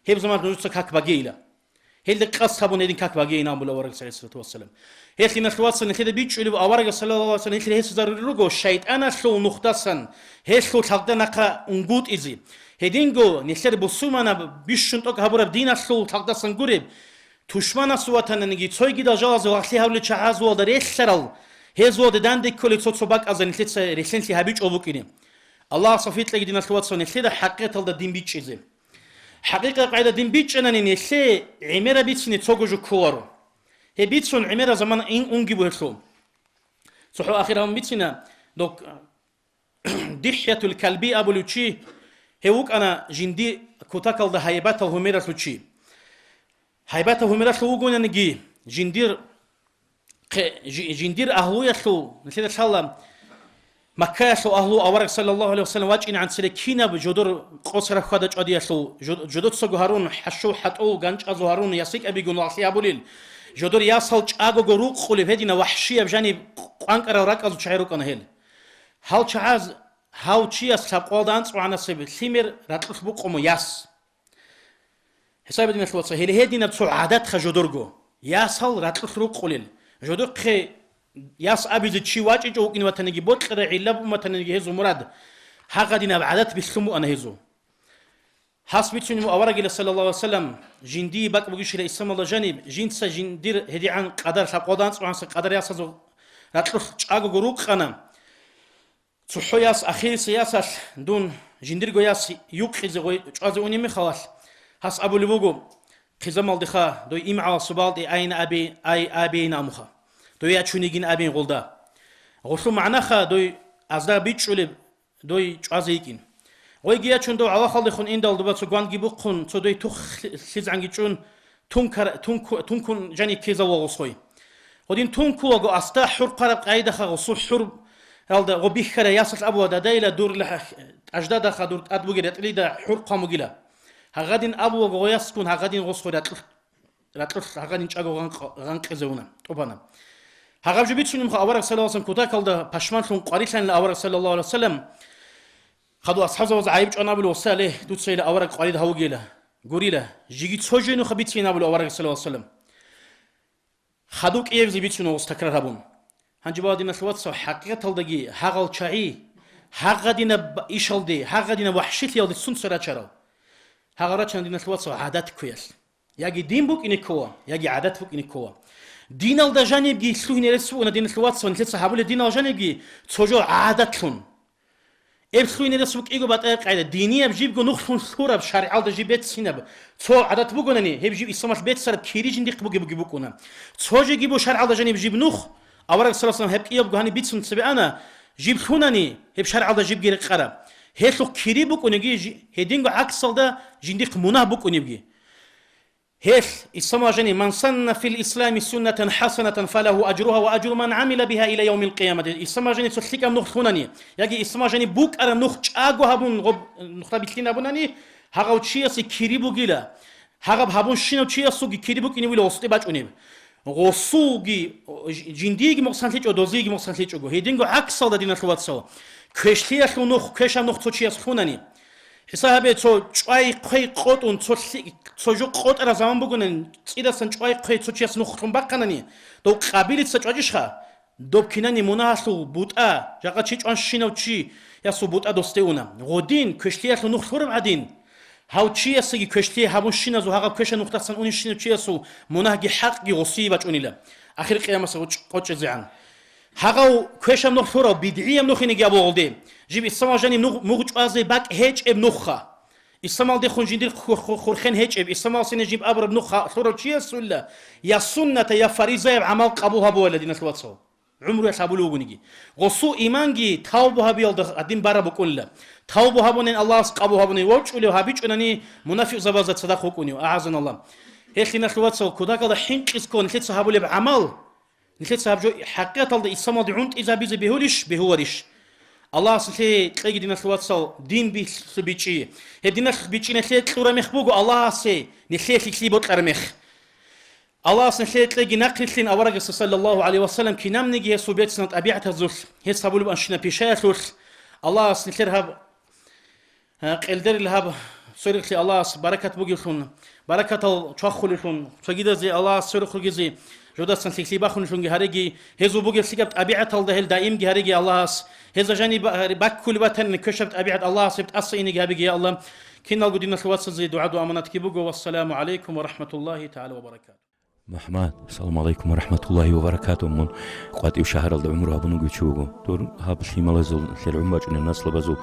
гьеб заманалъ нужеца как багейила. Гьелда къасд гьабун гьедин как багейин абула аварагас, гӀалайгьиссалату вассалам. Гьелъ, диналъул вацал, нилъеда бичӀчӀулеб аварагас, саллаллагьу гӀалайгьи вассалам, нилъер гьесизарулел руго шайтӀаналъул нухдасан, гьелъул лъалда нахъа унгутӀизе. Гьединго нилъер бусурманаб бищун тӀокӀ гьабураб диналъул лъалдасан гуреб, тушманасул ватананиги цойгидал жалазул лагълъи гьабулел чагӀазулалда релълъарал, гьезулалде данде кколел цо-цо бакӀазда нилъеца релълъинлъи гьабичӀо букӀине. Аллагьас тавфикъ кьеги, диналъул вацал, нилъеда хӀакъикъаталда дин бичӀчӀизе. ХӀакъикъат къайда дин бичӀчӀанани, нилъее гӀемераб бицине цого жо кколаро. Гьеб бицун гӀемераб заман ин унги бугелъул. ЦохӀо ахир гьабун бицина, док-, Дихьятул Калби абулев чи, гьев вукӀана жинди кутакалда гьайбатал гьумералъув чи. Гьайбатал гьумералъув вугонаниги, жиндир хъе-, жи-, жиндир агьлуялъул, нилъеда лъала, Маккаялъул агьлу авараг саллаллагьу гӀалайгьи вассалам вачӀинегӀан цере кинаб жодор къосараб хьвада-чӀвадиялъул, жо-, жодоцаго гьарун, хӀашов-хӀатӀов, ганчӀазул гьарун, ясикӀабигун лагълъи гьабулел, жодор ясал чӀагого рукъулеб гьединаб вахӀшияб жаниб къванкӀарал ракӀазул чагӀи рукӀана гьел. Гьал чагӀаз, гьав чияс лъабкъоялда анцӀбагьанасеб лъимер ракьулъ букъумо яс. ХӀисабе, диналъул вацал, гьеле гьединаб цо гӀадатха жодорго. Ясал ракьулъ рукъулел. Жодохъе яс абизе чи вачӀичӀо вукӀин ватаниги, бокьарай гӀилла букӀун ватаниги гьезул мурад. Гьагъадинаб гӀадат бихьун буана гьезул. Гьас бицунеб аварагила, саллаллагьу гӀалайгьи вассалам, жиндие бакӀ бугищила исламалда жаниб, жинца жиндир гьедигӀан къадар, лъабкъоялда анцӀбагьанасеб къадар ясазул ракьулъ чӀагого рукъана. ЦохӀо яс, ахирисеб ясалъ дун жиндирго яс юкъизе гъой чӀвазе унеб мехалъ, гьас абулеб буго: «Хъизамалдеха, дой имгӀаласул балтӀи айин абе-, ай абейин амуха. Дой ячун йигин абейин гъолда». Гъолъул магӀнаха дой азда бичӀчӀулеб, дой чӀвазе йикӀин. Гъойги ячун дов гӀалахалдехун индал дуба цо гванги бухъун, цо дой тух лъи-, лъизгӀанги чӀун, тункар-, тунку-, тункун жани ккезавула гъосхой. Гъодин тункулаго аста хӀур хъвараб къайдаха гъосул хӀуралда гъо бихьара ясалъ абула дадайила дур лахӀ-, тӀаждадаха дур тӀад бугел ратӀлида хӀур хъван бугила. Гьагъадин абулаго гъояскун гьагъадин гъосхой ратӀлъ-, ратӀлъ гьагъадин чӀаго гъанкъ-, гъанкъизавуна, тӀубана. Гьагъаб жо бицунебха авараг саллаллагьу гӀалайгьи ва саллам кутакалда пашманлъун къварилъанила авараг саллаллагьу гӀалайгьи ва саллам. Хадур асхӀабзабаз гӀайиб чӀван абулев, васале, дуца ила авараг къварид гьавугела, гурила, жиги цо жо нуха бицейин абулев авараг саллаллагьу гӀалайгьи ва саллам. Хадув кӀиябизе бицун гъос такрар гьабун. Гьанже бала диналъ вацал, хӀакъикъаталдаги гьагъал чагӀи, гьагъадинаб ишалде, гьагъадинаб вахӀшилъиялде сунца рачарал? Гьагъал рачана диналъ вацал гӀадат кквеялъ. Яги дин букӀине ккола, яги гӀадат букӀине ккола. Диналда жанибги лъугьине рес бугӀуна диналъ вацал, нилъеца гьабулеб динал жанибги цо жо гӀадатлъун. Эб лъугьине рес букӀиго батӀа-, къайда, динияб жибго нухлъун лъураб, шаргӀалда жиб беццинаб цо гӀадат бугонани, гьеб жиб исламалъ беццараб кири жиндихъ буги-буги букӀуна. Цо жеги бу шаргӀалда жаниб жиб нух, авараг саллаллагьу гӀалайгьи ва саллам гьеб кӀиябго гьаниб бицун цебе ана, жиб лъунани, гьеб шаргӀалда жибги рекъараб. Гьелъухъ кири букӀунебги жи-, гьединго гӀаксалда жиндихъ мунагь букӀунебги. Гьелъ, исламалъ жани, «Ман санна фил ислами суннатан хӀасанатан фалагьу ажругьа ва ажру ман гӀамила бигьа ила явмил къиямати». Исламалъ жани цо лъикӀаб нух лъунани, яги исламалъ жани букӀараб нух чӀаго гьабун гъоб-, нухда билълъин абунани, гьагъав чиясе кири бугила. Гьагъаб гьабунщинав чиясулги кири букӀиневила гъосде бачӀунеб. Гъосулги, ж-, жиндиеги мукъсанлъичӀо, дозиеги мукъсанлъичӀого. Гьединго гӀаксалда, диналъ вацал, квешлъиялъул нух, квешаб нух цо чияс лъунани. ХӀисаб гьабе, цо чӀвай-хъвей къотӀун, цо лъи-, цо жо къотӀараб заман бугонани, цӀидасан чӀвай-хъвей цо чияс нух лъун бахъанани, дов къабилица чӀвачӀищха? Доб кинани мунагьалъул бутӀа, жакъа чи чӀванщинав чиясул бутӀа досде уна. Гъодин, квешлъиялъул нух лъураб гӀадин, гьав чиясеги квешлъи гьабунщиназул гьагъаб квешаб нухдасан унищинав чиясул мунагьги хӀакъги гъосие бачӀунила, ахир къиямасеб къочӀ-, къочӀезегӀан. Гьагъав квешаб нух лъурав, бидгӀияб нух инеги абугъалде, жиб исламалъ жаниб нух-, мугъ чӀвазе бакӀ гьечӀеб нухха. Исламалдехун жиндир ху-, ху-, хурхен гьечӀеб, исламалъ сине жиб абураб нух ха-, лъурав чиясулла я сунната, я фаризаяб гӀамал къабул гьабугьайилла, диналъ вацал. ГӀумруялъ гьабулев вугониги. Гъосул иманги тавбу гьабиялда гьадин бараб букӀунила. Тавбу гьабунин Аллагьас къабул гьабунин, вачӀулев гьабичӀунани мунафикъзабазда цадахъ вукӀунев, агӀазаналла. Гьелъ, диналъ вацал, кутакалда хӀинкъизе ккола нилъеца гьабулеб гӀамал. Нилъеца гьаб жо хӀакъикъаталда исламалде гӀунтӀизабизе бегьулищ, бегьуларищ? Аллагьас нилъее кьеги, диналъ вацал, дин бихьулъ бичӀчӀи. Гьеб диналъ бичӀчӀи нилъее кьураб мех буго Аллагьасе нилъее лъикӀлъи бокьараб мех. Аллагьас нилъее кьеги нахърилълъин аварагасда, саллаллагьу гӀалайгьи ва саллам, кинабниги гьесул бецина тӀабигӀатазулъ, гьес гьабулеб анщина пишаялъулъ. Аллагьас нилъер гьаб, э, къелдерил гьаб сверухълъи Аллагьас баракат бугевлъун, баракатал чвахулевлъун, цогидазе Аллагьас сверухъ ругезе, жодасан лъикӀлъи бахунеллъунги гьареги, гьезул бугеб лъикӀаб тӀабигӀаталда гьел даимги гьареги Аллагьас, гьезда жаниб ба-, баккулеб батани, квешаб тӀабигӀат Аллагьас гьеб тӀаса инеги гьабеги, я Аллагь. Киналго диналъул вацазе дугӀаду аманатги буго. Вассаламу гӀалайкум ва рахӀматуллагьи тагӀала ва баракатугь. МухӀаммад, саламу гӀалайкум ва рахӀматуллагьи ва баракатугь. Мун КъватӀив шагьаралда гӀумру гьабун вугев чи вуго. Дур гьаб лъималазул, нилъер гӀумру бачӀунел наслабазул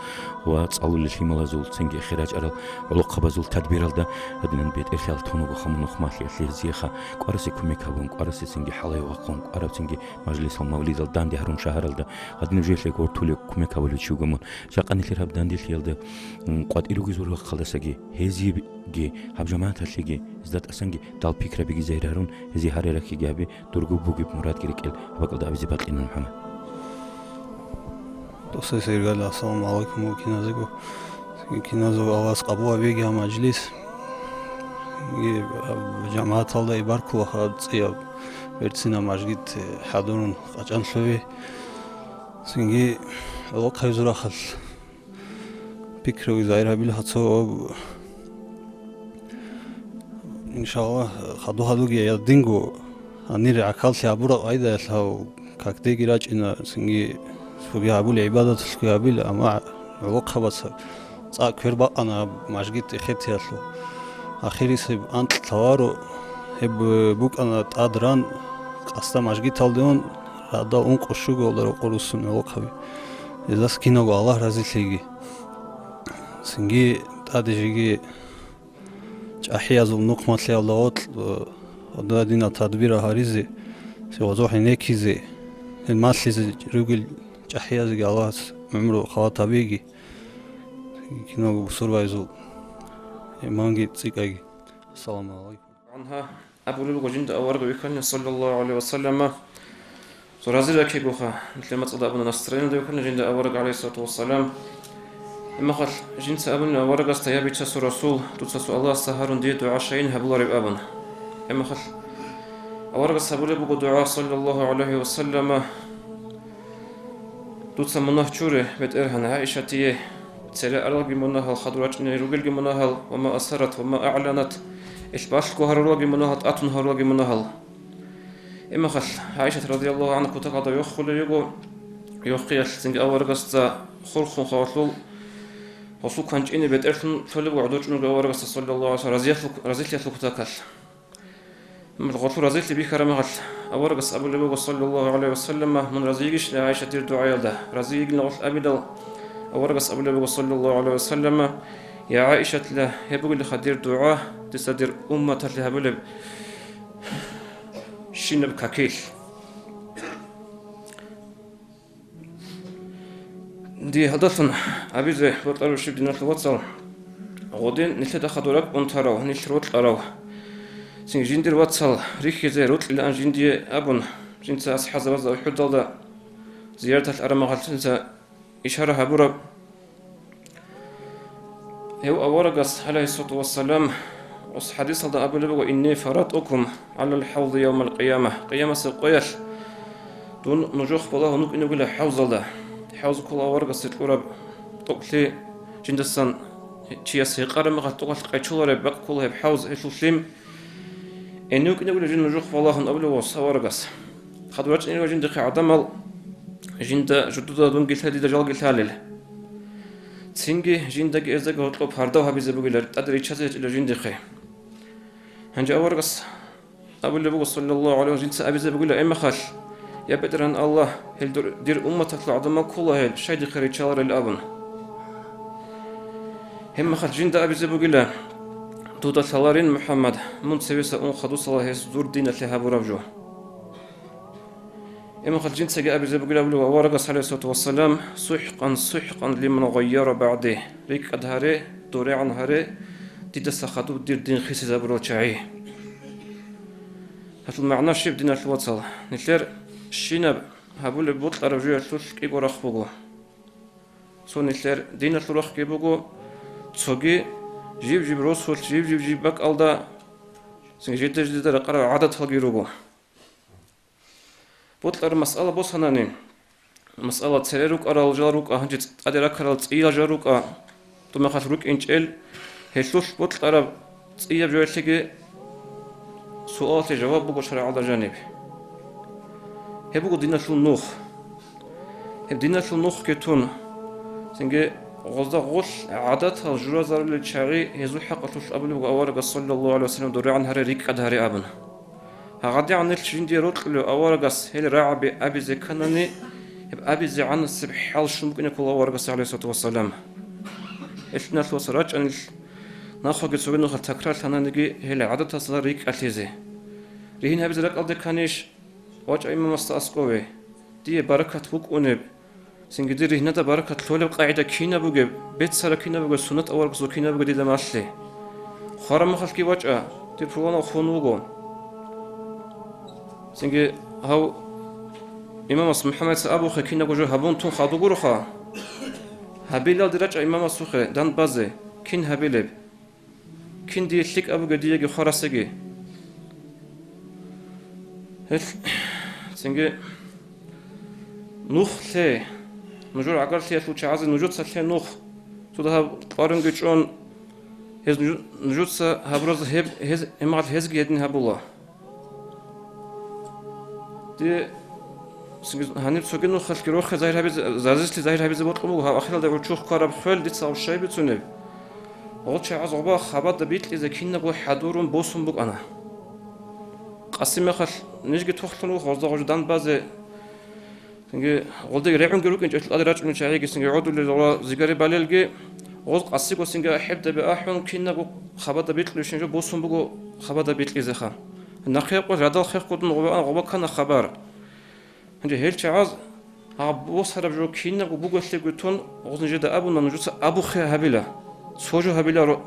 ва цӀалулел лъималазул, цинги эхир рачӀарал гӀолохъабазул тадбиралда гьадинан бетӀерлъи алтун вуго хамун нухмалъи, гьезиеха кӀварасе кумек гьабун, кӀварасе цинги хӀалай вахъун, кӀвараб цинги мажлисал, мавлидал данде гьарун шагьаралда гьадинаб жоялъе гортулеб кумек гьабулев чи вуго мун. Жакъа нилъер гьаб данделъиялда, м, къватӀир ругезул рахъалдасаги, гьезиеги, гьаб жамагӀаталъеги, гьезда тӀасанги дал пикрабиги загьир гьарун, гьезие гьари рахьиги гьаби, дурго бугеб мурадги рекӀел гьаб бакӀалда абизе бакьина, МухӀаммад. Досай Сергал, ассаламу гӀалайкум, киназего. Киназего Аллагьас къабул гьабеги гьаб мажлис. И, а, жамагӀаталда и баркула гьаб цӀияб берцинаб мажгит хӀадурун къачӀанлъугьи. Цинги гӀолохъабазул рахъалъ пикраби загьир гьабилха цо, иншаллагь, хадур-хадурги я динго гьанир гӀахьаллъи гьабураб къайдаялъ гьав какдеги рачӀина, цинги цоги гьабули гӀибадаталъги гьабила, амма гӀолохъабаца цӀакъ квер бакъана гьаб мажгит эхетиялъул. Ахирисеб анкь лъаваро, гьеб букӀана тӀад ран, къасда мажгиталде ун, радал ункъо-щуго рокъор руссун гӀолохъаби. Гьезда киналго Аллагь разилъеги. Цинги тӀаде жеги чӀахӀиязул нухмалъиялда гъоркь, э, гьадинал тадбира гьаризе, цевазухъе некизе, гьел малъизе ругел чӀахӀиязеги Аллагьас гӀумру халат гьабеги, киналго бусурбабазул иманги цӀикӀкӀайги. Ассаламу гӀалайкум. Анха абулеб буго жинда авараг вихьана, саллаллагьу гӀалайгьи ва саллама, цо рази раккигоха, нилъер мацӀалда абуна, настроениялда вихьана жинда авараг, гӀалайгьиссалату вассалам. Гьебмахалъ жинца абуна аварагасда: «Я, бица цо Расул, дуца цо Аллагьасда гьарун дие дугӀа щайин гьабулареб», – абун. Гьебмахалъ аварагас гьабулеб буго дугӀа, саллаллагьу гӀалайгьи ва саллама: «Дуца мунагь чуре, БетӀергьан, ГӀаишатие, цере аралги мунагьал, хадур рачӀине ругелги мунагьал, ва ма асаррат, ва ма аъланат, ил балъго гьарулаги мунагьал, тӀатун гьарулаги мунагьал». Гьебмахалъ ГӀаишат, радияллагьу гӀангьа, кутакалда йохулей йиго, йохиялъ цинги аварагасда хурхун хавалъул гъосул кванчӀине бетӀерлъун лъолеб гӀодор чӀунго аварагасда, саллаллагьу гӀалайгьи ва саллам, разиялъул-, разилъиялъул кутакалъ. Гъолъул разилъи бихьараб мехалъ, аварагас абулеб буго, саллаллагьу гӀалайгьи ва саллама: «Мун рази йигищ, я ГӀаиша, дир дугӀаялда?» Рази йигилан гъолъ абидал, аварагас абулеб буго, саллаллагьу гӀалайгьи ва саллама: «Я ГӀаишатила, гьеб бугелаха дир дугӀа, дица дир умматалъе гьабулеб щинаб какилъ». Дие гьадалъун абизе бокьараб щиб, диналъул вацал, гъодин нилъеда хадур ракӀ унтарав, нилъ рокьарав, цинги жиндир вацал рихьизе рокьилаан жиндие абун, жинца асхӀабзабазда УхӀудалда зияраталъ араб мехалъ жинца ишара гьабураб. Гьев аварагас, гӀалайгьиссалату вассалам, ус хӀадисалда абулеб буго: «Инни фаратӀукум гӀалал хӀавзи явмал къияма». Къиямасеб къоялъ дун нужехъ балагьун вукӀине вугила хӀавзалда. ХӀавз ккола аварагасе кьураб тӀокӀлъи, жиндасан чияс гьекъараб мехалъ тӀокӀалъ къечолареб бакӀ ккола гьеб хӀавз, гьелъул лъим. Эне вукӀине вугила жин нужехъ балагьун, абулеб буго аварагас. Хадур рачӀине ругел жиндихъе гӀадамал, жинда журдуда дунги лъай, дида жалги лъалел. Цинги жиндаги гьездаги гьоркьоб пардав гьабизе бугила, тӀаде риччазе гьечӀила жиндихъе. Гьанже аварагас абулеб буго, саллаллагьу гӀалайгьи ва саллам, жинца абизе бугила гьебмехалъ: «Я БетӀергьан Аллагь, гьел дур-, дир умматалъул гӀадамал ккола гьел, щай дихъе риччаларел?» – абун. Гьебмехалъ жинда абизе бугила: «Дуда лъаларин, МухӀаммад, мун цевеса ун хадусала гьес дур диналъе гьабураб жо». Гьебмехалъ жинцаги абизе бугила, абулеб аварагас, гӀалайгьиссалату вассалам: «СухӀкъан, сухӀкъан лиман гъайяра багӀди». РикӀкӀад гьаре, дорегӀан гьаре, дидаса хадуб дир дин хисизабурал чагӀи. Гьелъул магӀна щиб, диналъул вацал? Нилъер щинаб гьабулеб бокьараб жоялъулъ кӀиго рахъ буго. Цо нилъер диналъул рахъги буго, цоги жиб-жиб росулъ, жиб-жиб жиб бакӀалда, цинги жиде-жидеда рекъарал гӀадаталги руго. Бокьараб масъала босанани, масъала цере рукӀарал жал рукӀа, гьанже тӀаде раккарал цӀиял жал рукӀа, тӀумахалъ рукӀинчӀел, гьелъулъ бокьараб цӀияб жоялъеги суалалъе жаваб буго шаргӀалда жаниб. Гьеб буго диналъул нух. Гьеб диналъул нухги тун, цинги гъозда гъолъ гӀадатал журазарулел чагӀи, гьезул хӀакъалъулъ абулеб буго аварагас, саллаллагьу гӀалайгьи ва саллам, дорегӀан гьаре, рикӀкӀад гьаре абун. ГьагъадигӀан нилъ жиндие рокьулев аварагас гьел рагӀаби абизе кканани, гьеб абизегӀанасеб хӀал щун букӀине ккола аварагас, гӀалайгьиссалату вассалам. Гьелъ, диналъул вацал, рачӀа нилъ нахъеги цоги нухалъ такрарлъананиги гьел гӀадатасда рикӀкӀалъизе. Ригьин гьабизе ракӀалде кканищ? ВачӀа имамасда аскӀове. Дие баракат букӀунеб, цинги дир ригьнада баракат лъолеб къагӀида кинаб бугеб, беццараб кинаб бугеб, суннат аварагасул кинаб бугеб дида малъе. Хвараб мехалъги вачӀа, дир пуланав хун вуго. Цинги гьав имамас МухӀаммадица абухъе кинабго жо гьабун тун хадур гуроха. Гьабилалде рачӀа имамасухъе дандбазе, кин гьабилеб? Кин дие лъикӀаб бугеб диеги хварасеги? Гьел, цинги нух лъе, нужер гӀагарлъиялъул чагӀазе нужеца лъе нух. Цо дагьаб кьварунги чӀун, гьез нуж-, нужеца гьабураз гьеб, гьез, гьебмехалъ гьезги гьедин гьабула. Дие цинги гьаниб цоги нухалъги рохе загьир гьабизе, разилъи загьир гьабизе бокьун буго, гьаб ахиралда гӀурччухъ ккараб хвел дица гьав щай бицунеб? Гъол чагӀаз гъоба хабада бикьизе кинабго хӀадурун босун букӀана. Къаси мехалъ нижги тухлъун вуго гъозда гъождан базе. Цинги гъолдеги регӀунги рукӀинчӀелъ тӀаде рачӀунел чагӀиги цинги гӀодулел ва зигари балелги, гъоз къасиго цинги ахӀеб-дабе ахӀун, кинабго хабада бикьулебщин жо босун буго хабада бикьизеха. Нахъе къо радал хехго дун гъоба ана, гъоба ккана хабар. Гьанже гьел чагӀаз гьаб босараб жо кинабго бугелъулги тун, гъоз нижеда абуна, нужеца абухъе гьабила. Цо жо гьабиларо,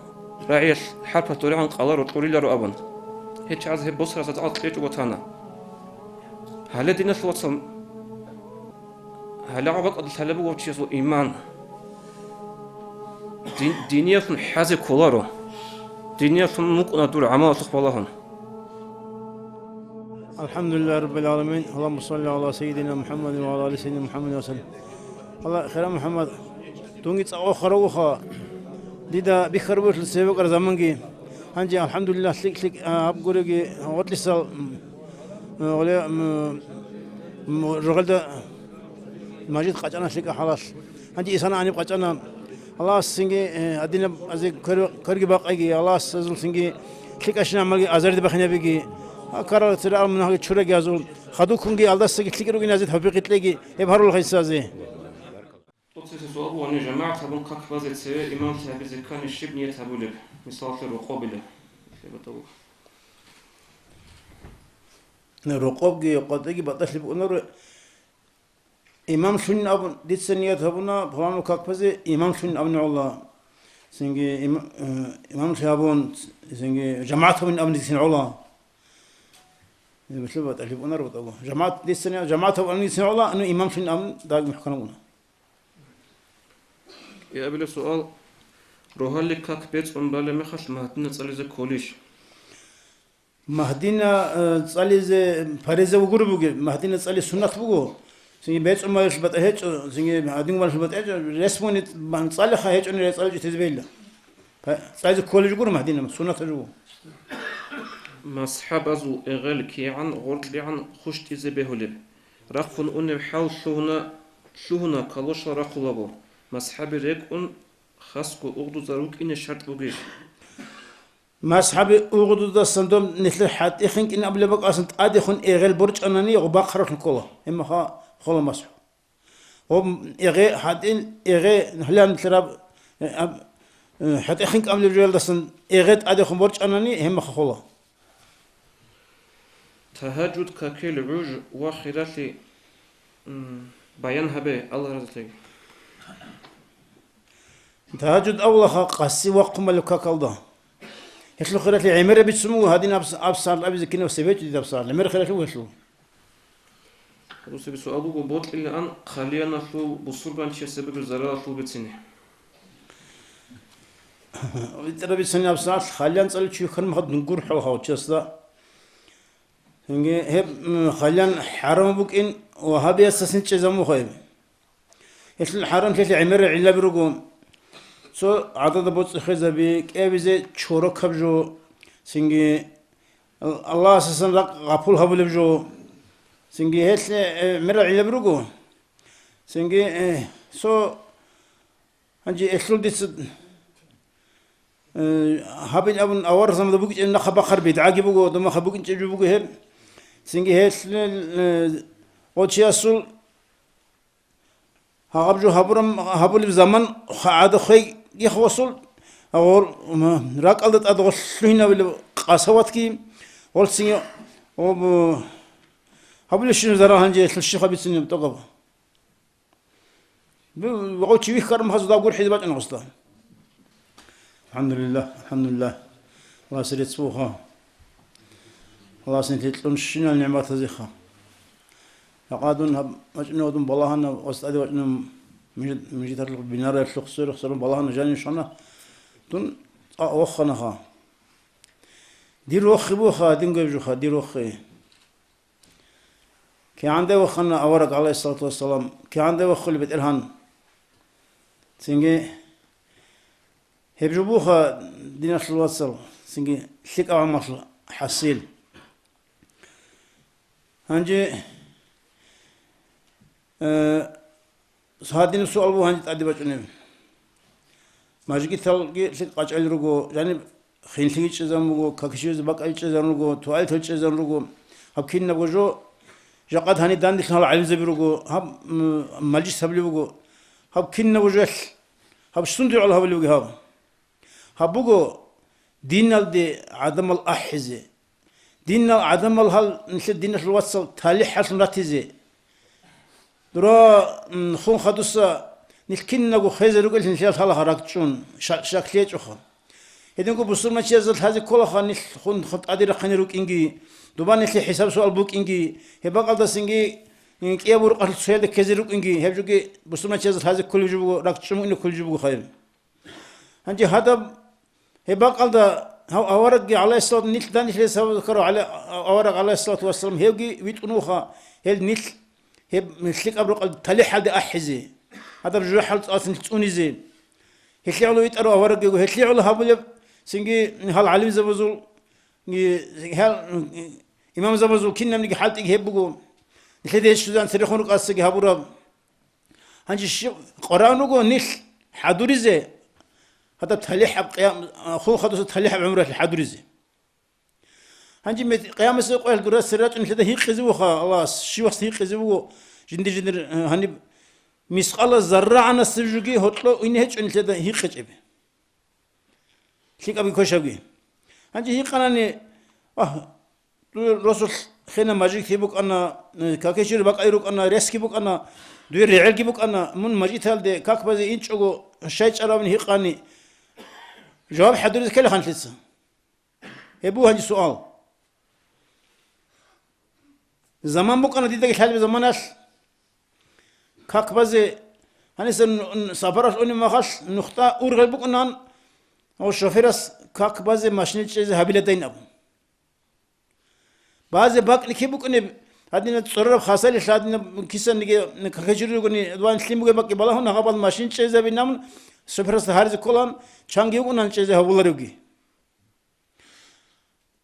рагӀиялъ хӀарпалъ дорегӀан къаларо, кьуриларо абун. Гьеб чагӀаз гьеб босарасда цӀакъ кьечӀого тана. Гьале, диналъул вацал, гьале гьаб бакӀалда лъалеб буго чиясул иман. Дин, диниялъун хӀазе кколаро. Диниялъун мукӀуна дур гӀамалалъухъ балагьун. الحمد لله رب العالمين. اللهم صل على سيدنا محمد وعلى آل سيدنا محمد وسلم. Аллагь, хирав МухӀаммад, дунги цӀакъ вахарав вуха. Дида бихьарабулъул цеве букӀараб заманги. Гьанже, алхӀамдулиллагь, лъикӀ-лъикӀ, а, гьаб гуреги, гъоркьисал, м, м, гъоле, м, м, рогъелда мажгит къачӀана лъикӀа хӀалалъ. Гьанже исана гьаниб къачӀана. Аллагьас цинги, э, гьадинаб азе квер-, кверги бакъиги, Аллагьас азул цинги лъикӀащин гӀамалги азарде бахинабиги. А, ккарал церал мунагьги чураги азул. Хадуккунги алдасаги лъикӀ ругин азе тавфикъ кьеги, гьеб гьарулха Исазе. Цо-цо суал буго, гьанив жамагӀат гьабун как базе цеве имамлъи гьабизе ккани щиб ният гьабулеб? Мисаллъи, рокъобилеб. Рокъобги къватӀиги батӀалъи букӀунаро. Имамлъунин абун, дица ният гьабуна, пуланав как базе имамлъунин абун гӀолла. Цинги има-, э, имамлъи гьабун, цинги жамагӀат гьабун абун дицин гӀолла. Имамлъи батӀалъи букӀунаро батӀаго. ЖамагӀат дица ният, жамагӀат гьабун абун дицин гӀолла, ну имамлъунин абун даги мухӀканаб буна. Абилеб суал: рогьалил как бецӀун балеб мехалъ Магьдина цӀализе кколищ? Магьдина, э, цӀализе париза вугури бугеб, Магьдина цӀали суннат буго. Цинги бецӀун балелъ батӀа гьечӀо, цинги гьадин балелъ батӀа гьечӀо, рес муни цӀалиха гьечӀони рес цӀаличӀо тезе бейла. Па-, цӀализе кколеб жо гуро Магьдина, суннат жо. МасхӀабазул эгъел кигӀан гъоркьегӀан хущтӀизе бегьулеб? Рахъун унеб хӀал лъугьуна, лъугьуна калошал рахъулаго, масхӀаби рекӀун хасго угъдузда рукӀине шартӀ бугищ? МасхӀаби угъдуздасан доб нилъер хӀатӀихин кӀин абулеб бакӀасан тӀадехун эгъел борчӀанани гъубахъаралъун ккола, гьеб мехалъ хола масхӀу. Гъоб эгъе хӀатӀил, эгъе гьалан лъараб, э, аб-, э, хӀатӀихин кӀамлеб жоялдасан эгъе тӀадехун борчӀанани гьеб мехалъ хола. Тагьажуд какил гӀуж ва хиралъи, м, баян гьабе, Аллагь разилъеги. Тагьажуд авлаха къаси вахъун балеб какалда. Гьелъул хиралъи гӀемераб бицун буго, гьадин абс-, абсарл абизе кинав себечӀо дида абсарл. ГӀемер хиралъи буго гьелъул. Русаби суал буго, бокьилаан хъалияналъул бусурбанчиясеб бугеб заралалъул бицине. ВитӀараб бицани абсарл хъалиян цӀаличи вихьармаха дунгур хӀалхал чиясда. Цинги гьеб, м, хъалиян хӀарам букӀин ва гьабиялъасин чӀезамухъ гьеб. Гьелъул хӀарамлъиялъе гӀемерал гӀиллаби руго. Цо гӀадада боцӀи хвезаби, кӀиабизе чорокаб жо, цинги Ал-, Аллагьасасан ракъ гъапул гьабулеб жо. Цинги гьелъе, э, гӀемерал гӀиллаби руго. Цинги, э, цо гьанже гьелъул дица, э, гьабин абун аварагзамада букӀинчӀеб нахъа бахъар бидгӀаги буго, доб мехалъ букӀинчӀеб жо буго гьеб. Цинги гьелъ, э, гъочиясул Гьаб жо гьабураб, гьабулеб заман хъагӀада хвейги хвасул, гъор, м, ракӀалда тӀад гъолъ лъугьинабилеб къасаватги, гъолъ цинги, о, бу-, гьабулебщинаб зарал гьанже гьелъул щибха бицунеб тӀокӀаб. Бу-, гъов чи вихьараб мехалъ дагьаб гурхӀизе бачӀана гъосда. АлхӀамдулиллагь, алхӀамдулиллагь. Аллагьасе рецц буго. Аллагьас нилъее кьун щинал нигӀматазеха. Жакъа дун гьаб вачӀунев дун балагьана, ва стӀаде вачӀунев мижит-, мижиталъухъ, бинараялъухъ, сверухъ сверун балагьана, жанив щвана. Дун цӀакъ воханаха. Дир вохи буха, динго гьеб жуха, дир вохи. КигӀанде вахана авараг, гӀалайгьиссалату вассалам, кигӀанде вахулеб БетӀергьан. Цинги гьеб жо буха, диналъул вацал, цинги лъикӀаб гӀамалъул хӀасил. Гьанже, э, Гьадинаб суал буго гьанже тӀаде бачӀунеб. Мажгиталги лъикӀ къачӀалел руго, жаниб хинлъиги чӀезабун буго, какишивизе бакӀалги чӀезабун руго, туалетал чӀезабун руго. Гьаб кинабго жо, жакъа гьаниб данделъун гьал гӀалимзаби руго, гьаб, м, мажлис гьабулеб буго. Гьаб кинабго жо, гьаб сунде гӀоло гьабулеб буго гьаб? Гьаб буго диналде гӀадамал ахӀизе. Динал гӀадамал гьал нилъер диналъул вацал талихӀалъун ратизе. Дура, м, хун хадуса нилъ кинабго хвезе ругел нилъер лъалаха ракӀчӀун, ша-, шаклъи гьечӀоха. Гьединго бусурманчиясда лъазе кколаха нилъ хун тӀаде рахъине рукӀинги, доба нилъе хӀисаб-суал букӀинги, гьеб бакӀалдасинги, ин, кӀияб уркъалъ цоялда ккезе рукӀинги, гьеб жоги бусурманчиясда лъазе кколеб жо буго, ракӀчӀун муъна кколеб жо буго хайр. Гьанже гьадаб гьеб бакӀалда гьав аварагги, гӀалайгьиссалату, нилъ данделъизе сабаб ккарав гӀала-, авараг, гӀалайгьиссалату вассалам, гьевги витӀун вуха, гьел нилъ гьеб лъикӀаб рукъалъ талихӀалде ахӀизе, гьадаб жужахӀал цӀалъ нилъ цӀунизе. Гьелъие гӀоло витӀарав аварагги вуго, гьелъие гӀоло гьабулеб цинги гьал гӀалимзабазул, гьал имамзабазул кинабниги хӀалтӀиги гьеб буго, нилъеда гьечӀо церехун рукӀасаги гьабураб. Гьанже щиб Къуръан руго нилъ хӀадуризе, гьадаб талихӀаб къиям-, хун хадуса талихӀаб гӀумралъе хӀадуризе. Гьанже мет-, къиямасеб къоялъ гурасел рачӀун нилъеда гьикъизе вуха Аллагьас, щивас гьикъизе вуго, жинди-жиндир, э, гьаниб мискъала заррагӀанасеб жоги гьоркьо ине гьечӀо нилъеда гьикъичӀеб. ЛъикӀабги квешабги. Гьанже гьикъанани, агь, дуе росулъ хина мажгитги букӀана, э, какечир бакӀай рукӀана, ресги букӀана, дуе регӀелги букӀана, мун мажгиталде как базе инчӀого щай чӀаравин гьикъани, жаваб хӀадуризе ккела ханлъица. Гьеб буго гьанже суал. Заман букӀана дидаги лъалеб заманалъ, как базе, гьаниса н-, н-, сапаралъ унеб махалъ, нухда ургъел букӀунан, ва шоферас как базе машина чӀезе гьабиладайин абун. Базе бакӀ лъикӀ букӀунеб, гьадинаб цӀорораб хасалилъ гьадинаб кисаниги какечир ругони, ван лъим бугеб бакӀги балагьун, гьабал машина чӀезабинабун, шоферасда гьаризе кколан, чанги вукӀунан чӀезе гьабуларевги.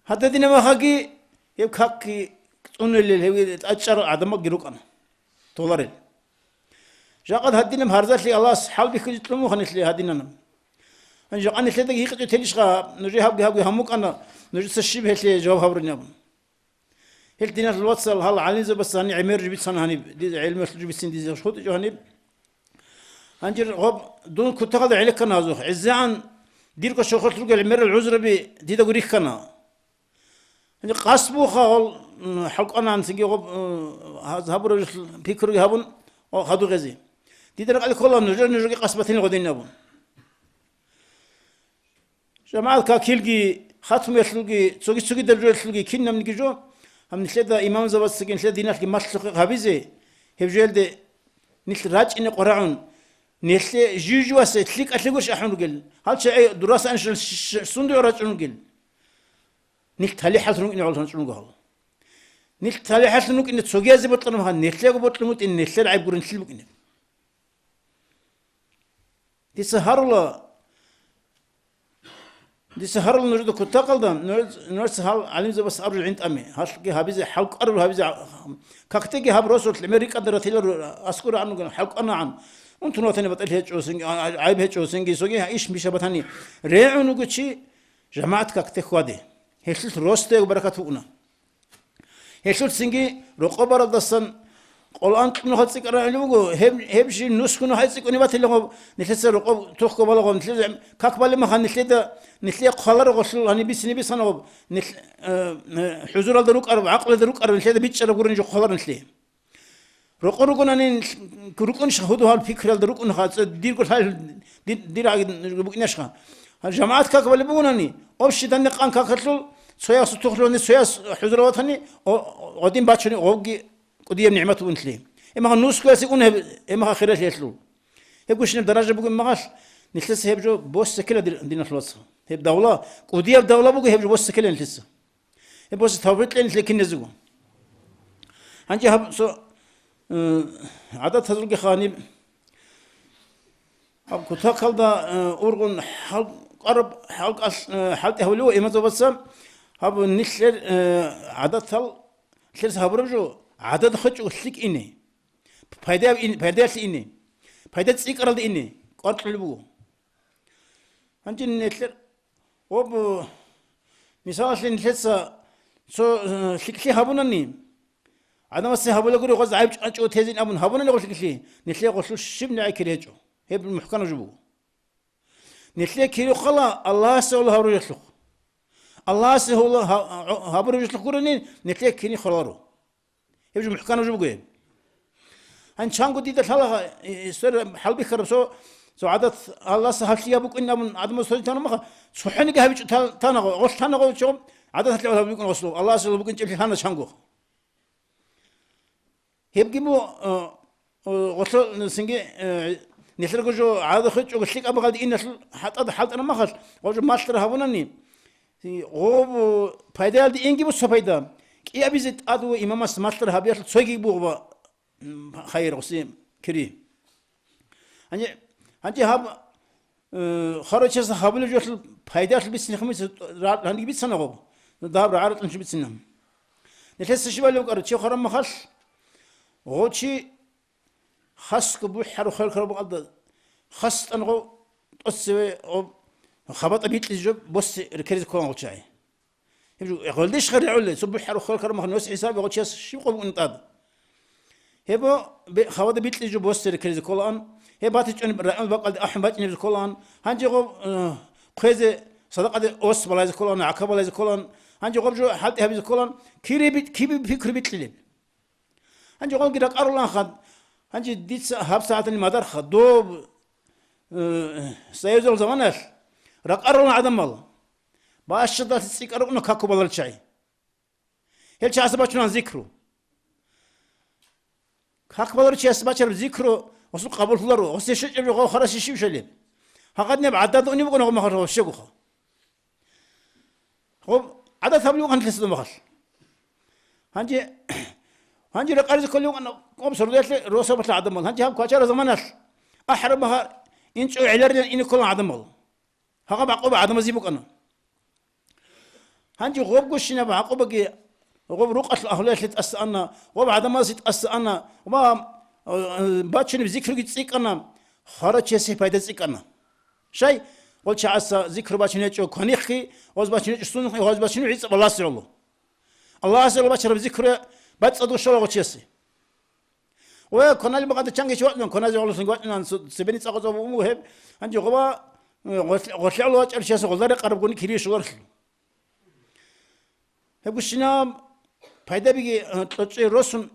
Гьададинаб махаги гьеб какги цӀунелел гьевги тӀадчӀарал гӀадамалги рукӀана толарел. Жакъа гьадинаб гьарзалъи Аллагьас хӀалбихьизе кьун буго нилъее гьадинаб. Гьанже жакъа нилъедаги гьикъичӀо телищха, нужее гьабги-гьабги гьамукӀана, нужеца щиб гьелъие жаваб гьабурин абун. Гьел диналъул вацал, гьал гӀалимзабаз гьаниб гӀемер жо бицана гьаниб, дида гӀелмуялъул жо бицин дизе хутӀичӀо гьаниб. Гьанже гъоб дун кутакалда гӀенеккана гьазухъ. ГӀезегӀан дирго щохолъ ругел гӀемерал гӀузраби дидаго рихьана. Гьанже къасд буха гьал, м, хӀалкӀвананцинги гъоб, м, гьаз гьабураб пикруги гьабун, о, хадугъезе. Дида ракӀалде ккола нужер, нужерги къасд батилин гъодин абун. ЖамагӀат какилги, хатмуялъулги, цоги-цогидаб жоялъулги, кинабниги жо, гьаб нилъеда имамзабацаги нилъеда диналъги малъухъе гьабизе, гьеб жоялде нилъ рачӀине къварагӀун, нилъе жив-живасе лъикӀалъе гурищ ахӀун ругел, гьал чагӀи дураса анщал щ-, щ-, сундуе рачӀун ругел. Нилъ талихӀаллъун рукӀине гӀоло рачӀун руго гьал. Нилъ талихӀаллъун рукӀине цогиязе бокьараб мехалъ, нилъего бокьун букӀин, нилъер гӀайиб гурин нилъил букӀинеб. Дица гьарула, дица гьарула нужеда кутакалда, нуж-, нужеца гьал гӀалимзабас абураб гӀинтӀами, гьалъги гьабизе, хӀалкӀараб гьабизе, какдеги гьаб росулъ гӀемер рикӀкӀадал ратиларо аскӀура гӀануган, хӀалкӀанагӀан. Унтун ватани батӀал гьечӀо, сенги, а, а, гӀайиб гьечӀо, сенги, соги иш биша батани. РегӀун вуго чи, жамагӀат какде хьваде. Гьелъулъ росдего баракат букӀуна. Гьелъул цинги рокъоб баралдасан къоло анкьнухъа цӀикӀкӀараб гӀеле буго, гьеб, гьеб жи нусгунухъа цӀикӀкӀуни батилаго, нилъеца рокъоб тухго балагъо, нилъеца как балеб мехалъ нилъеда, нилъее хъваларо гъолъул гьаниб бицин бицанаго, нилъ, э, э, хӀузуралда рукӀараб, гӀакълуялда рукӀараб, нилъеда бичӀчӀараб гурин жо хъваларо нилъее. Рокъо ругонани, рукӀунищ гьудул гьал пикралда рукӀунха, цо дирго лъай-, дир-, дир гьаги букӀинашха. Гьал жамагӀат как балеб бугонани, общий данде къан какалъул, цояс тухлъуни, цояс хӀузур ватани, о, о, гъодин бачуни гъовги кӀудияб нигӀмат бугунлъи. Эмагъа нусгоясе ун гьеб, эмагъа хиралъи гьелъул. Гьеб гущинаб даража бугеб магъалъ, нилъеца гьеб жо боссекела дир-, диналъул вацал. Гьеб давла, кӀудияб давла буго, гьеб жо боссекела нилъеца. Гьеб босе тавфикъ кьеги нилъее киназего. Гьанже гьаб цо, э, гӀадатазулги ханиб, гьаб кутакалда, э, ургъун хӀал-, къараб хӀалкӀалъ, э, хӀалтӀи гьавулев имамзабаца гьаб нилъер, э, гӀадатал нилъерса гьабураб жо гӀадада хвечӀого лъикӀ ине, пайда ин-, пайдаялъе ине, пайда цӀикӀкӀаралда ине кӀвар кьолеб буго. Гьанже нилъер Гъоб, мисалалъе, нилъеца цо, э, лъикӀлъи гьабунани, гӀадамасе гьабулагури гъоз гӀайиб чӀвачӀого тезин абун гьабунани гъоб лъикӀлъи, нилъее гъолъул щиб нигӀи кири гьечӀо. Гьеб мухӀканаб жо буго. Нилъее кири хъвала Аллагьасе гьула гьабураб жоялъухъ. Аллагьасе гьула гьа-, гьа-, гьабураб жоялъухъ гурони, нилъее кири хъваларо. Гьеб жо мухӀканаб жо буго гьеб. Гьанчанго дида лъала, э, сер хӀалбихьараб цо Цо гӀадат Аллагьас гьаб лъикӀаб букӀин абун гӀадамаз соридал маха, цохӀониги гьабичӀо та-, тана гъо, гъолъ тана гъо чӀо, гӀадат гьаб лъикӀаб букӀин гъослъо, Аллагьас гьаб букӀинчӀеб лъана чанго. Гьебги бу, э, э, гъолъо цинги, э, нилъерго жо гӀадат хвечӀого лъикӀаб гъалди иналъул хӀатӀада хӀалтӀана махалъ, гъо жо малъара гьабунани, гъо бу пайдаялде инги бу цо пайда. КӀиабизе тӀад ву имамас малъара гьабиялъул цойги бугъба. М, хайир гъуси кири. Гьанже, гьанже гьаб, э, хварав чияс гьабулеб жолъул пайдалъул бицин хумис ра-, гьанги бицана гъоб. Дагьаб рагӀаратӀун чи бицина. Нилъеца щибали букӀараб, чи хвараб махалъ, гъов чи хасго бухӀараб хвел хвараб бакӀалда, хасдан гъов тӀоцеве гъоб хабатӀа бикьизе жо босе рекеризе кколан гъов чагӀи. Гьеб жо гъолдеш хъа регӀулел, цо бухӀараб хвел хвараб махалъ, нос хӀисабе гъов чияс щиб къо букӀун тӀад. Гьеб бе-, хабада бикьизе жо босе рекеризе кколаан, гьеб батичӀони рагӀул бакӀалде ахӀун бачӀинебзе кколаан, гьанже гъоб, э, хъвезе, садакъаде ос балайзе кколаан, гӀака балайзе кколаан, гьанже гъоб жо хӀалтӀи гьабизе кколаан, кири бит-, кибе пикру бикьилеб? Гьанже гъолги ракӀаруланха, гьанже дица гьаб сагӀатани мадарха, доб, э, союзал заманалъ ракӀарулан гӀадамал. Бащадалъи цӀикӀкӀарукъуна каку баларчагӀи. Гьел чиясда бачунан зикру. Как баларав чиясда бачараб зикру гъосул къабуллъуларо, гъосие щвечӀеб жо гъов харас щиб щолеб? Гьагъадинаб гӀадада унеб букӀана гъо махалъ гъов щегоха. Гъоб гӀадат гьабулев вукӀана лъица домахалъ. Гьанже, гьанже ракъаризе кколев вукӀана гъоб сордоялъе росабалъа гӀадамал. Гьанже гьаб квачара заманалъ ахӀараб махалъ инчӀо гӀеларилан ине кколан гӀадамал. Гьагъаб гӀакъуба гӀадамазе букӀана. Гьанже гъобгощинаб гӀакъубаги гъоб рукъалъул агьлуялъе тӀаса ана, гъоб гӀадамазе тӀаса ана ва, э, бачунеб зикруги цӀикӀкӀана, хварав чиясе пайда цӀикӀкӀана. Щай? Гъол чагӀаца зикру бачунечӀо кванихъги, гъоз бачунечӀо сунухъги, гъоз бачунев гӀицӀаб Аллагьасе гӀоло. Аллагьасе гӀоло бачараб зикру бацӀцӀадго щола гъо чиясе. Ва кваналеб бакӀалда чанги чи вачӀунан, кваназе гӀолосунги вачӀунан, цо-, цебени цӀакъ-цӀакъ буго гьеб. Гьанже гъоба, э, гъолъ-, гъолъи гӀоло вачӀарав чиясе гъолда рекъарабгуни кири щоларелъул. Гьеб гущинаб пайдабиги, э, кьочӀей росун,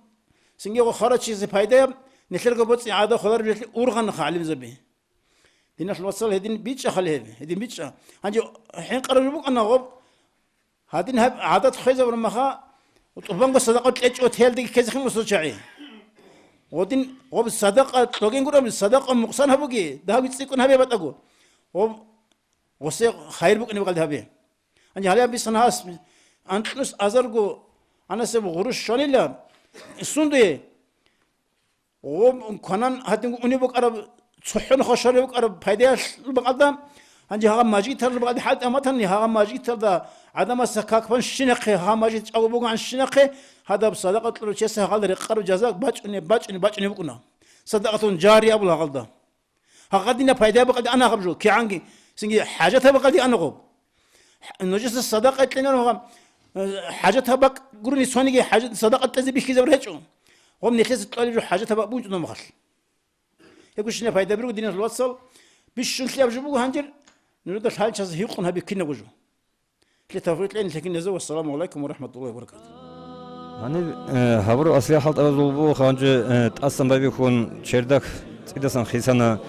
цинги гъо хварав чиясе пайдаяб, нилъерго боцӀи гӀадаб хвалараб жолъи ургъанаха гӀалимзаби. Диналъул вацал, гьедин бичӀчӀа хал гьеб, гьедин бичӀчӀа. Гьанже хӀинкъараб жо букӀана гъоб, гьадин гьаб гӀадат хвезабураб маха, тӀубанго садакъа кьечӀо теялдеги ккезехъин мусул чагӀи. Гъодин гъоб садакъа кьоген гураб, садакъа мукъсан гьабуги, дагьабги цӀикӀкӀун гьабе батӀаго. Гъоб гъосе хайир букӀине бакӀалде гьабе. Гьанже гьале гьаб бисан гьас, анкьнус азарго анасеб гъурущ щванила, сундуе? Гъоб кванан гьадинго унеб букӀараб, цохӀон хвашараб букӀараб пайдаялъул бакӀалда, гьанже гьагъаб мажгиталъул бакӀалде хӀалтӀаматани, гьагъаб мажгиталда гӀадамаца как бан щинахъе, гьагъаб мажгит чӀаго бугогӀан щинахъе, гьадаб садакъа кьурав чиясе гьагъалда рекъараб жаза бачӀунеб, бачӀунеб, бачӀунеб букӀуна. Садакъатун жария абула гьагъалда. Гьагъадина пайда бакъалде ана гьаб жо, кигӀанги, цинги хӀажатаб бакъалде ана гъоб. Нужеца садакъа кьенар гьаб, э, хӀажатаб бакъ гурони цониги хӀажат-, садакъа кьезе бихьизаб гьечӀо. Гъоб нилъеца кьолеб жо хӀажатаб бакъ букӀунчӀо домахалъ. Гьеб гущинаб пайда бирго, диналъул вацал, бищун лъияб жо буго гьанжер, нужеда лъалчаз гьикъун гьабе кинабго жо. Лъе тавфикъ кьеги, лъикӀинезе. Вассаламу гӀалайкум ва рахӀматуллагьи ва баракатугь. Гьаниб, э, гьабураб аслияб хӀалтӀабазул буго гьанже, э, тӀасан байбихьун, чердак цӀидасан хисана,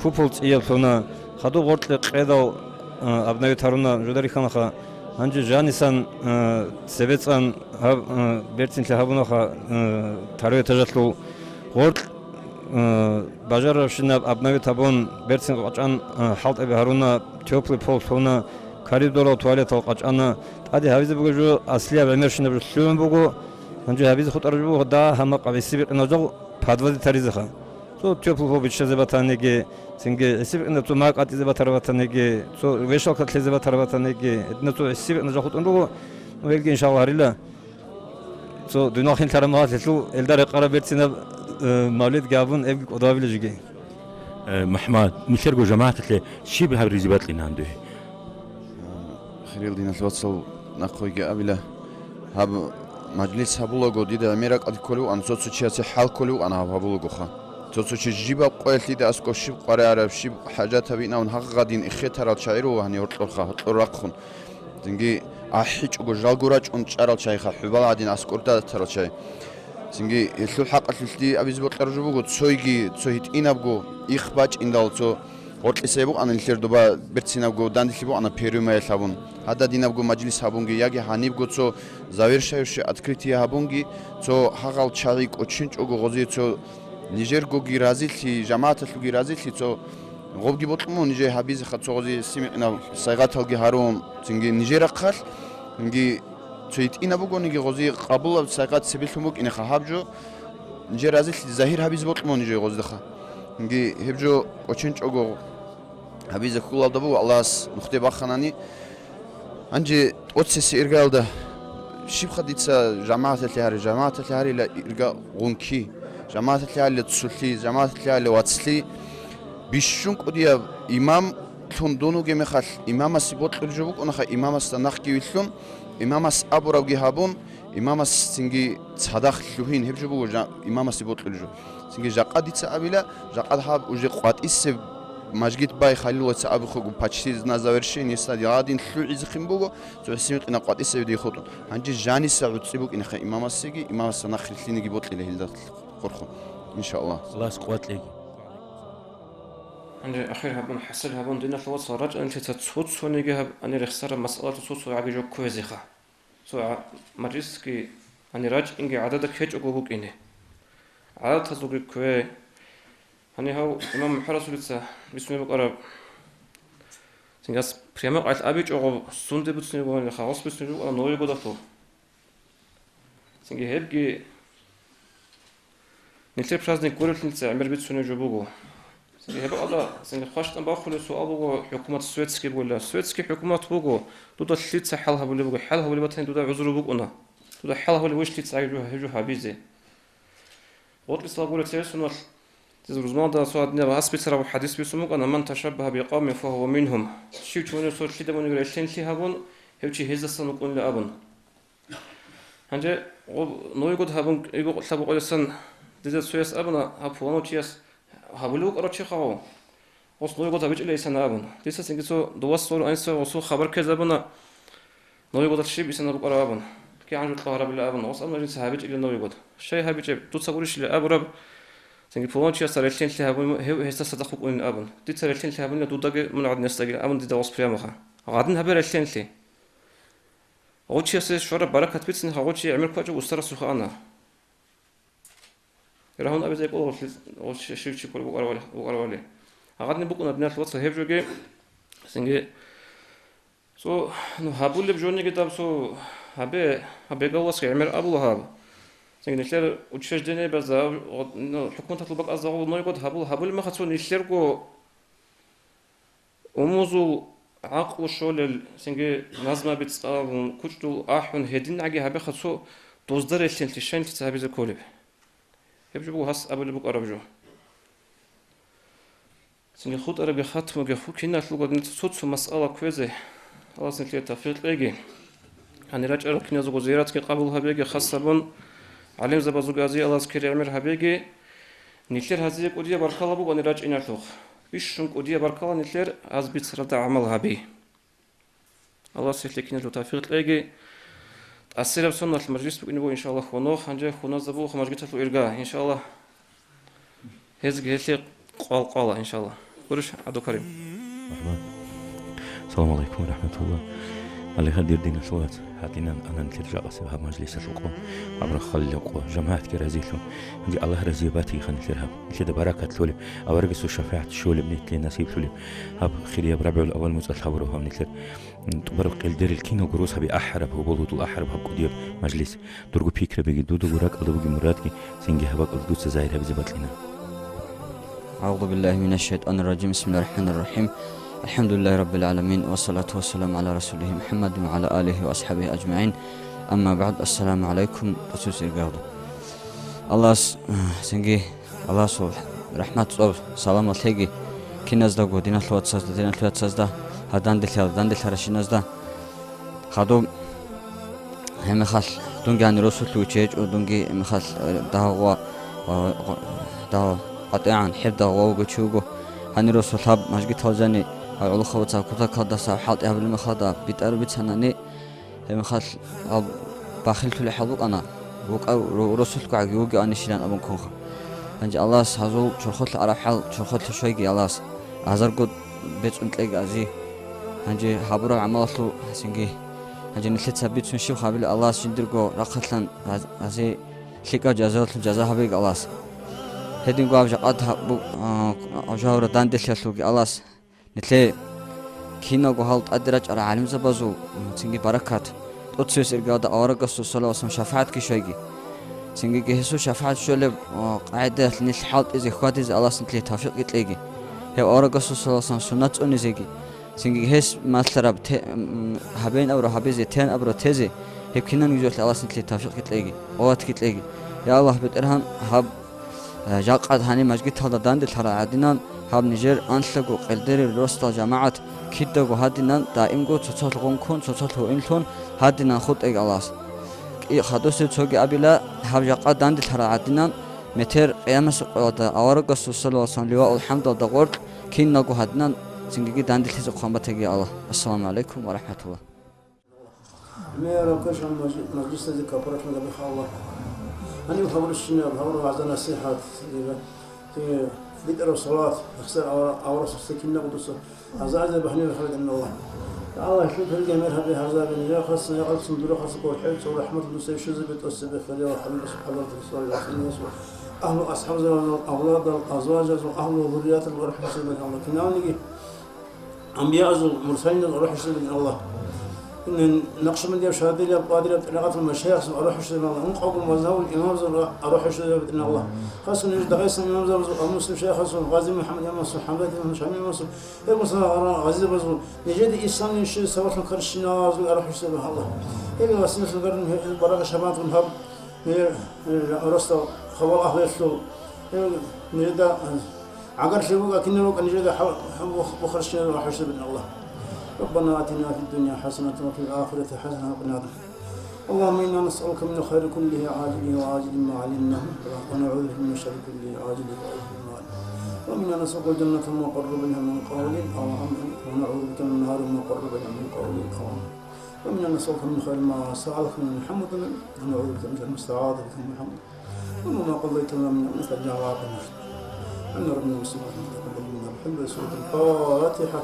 купол цӀияб лъуна, хадуб гъоркье къедал, э, обновить гьаруна, жударихьанаха. Гьанже жанисан, э, цебецӀан гьаб, э, берцинлъи гьабунаха, э, второй этажалъул гъоркь, э, бажарарабщинаб обновить гьабун, берцин къачӀан, э, хӀалтӀаби гьаруна, теплый пол лъуна, коридорал туалетал къачӀана. ТӀаде гьабизе буго жо аслияб гӀемерщинаб жо лъугӀун буго. Гьанже гьабизе хутӀараб жо буго, да, гьаммакъ гӀиси бикъинал жал подвозе таризеха. Цо теплый пол биччазе батаниги, цинги гӀиси бикъинаб цо маг кӀатӀизе батараб батаниги, цо вешалка лъезе батараб батаниги, гьединаб цо гӀиси бикъинаб жал хутӀун руго. Ну, гьелги, иншалла, гьарила. Цо дунал хинлъараб махалъ гьелъул элда рекъараб берцинаб, э, мавлидги гьабун, эбги кӀодобабила жеги. Э, МухӀаммад, нилъерго жамагӀаталъе щиб гьабиризе бокьилан дуе? Э, хириял диналъ вацал, нахъеги абила, гьаб мажлис гьабулаго, дида гӀемер ракӀалде кколев вукӀана, цо-цо чиясе хӀал кколев вукӀана гьаб гьабулагоха. Цо-цо чи жибаб къоялъ дида аскӀов щиб къваригӀараб, щиб хӀажатаб виънавун гьагъадин эхетарал чагӀи руго гьанив гьоркьорха, гьоркьор рахъун. Цинги ахӀичӀого жалго рачӀун чӀарал чагӀиха, хӀубал гӀадин аскӀор датарал чагӀи. Цинги гьелъул хӀакъалъулъ дие абизе бокьараб жо буго, цойги, цо гьитӀинабго их бачӀиндал, цо Гъоркьиса букӀана нилъер доба, берцинабго данделъи букӀана первый маялъ абун. Гьададинабго мажлис гьабунги, яги гьанибго цо завершающее открытие гьабунги, цо гьагъал чагӀи кӀочинчӀого гъозие цо нижергоги разилъи, жамагӀаталъуги разилъи, цо гъобги бокьун нижее гьабизеха цо гъозие симикъинал сайгъаталги гьарун, цинги нижер рахъалъ, цинги цо гьитӀинаб бугониги гъозие къабулаб сайгъат цебелъун букӀинеха гьаб жо, нижер разилъи загьир гьабизе бокьун нижее гъоздеха. Цинги гьеб жо кӀочинчӀого гьабизе хьулалда буго Аллагьас нухде баханани. Гьанже тӀоцесеб иргаялда щибха дица жамагӀаталъе гьари, жамагӀаталъе гьарила ирга гъунки, жамагӀаталъе гьарила ццулъи, жамагӀаталъе гьарила вацлъи. Бищун кӀудияб имамлъун дун вугеб мехалъ, имамасе бокьулеб жо букӀунаха, имамасда нахъги вилълъун, имамас абурабги гьабун, имамас цинги цадахъ лъугьин, гьеб жо буго жа-, имамасе бокьулеб жо. Цинги жакъа дица абила, жакъа гьаб уже къватӀисеб мажгит бай Халиловица абухъего, почти на завершение стадии, гьадин лъугӀизехъин буго, цо гьесин къина къватӀисеб дихутӀун. Гьанже жаниса гӀуцӀи букӀинеха имамасеги, имамасда нахъ рилълъинеги бокьила гьелда хурхун, иншааллагь. Аллагьас къуват кьеги. Гьанже ахир гьабун, хӀасил гьабун, диналъул вацал, рачӀанилъица цо-цониги гьаб, гьанир рехсараб масъалаца цо-цо гӀаги жо кквезеха. Цо гӀа-, мажлисги гьанир рачӀинги гӀадада ккечӀого букӀине. ГӀадатазулги ккве. Гьанир гьав имам МухӀарасулица бицунеб букӀараб. Цинги гьас прямо къайилъ абичӀого, сунде буцинеб бугони, хагъас буцинеб букӀараб Новый годалъул. Цинги гьебги нилъер праздник гурелъул нилъеца гӀемер бицунеб жо буго. Цинги гьеб бакӀалда, цинги хващтӀан бахулеб суал буго, хӀукумат светский бугила. Светский хӀукумат буго, дуда лъица хӀал гьабулеб буго, хӀал гьабулеб батани дуда гӀузру букӀуна. Дуда хӀал гьабулеб вугищ лъица гьеб жо, гьеб жо гьабизе. Гъоркьисал гуреб цересуналъ, диз рузмалда цо гьадинаб гьас бицараб хӀадис бицун букӀана: «Ман ташаббагьа бикъавмин, фагьува мингьум». Щив чи мунесул лъида мунигра релълъинлъи гьабун, гьев чи гьездасан вукӀунила абун. Гьанже гъоб Новый год гьабун, лъабукъоялдасан дида цояс абуна, гьаб пуланав чияс гьабулев вукӀарав чи хъагъав, гъос Новый год гьабичӀила исана абун. Дица цинги цо дувас цо анисев гъосул хабар ккезабуна, Новый годалъ щиб исана букӀарав абун. КигӀан жо кьа гьарабила абун, гъос абуна жинца гьабичӀила Новый год. Щай гьабичӀеб, дуца гурищила абураб, цинги пуланав чиясда релълъинлъи гьабун, гьев гьесда цадахъ вукӀунин абун. Дица релълъинлъи гьабунила дудаги мун гӀадинасдагила абун дида гъос прямоха. Гъадин гьабе релълъинлъи. Гъов чиясе щвараб баракат бицинха, гъов чи гӀемер кквачӀеб устарасухъе ана. Рагьун абизе кӀола гъов щив чи кколеб букӀарабали, букӀарабали. Гьагъадин букӀуна, диналъул вацал, гьеб жоги, цинги, цо, ну, гьабулеб жониги даб цо гьабе, гьаб бегавласги гӀемер абула гьаб. Цинги нилъер учреждениебазда, ну, хӀукуматалъул бакӀазда гъов Новый год гьабул-, гьабулеб мехалъ цо нилъерго умузул гӀакълу щолел, цинги назмаби цӀалун, кучӀдул ахӀун, гьединги гьабеха цо дозда релълъинлъи, щай нилъеца гьабизе кколеб. Гьеб жо буго гьас абулеб букӀараб жо. Цинги хутӀарабги хатмуги ху-, киналъулго нилъ цо-цо масъала кквезе, Аллагьас нилъее тавфикъ кьеги. Гьанир рачӀарал киназего зияратги къабул гьабеги, хас гьабун, гӀалимзабазулги азиялаз кири гӀемер гьабеги. Нилъер гьазие кӀудияб баркала бугони рачӀиналъухъ. Бищун кӀудияб баркала нилъер гьаз бицаралда гӀамал гьаби. Аллагьас гьелъие киназего тавфикъ кьеги. ТӀасираб соналъ мажлис букӀине буго, иншаллагь, хьунухъ, гьанже хьуназда бугоха мажгиталъул ирга, иншаллагь. Гьезги гьелъие къвал-къвала, иншаллагь. Гурищ, ГӀабдулкарим? Мархба. Саламу алейкум ва рахматуллагь. Алиха, дир диналъул вац, гьадинан ана нилъер жакъасеб гьаб мажлисалъул къо, гьаб рахъалилеб къо, жамагӀатги разилъун. Гьанже Аллагь разие батиха нилъер гьаб. Нилъеда баракат лъолеб, аварагасул шафагӀат щолеб, нилъее насиблъулеб. Гьаб хирияб РабигӀул-аввал муцӀалъ гьабураб гьаб нилъер, м, тӀубараб къелдерил киналго рос гьаби ахӀараб, гьоболгьудул ахӀараб гьаб кӀудияб мажлис. Дурго пикрабиги, дудаго ракӀалда бугеб мурадги цинги гьаб бакӀалда дуца загьир гьабизе бокьина. أعوذ بالله من الشيطان الرجيم. بسم الله الرحمن الرحيم. الحمد لله رب العالمين، والصلاة والسلام على رسوله محمد وعلى آله وأصحابه أجمعين. أما بعد، السلام عليكم. Аллагьас, э, цинги Аллагьасул рахмат, цӀоб, саламалъеги киназдаго, диналъул вацазда, диналъул вацазда, гьаданделъал, данделъаращиназда. Хадуб, гьеб мехалъ, дунги гьанир росулъ виччачӀо, дунги гьеб мехалъ, э, дагъва, ва, ва, дагъва къатӀигӀан, хӀеб дагъва вуго чи вуго. Гьанир росулъ гьаб мажгитал жани, гьав гӀолохъабаца кутакалдаса хӀалтӀи гьабулеб мехалда битӀараб бицанани, гьеб мехалъ гьаб бахиллъулеб хӀал букӀана, вукӀа-, ро-, росулъго гӀаги вугевани щилан абун ккунха. Гьанже Аллагьас гьазул чорхолъа араб хӀал, чорхолъа щвайги Аллагьас. азарго бецӀун кьеги ази. Гьанже гьабураб гӀамалалъул гьасинги, гьанже нилъеца бицун щиб гьабила, Аллагьас жиндирго рахъалъан аз-, ази лъикӀаб жазаялъул жаза гьабеги Аллагьас. Гьединго гьаб жакъа гьаб-, а, гьаб жавра данделъиялъулги Аллагьас нилъее киналго гьал тӀаде рачӀарал гӀалимзабазул, цинги баракат, тӀоцевес иргалда аварагасул салавасан шафагӀатги щвайги. Цинги гьесул шафагӀат щолеб, а, къагӀидаялъ нилъ хӀалтӀизе хьвадизе Аллагьас нилъее тавфикъги кьеги. Гьев аварагасул салавасан суннат цӀунизеги. Цинги гьес малъараб те-, м, гьабейин абураб гьабизе, тейин абураб тезе, гьеб кинабниги жоялъе Аллагьас нилъее тавфикъги кьеги, къуватги кьеги. Я Аллагь, БетӀергьан, гьаб Э, жакъа гьаниб мажгиталда данделъарал гӀадинан, гьаб нижер анлъаго къелдерил росдал жамагӀат кидаго гьадинан даимго цоцалъ гъункун, цоцалъ гьуинлъун гьадинан хутӀеги Аллагьас. КӀи-, хадусев цоги абила, гьаб жакъа данделъарал гӀадинан, метер къиямасеб къоялда аварагасул саллаллагьу гӀалайгьи ва саллам ливаул хӀамдалда гъоркь киналго гьадинан цинги данделъизе хъван батаги Аллагь. Ассаламу гӀалайкум ва рахӀматуллагь. Гьаниб гьабураб щинаб, гьабураб вагӀза-насихӀат, ди-, ди-, битӀараб салат, ихсар авара-, аварагасда кинабго дуца гьаза-гьаза багьнила халкъ, Аллагь. Аллагь, лъутарги гьамер гьабе гьарзаби, нижер хасса, якъалцун дура хасса, кӀорхӀел цо рахӀматалда дуца щвезабе тӀоцебе хириял хӀабибасул хӀадрат Расулаллагь, саллаллагьу гӀалайгьи ва саллам, агьлу асхӀабзабазул, авладал, азважазул, агьлу гьурриятал ва рахӀмусабазул, Аллагь, киналниги. Анбияазул, мурсалиназул арухӀищ бугин Аллагь. Накъшбандияб, шадилияб, къадирияб тӀарикъатал машайихзул арухӀищ бугин Аллагь. Ункъабго мазгьабул имамзул арухӀищ бугин Аллагь. Хасун ниж Дагъистан имамзабазул, Абу Муслим шайихасул, Гъази МухӀаммад имамасул, ХӀамзат имамасул, ШамилгӀамасул, гьеб мусала гӀазизабазул, нижеда исламияб щиб сабаблъун карщиназул арухӀищ бугин Аллагь. Гьеб василалъун гьел барагъи шабагьатгун гьаб, нижер, э, росдал хабал агьлуялъул, гьеб нижеда, э, ГӀагарлъи буго, кинаб букӀа нижеда хӀал-, хӀал-, бухарщинаб ва хӀушабин Аллагь. ربنا آتنا في الدنيا حسنة وفي الآخرة حسنة وقنا عذاب النار. اللهم إنا نسألك من الخير كله عاجله وآجله ما علمنا منه ونعوذ بك من الشر كله عاجله وآجله ما علمنا. اللهم إنا نسألك الجنة وما قرب إليها من قول أو عمل، ونعوذ بك من النار وما قرب إليها من قول أو عمل. اللهم إنا نسألك من خير ما سألك من محمد، ونعوذ بك من شر ما استعاذ بك من محمد. اللهم ما قضيت لنا من أمر فاجعله عاقبة لنا. أن ربنا مسلم تقبل منا بحمد سورة الفاتحة.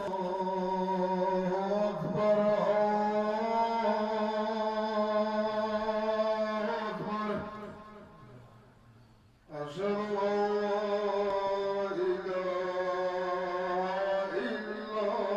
الله أكبر، الله أكبر. أشهد أن لا إله إلا الله.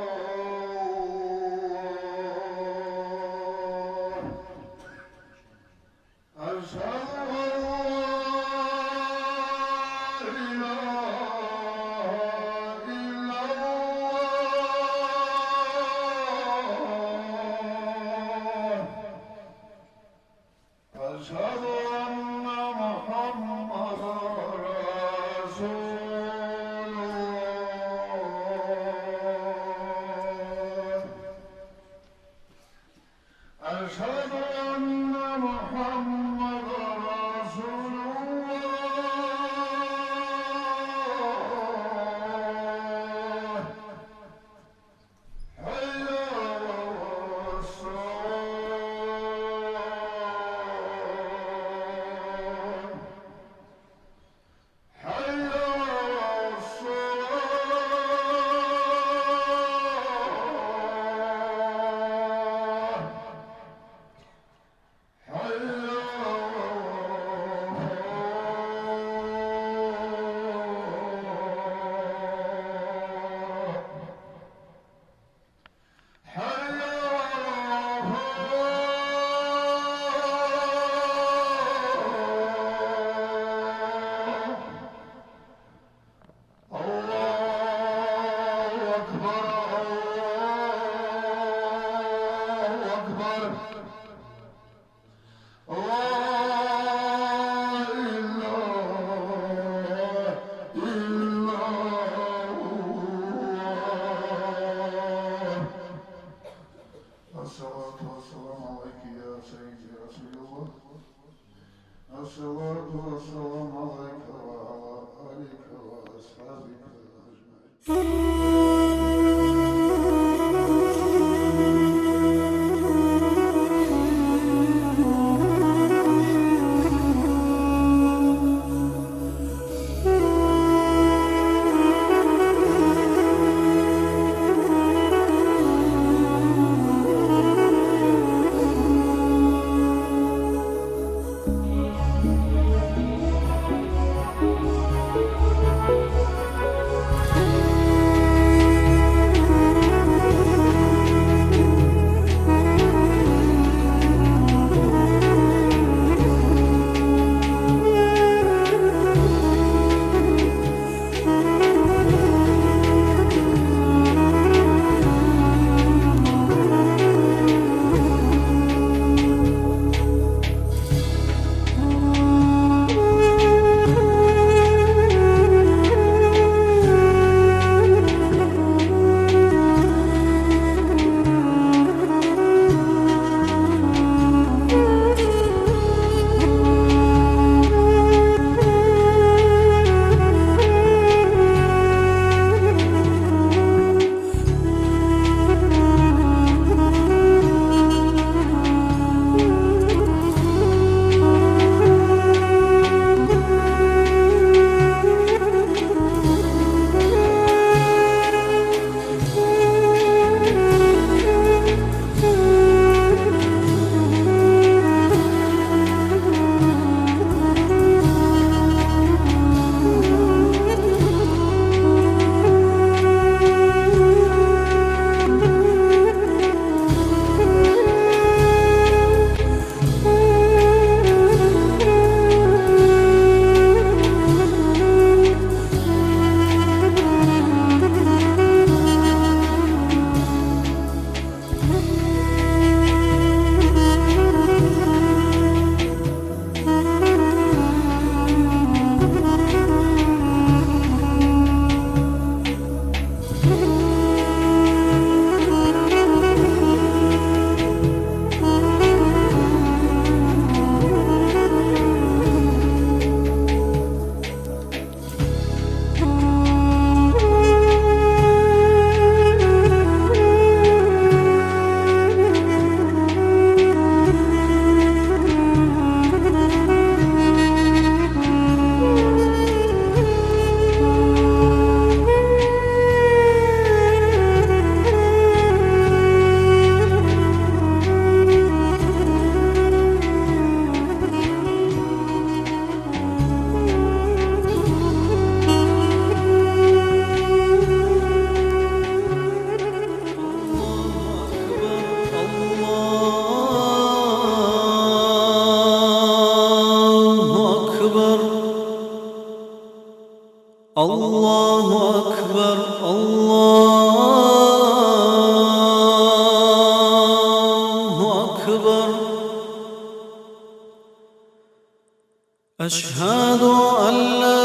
أشهد أن لا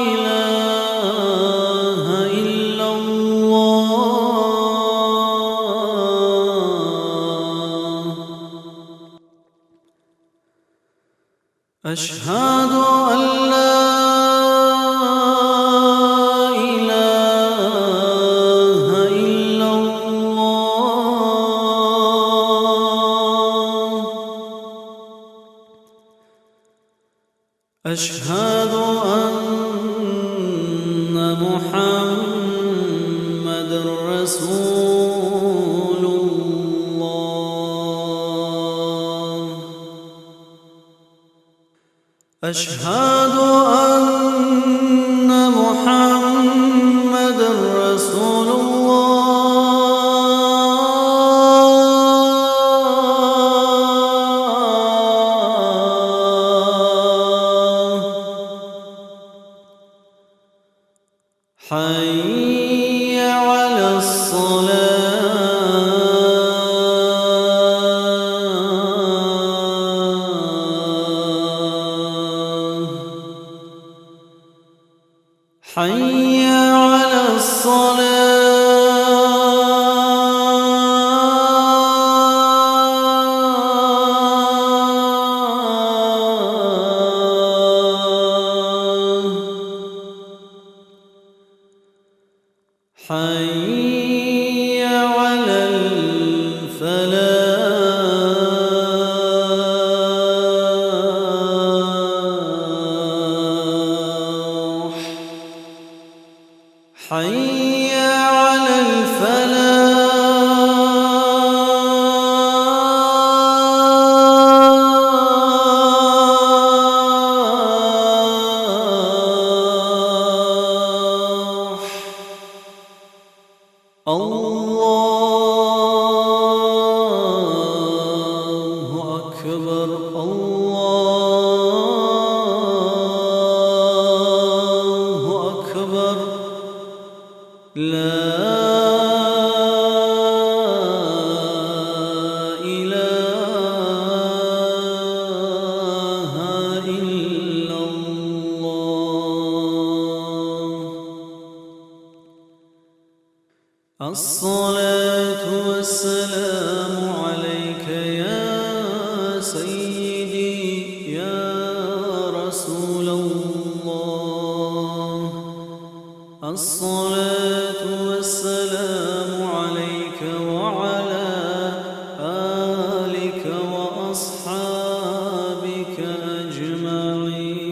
إله إلا الله. أشهد أن لا إله إلا الله. أشهد أن محمدا رسول الله. أشهد أن محمدا رسول الله. حي على الصلاة. حي على الصلاة. حي على الفلاح. حي على الفلاح. الله أكبر، الله أكبر. لا إله إلا الله. الصلاة والسلام عليك يا سيدي يا رسول الله. الصلاة والسلام عليك وعلى آلك وأصحابك أجمعين.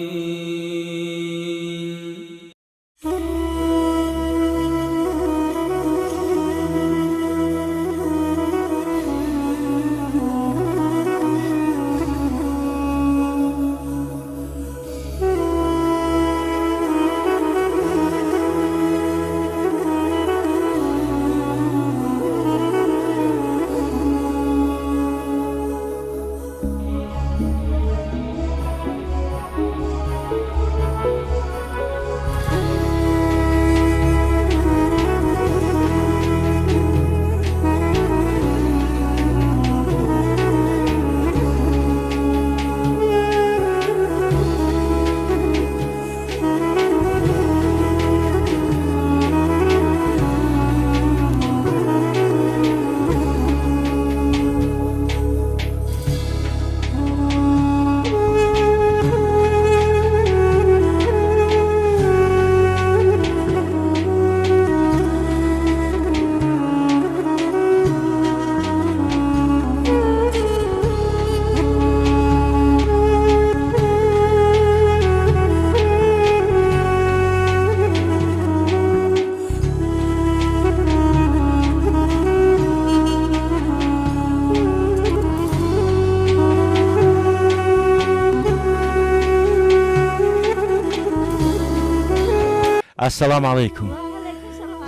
Ассаламу гӀалайкум.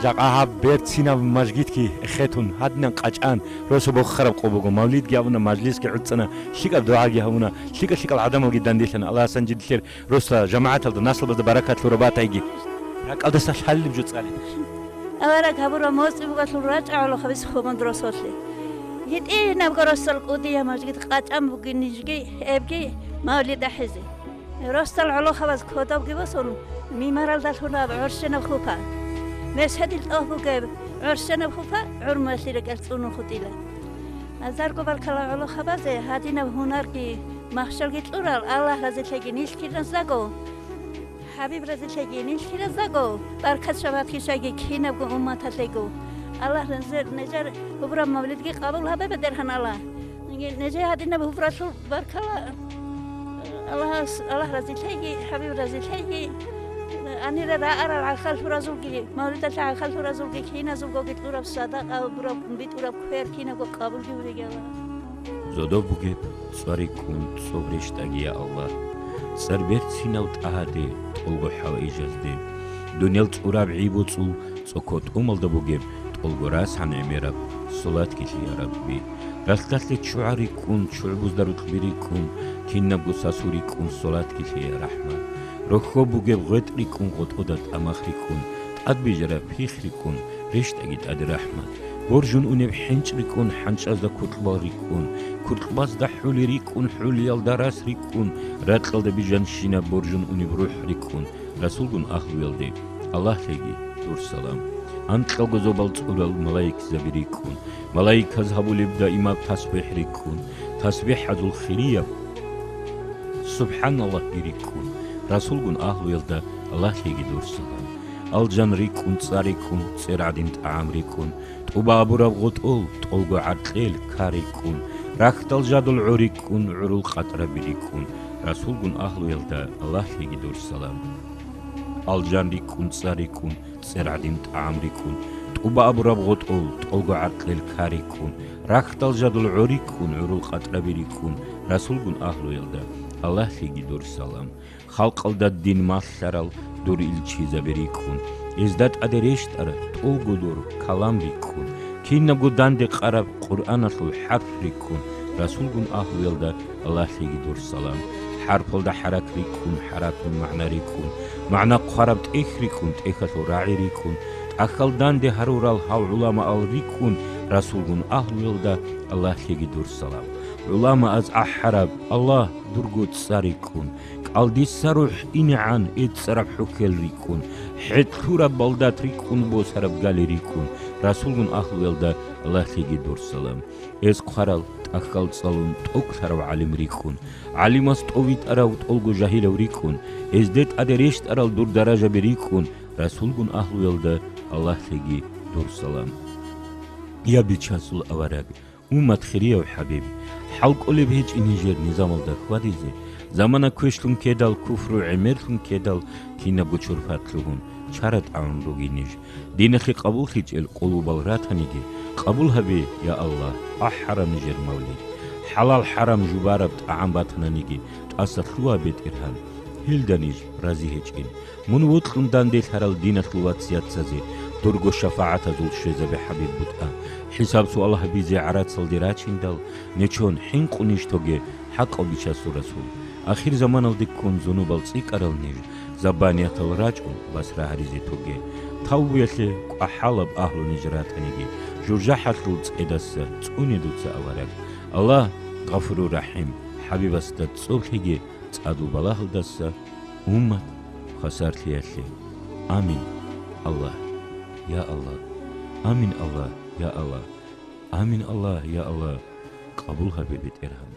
Жакъа гьаб берцинаб мажгитги эхетун, гьадинан къачӀан, росу бохараб къо буго, мавлидги гьабуна, мажлисги гӀуцӀана, лъикӀаб дугӀаги гьабуна, лъикӀа-лъикӀал гӀадамалги данделъана. Аллагьас жидилъер росла жамагӀаталда, наслабазда баракат лъураб батайги. РакӀалдаса лъалилеб жо цӀалеб. Авараг гьабураб моцӀи бугалъул рачӀа гӀолохъабиз хъумуд росолъе. ГьитӀинабго росдал кӀудияб мажгит къачӀан бугин нижги, гьебги мавлид ахӀизе. Росдал гӀолохъабаз кодобги босун, мимаралдалъун аб гӀорщенаб хупа. Меседил тӀогь бугеб гӀорщенаб хупа гӀурмуялъе рекӀел цӀунун хутӀила. Гьазарго баркала гӀолохъабазе гьадинаб гьунарги махщалги кьурал, Аллагь разилъеги нилъ киназдаго. ХӀабиб разилъеги нилъ киназдаго, баркат шабгьат кишаги кинабго умматалъего. Аллагь нижер, нижер гьабураб мавлидги къабул гьабе, бетӀергьан Аллагь. Нижер гьадинаб гьабуралъул баркала Аллагьас, Аллагь разилъеги, ХӀабиб разилъеги, гьанира рагӀарал гӀахьаллъуразулги, мавлидалъе гӀахьаллъуразулги киназулгоги кьураб садакъа, гьабураб битӀураб квер кинабго къабулги гьабеги Аллагь. Зодоб бугеб цӀар рикӀкӀун цӀоб рещтӀаги, я Аллагь. ЦӀар берцинав тӀагьаде тӀолго хӀаваижазде. Дуниял цӀураб гӀи-боцӀул цӀоко тӀомалда бугеб тӀолго расгӀан гӀемераб салатги лъе, я Рабби. Ралъдалъе ччугӀа рикӀкӀун, ччугӀбузда рукъби рикӀкӀун, кинабго сасу рикӀкӀун салатги лъе, я РахӀман. Рохьоб бугеб гъветӀ рикӀкӀун, гъотӀода тӀамах рикӀкӀун, тӀадбижараб пихъ рикӀкӀун, рещтӀаги тӀаде, РахӀман. Боржун унеб хӀенчӀ рикӀкӀун, хӀанчӀазда куркьбал рикӀкӀун, куркьбазда хӀули рикӀкӀун, хӀулиялда рас рикӀкӀун, ракьалда бижанщинаб боржун унеб рухӀ рикӀкӀун, расулгун агьлуялде, Аллагьлъеги дур салам. Анкьалго зобал цӀурал малаикзаби рикӀкӀун, малаиказ гьабулеб даимаб тасбихӀ рикӀкӀун, тасбихӀазул хирияб СубхӀаналлагьги рикӀкӀун, расулгун агьлуялда, Аллагьлъеги дур салам. Алжан рикӀкӀун, цӀар рикӀкӀун, цӀер гӀадин тӀагӀам рикӀкӀун, тӀуба абураб гъотӀол, тӀолго гӀаркьел, кар рикӀкӀун, рахьдал жадул гӀо рикӀкӀун, гӀурул къатӀраби рикӀкӀун, расулгун агьлуялда, Аллагьлъеги дур салам. Алжан рикӀкӀун, цӀар рикӀкӀун, цӀер гӀадин тӀагӀам рикӀкӀун, тӀуба абураб гъотӀол, тӀолго гӀаркьел, кар рикӀкӀун, рахьдал жадул гӀо рикӀкӀун, гӀурул къатӀраби рикӀкӀун, расулгун агьлуялда, Аллагьлъеги дур салам. Халкъалда дин малъарал дур илчизаби рикӀкӀун, гьезда тӀаде рещтӀараб тӀолго дур калам рикӀкӀун, кинабго данде къараб Къуръаналъул хӀарп рикӀкӀун, расулгун агьлуялда, Аллагьлъеги дур салам. ХӀарпалда хӀарак рикӀкӀун, хӀаракун магӀна рикӀкӀун, магӀна хъвараб тӀехь рикӀкӀун, тӀехьалъул рагӀи рикӀкӀун, тӀахьал данде гьарурал гьал гӀуламаал рикӀкӀун, расулгун агьлуялда, Аллагьлъеги дур салам. ГӀуламааз ахӀараб, Аллагь, дурго цӀар рикӀкӀун, кӀалдиса рухӀ инегӀан эцӀцӀараб хӀухьел рикӀкӀун, хӀетӀлъураб балдат рикӀкӀун, босараб гали рикӀкӀун, расулгун агьлуялда, Аллагьлъеги дур салам. Эс хъварал, тӀахьал цӀалун тӀокӀлъарав гӀалим рикӀкӀун, гӀалимас тӀов витӀарав тӀолго жагьилав рикӀкӀун, гьезде тӀаде рещтӀарал дур даражаби рикӀкӀун, расулгун агьлуялда, Аллагьлъеги дур салам. Я Бичасул авараг, уммат хирияв хӀабиб, хӀал кӀолеб гьечӀин нижер низамалда хьвадизе, замана квешлъун ккедал, куфру гӀемерлъун ккедал, кинабго чурпат лъугьун, чара тӀагӀун ругин ниж. Диналъе къабуллъичӀел къулубал ратаниги, къабул гьабе, я Аллагь, ахӀараб нижер мавлид. ХӀалал-хӀарам жубараб тӀагӀам батананиги, тӀаса лъугьа, БетӀергьан, гьелда ниж рази гьечӀин. Мун вокьун данделъарал диналъул вацияцазе дурго шафагӀатазул щвезабе, ХӀабиб, бутӀа. ХӀисаб-суал гьабизе гӀарацалде рачиндал, нечон хӀинкъун ниж тоге, хӀакъав Бичасул Расул. Ахирзаманалде ккун зунубал цӀикӀкӀарал ниж, забаниятал рачӀун басра гьаризе тоге. Тавбуялъе кӀвахӀалаб агьлу ниж ратаниги, жужахӀалъул цӀедаса цӀуне дуца, авараг. Аллагь, Гъафуру-РахӀим, ХӀабибасда цӀоб лъеги цӀадул балагьалдаса уммат хвасарлъиялъе. Амин, Аллагь, я Аллагь. Амин, Аллагь, я Аллагь. Амин, Аллагь, я Аллагь. Къабул гьабе, БетӀергьан.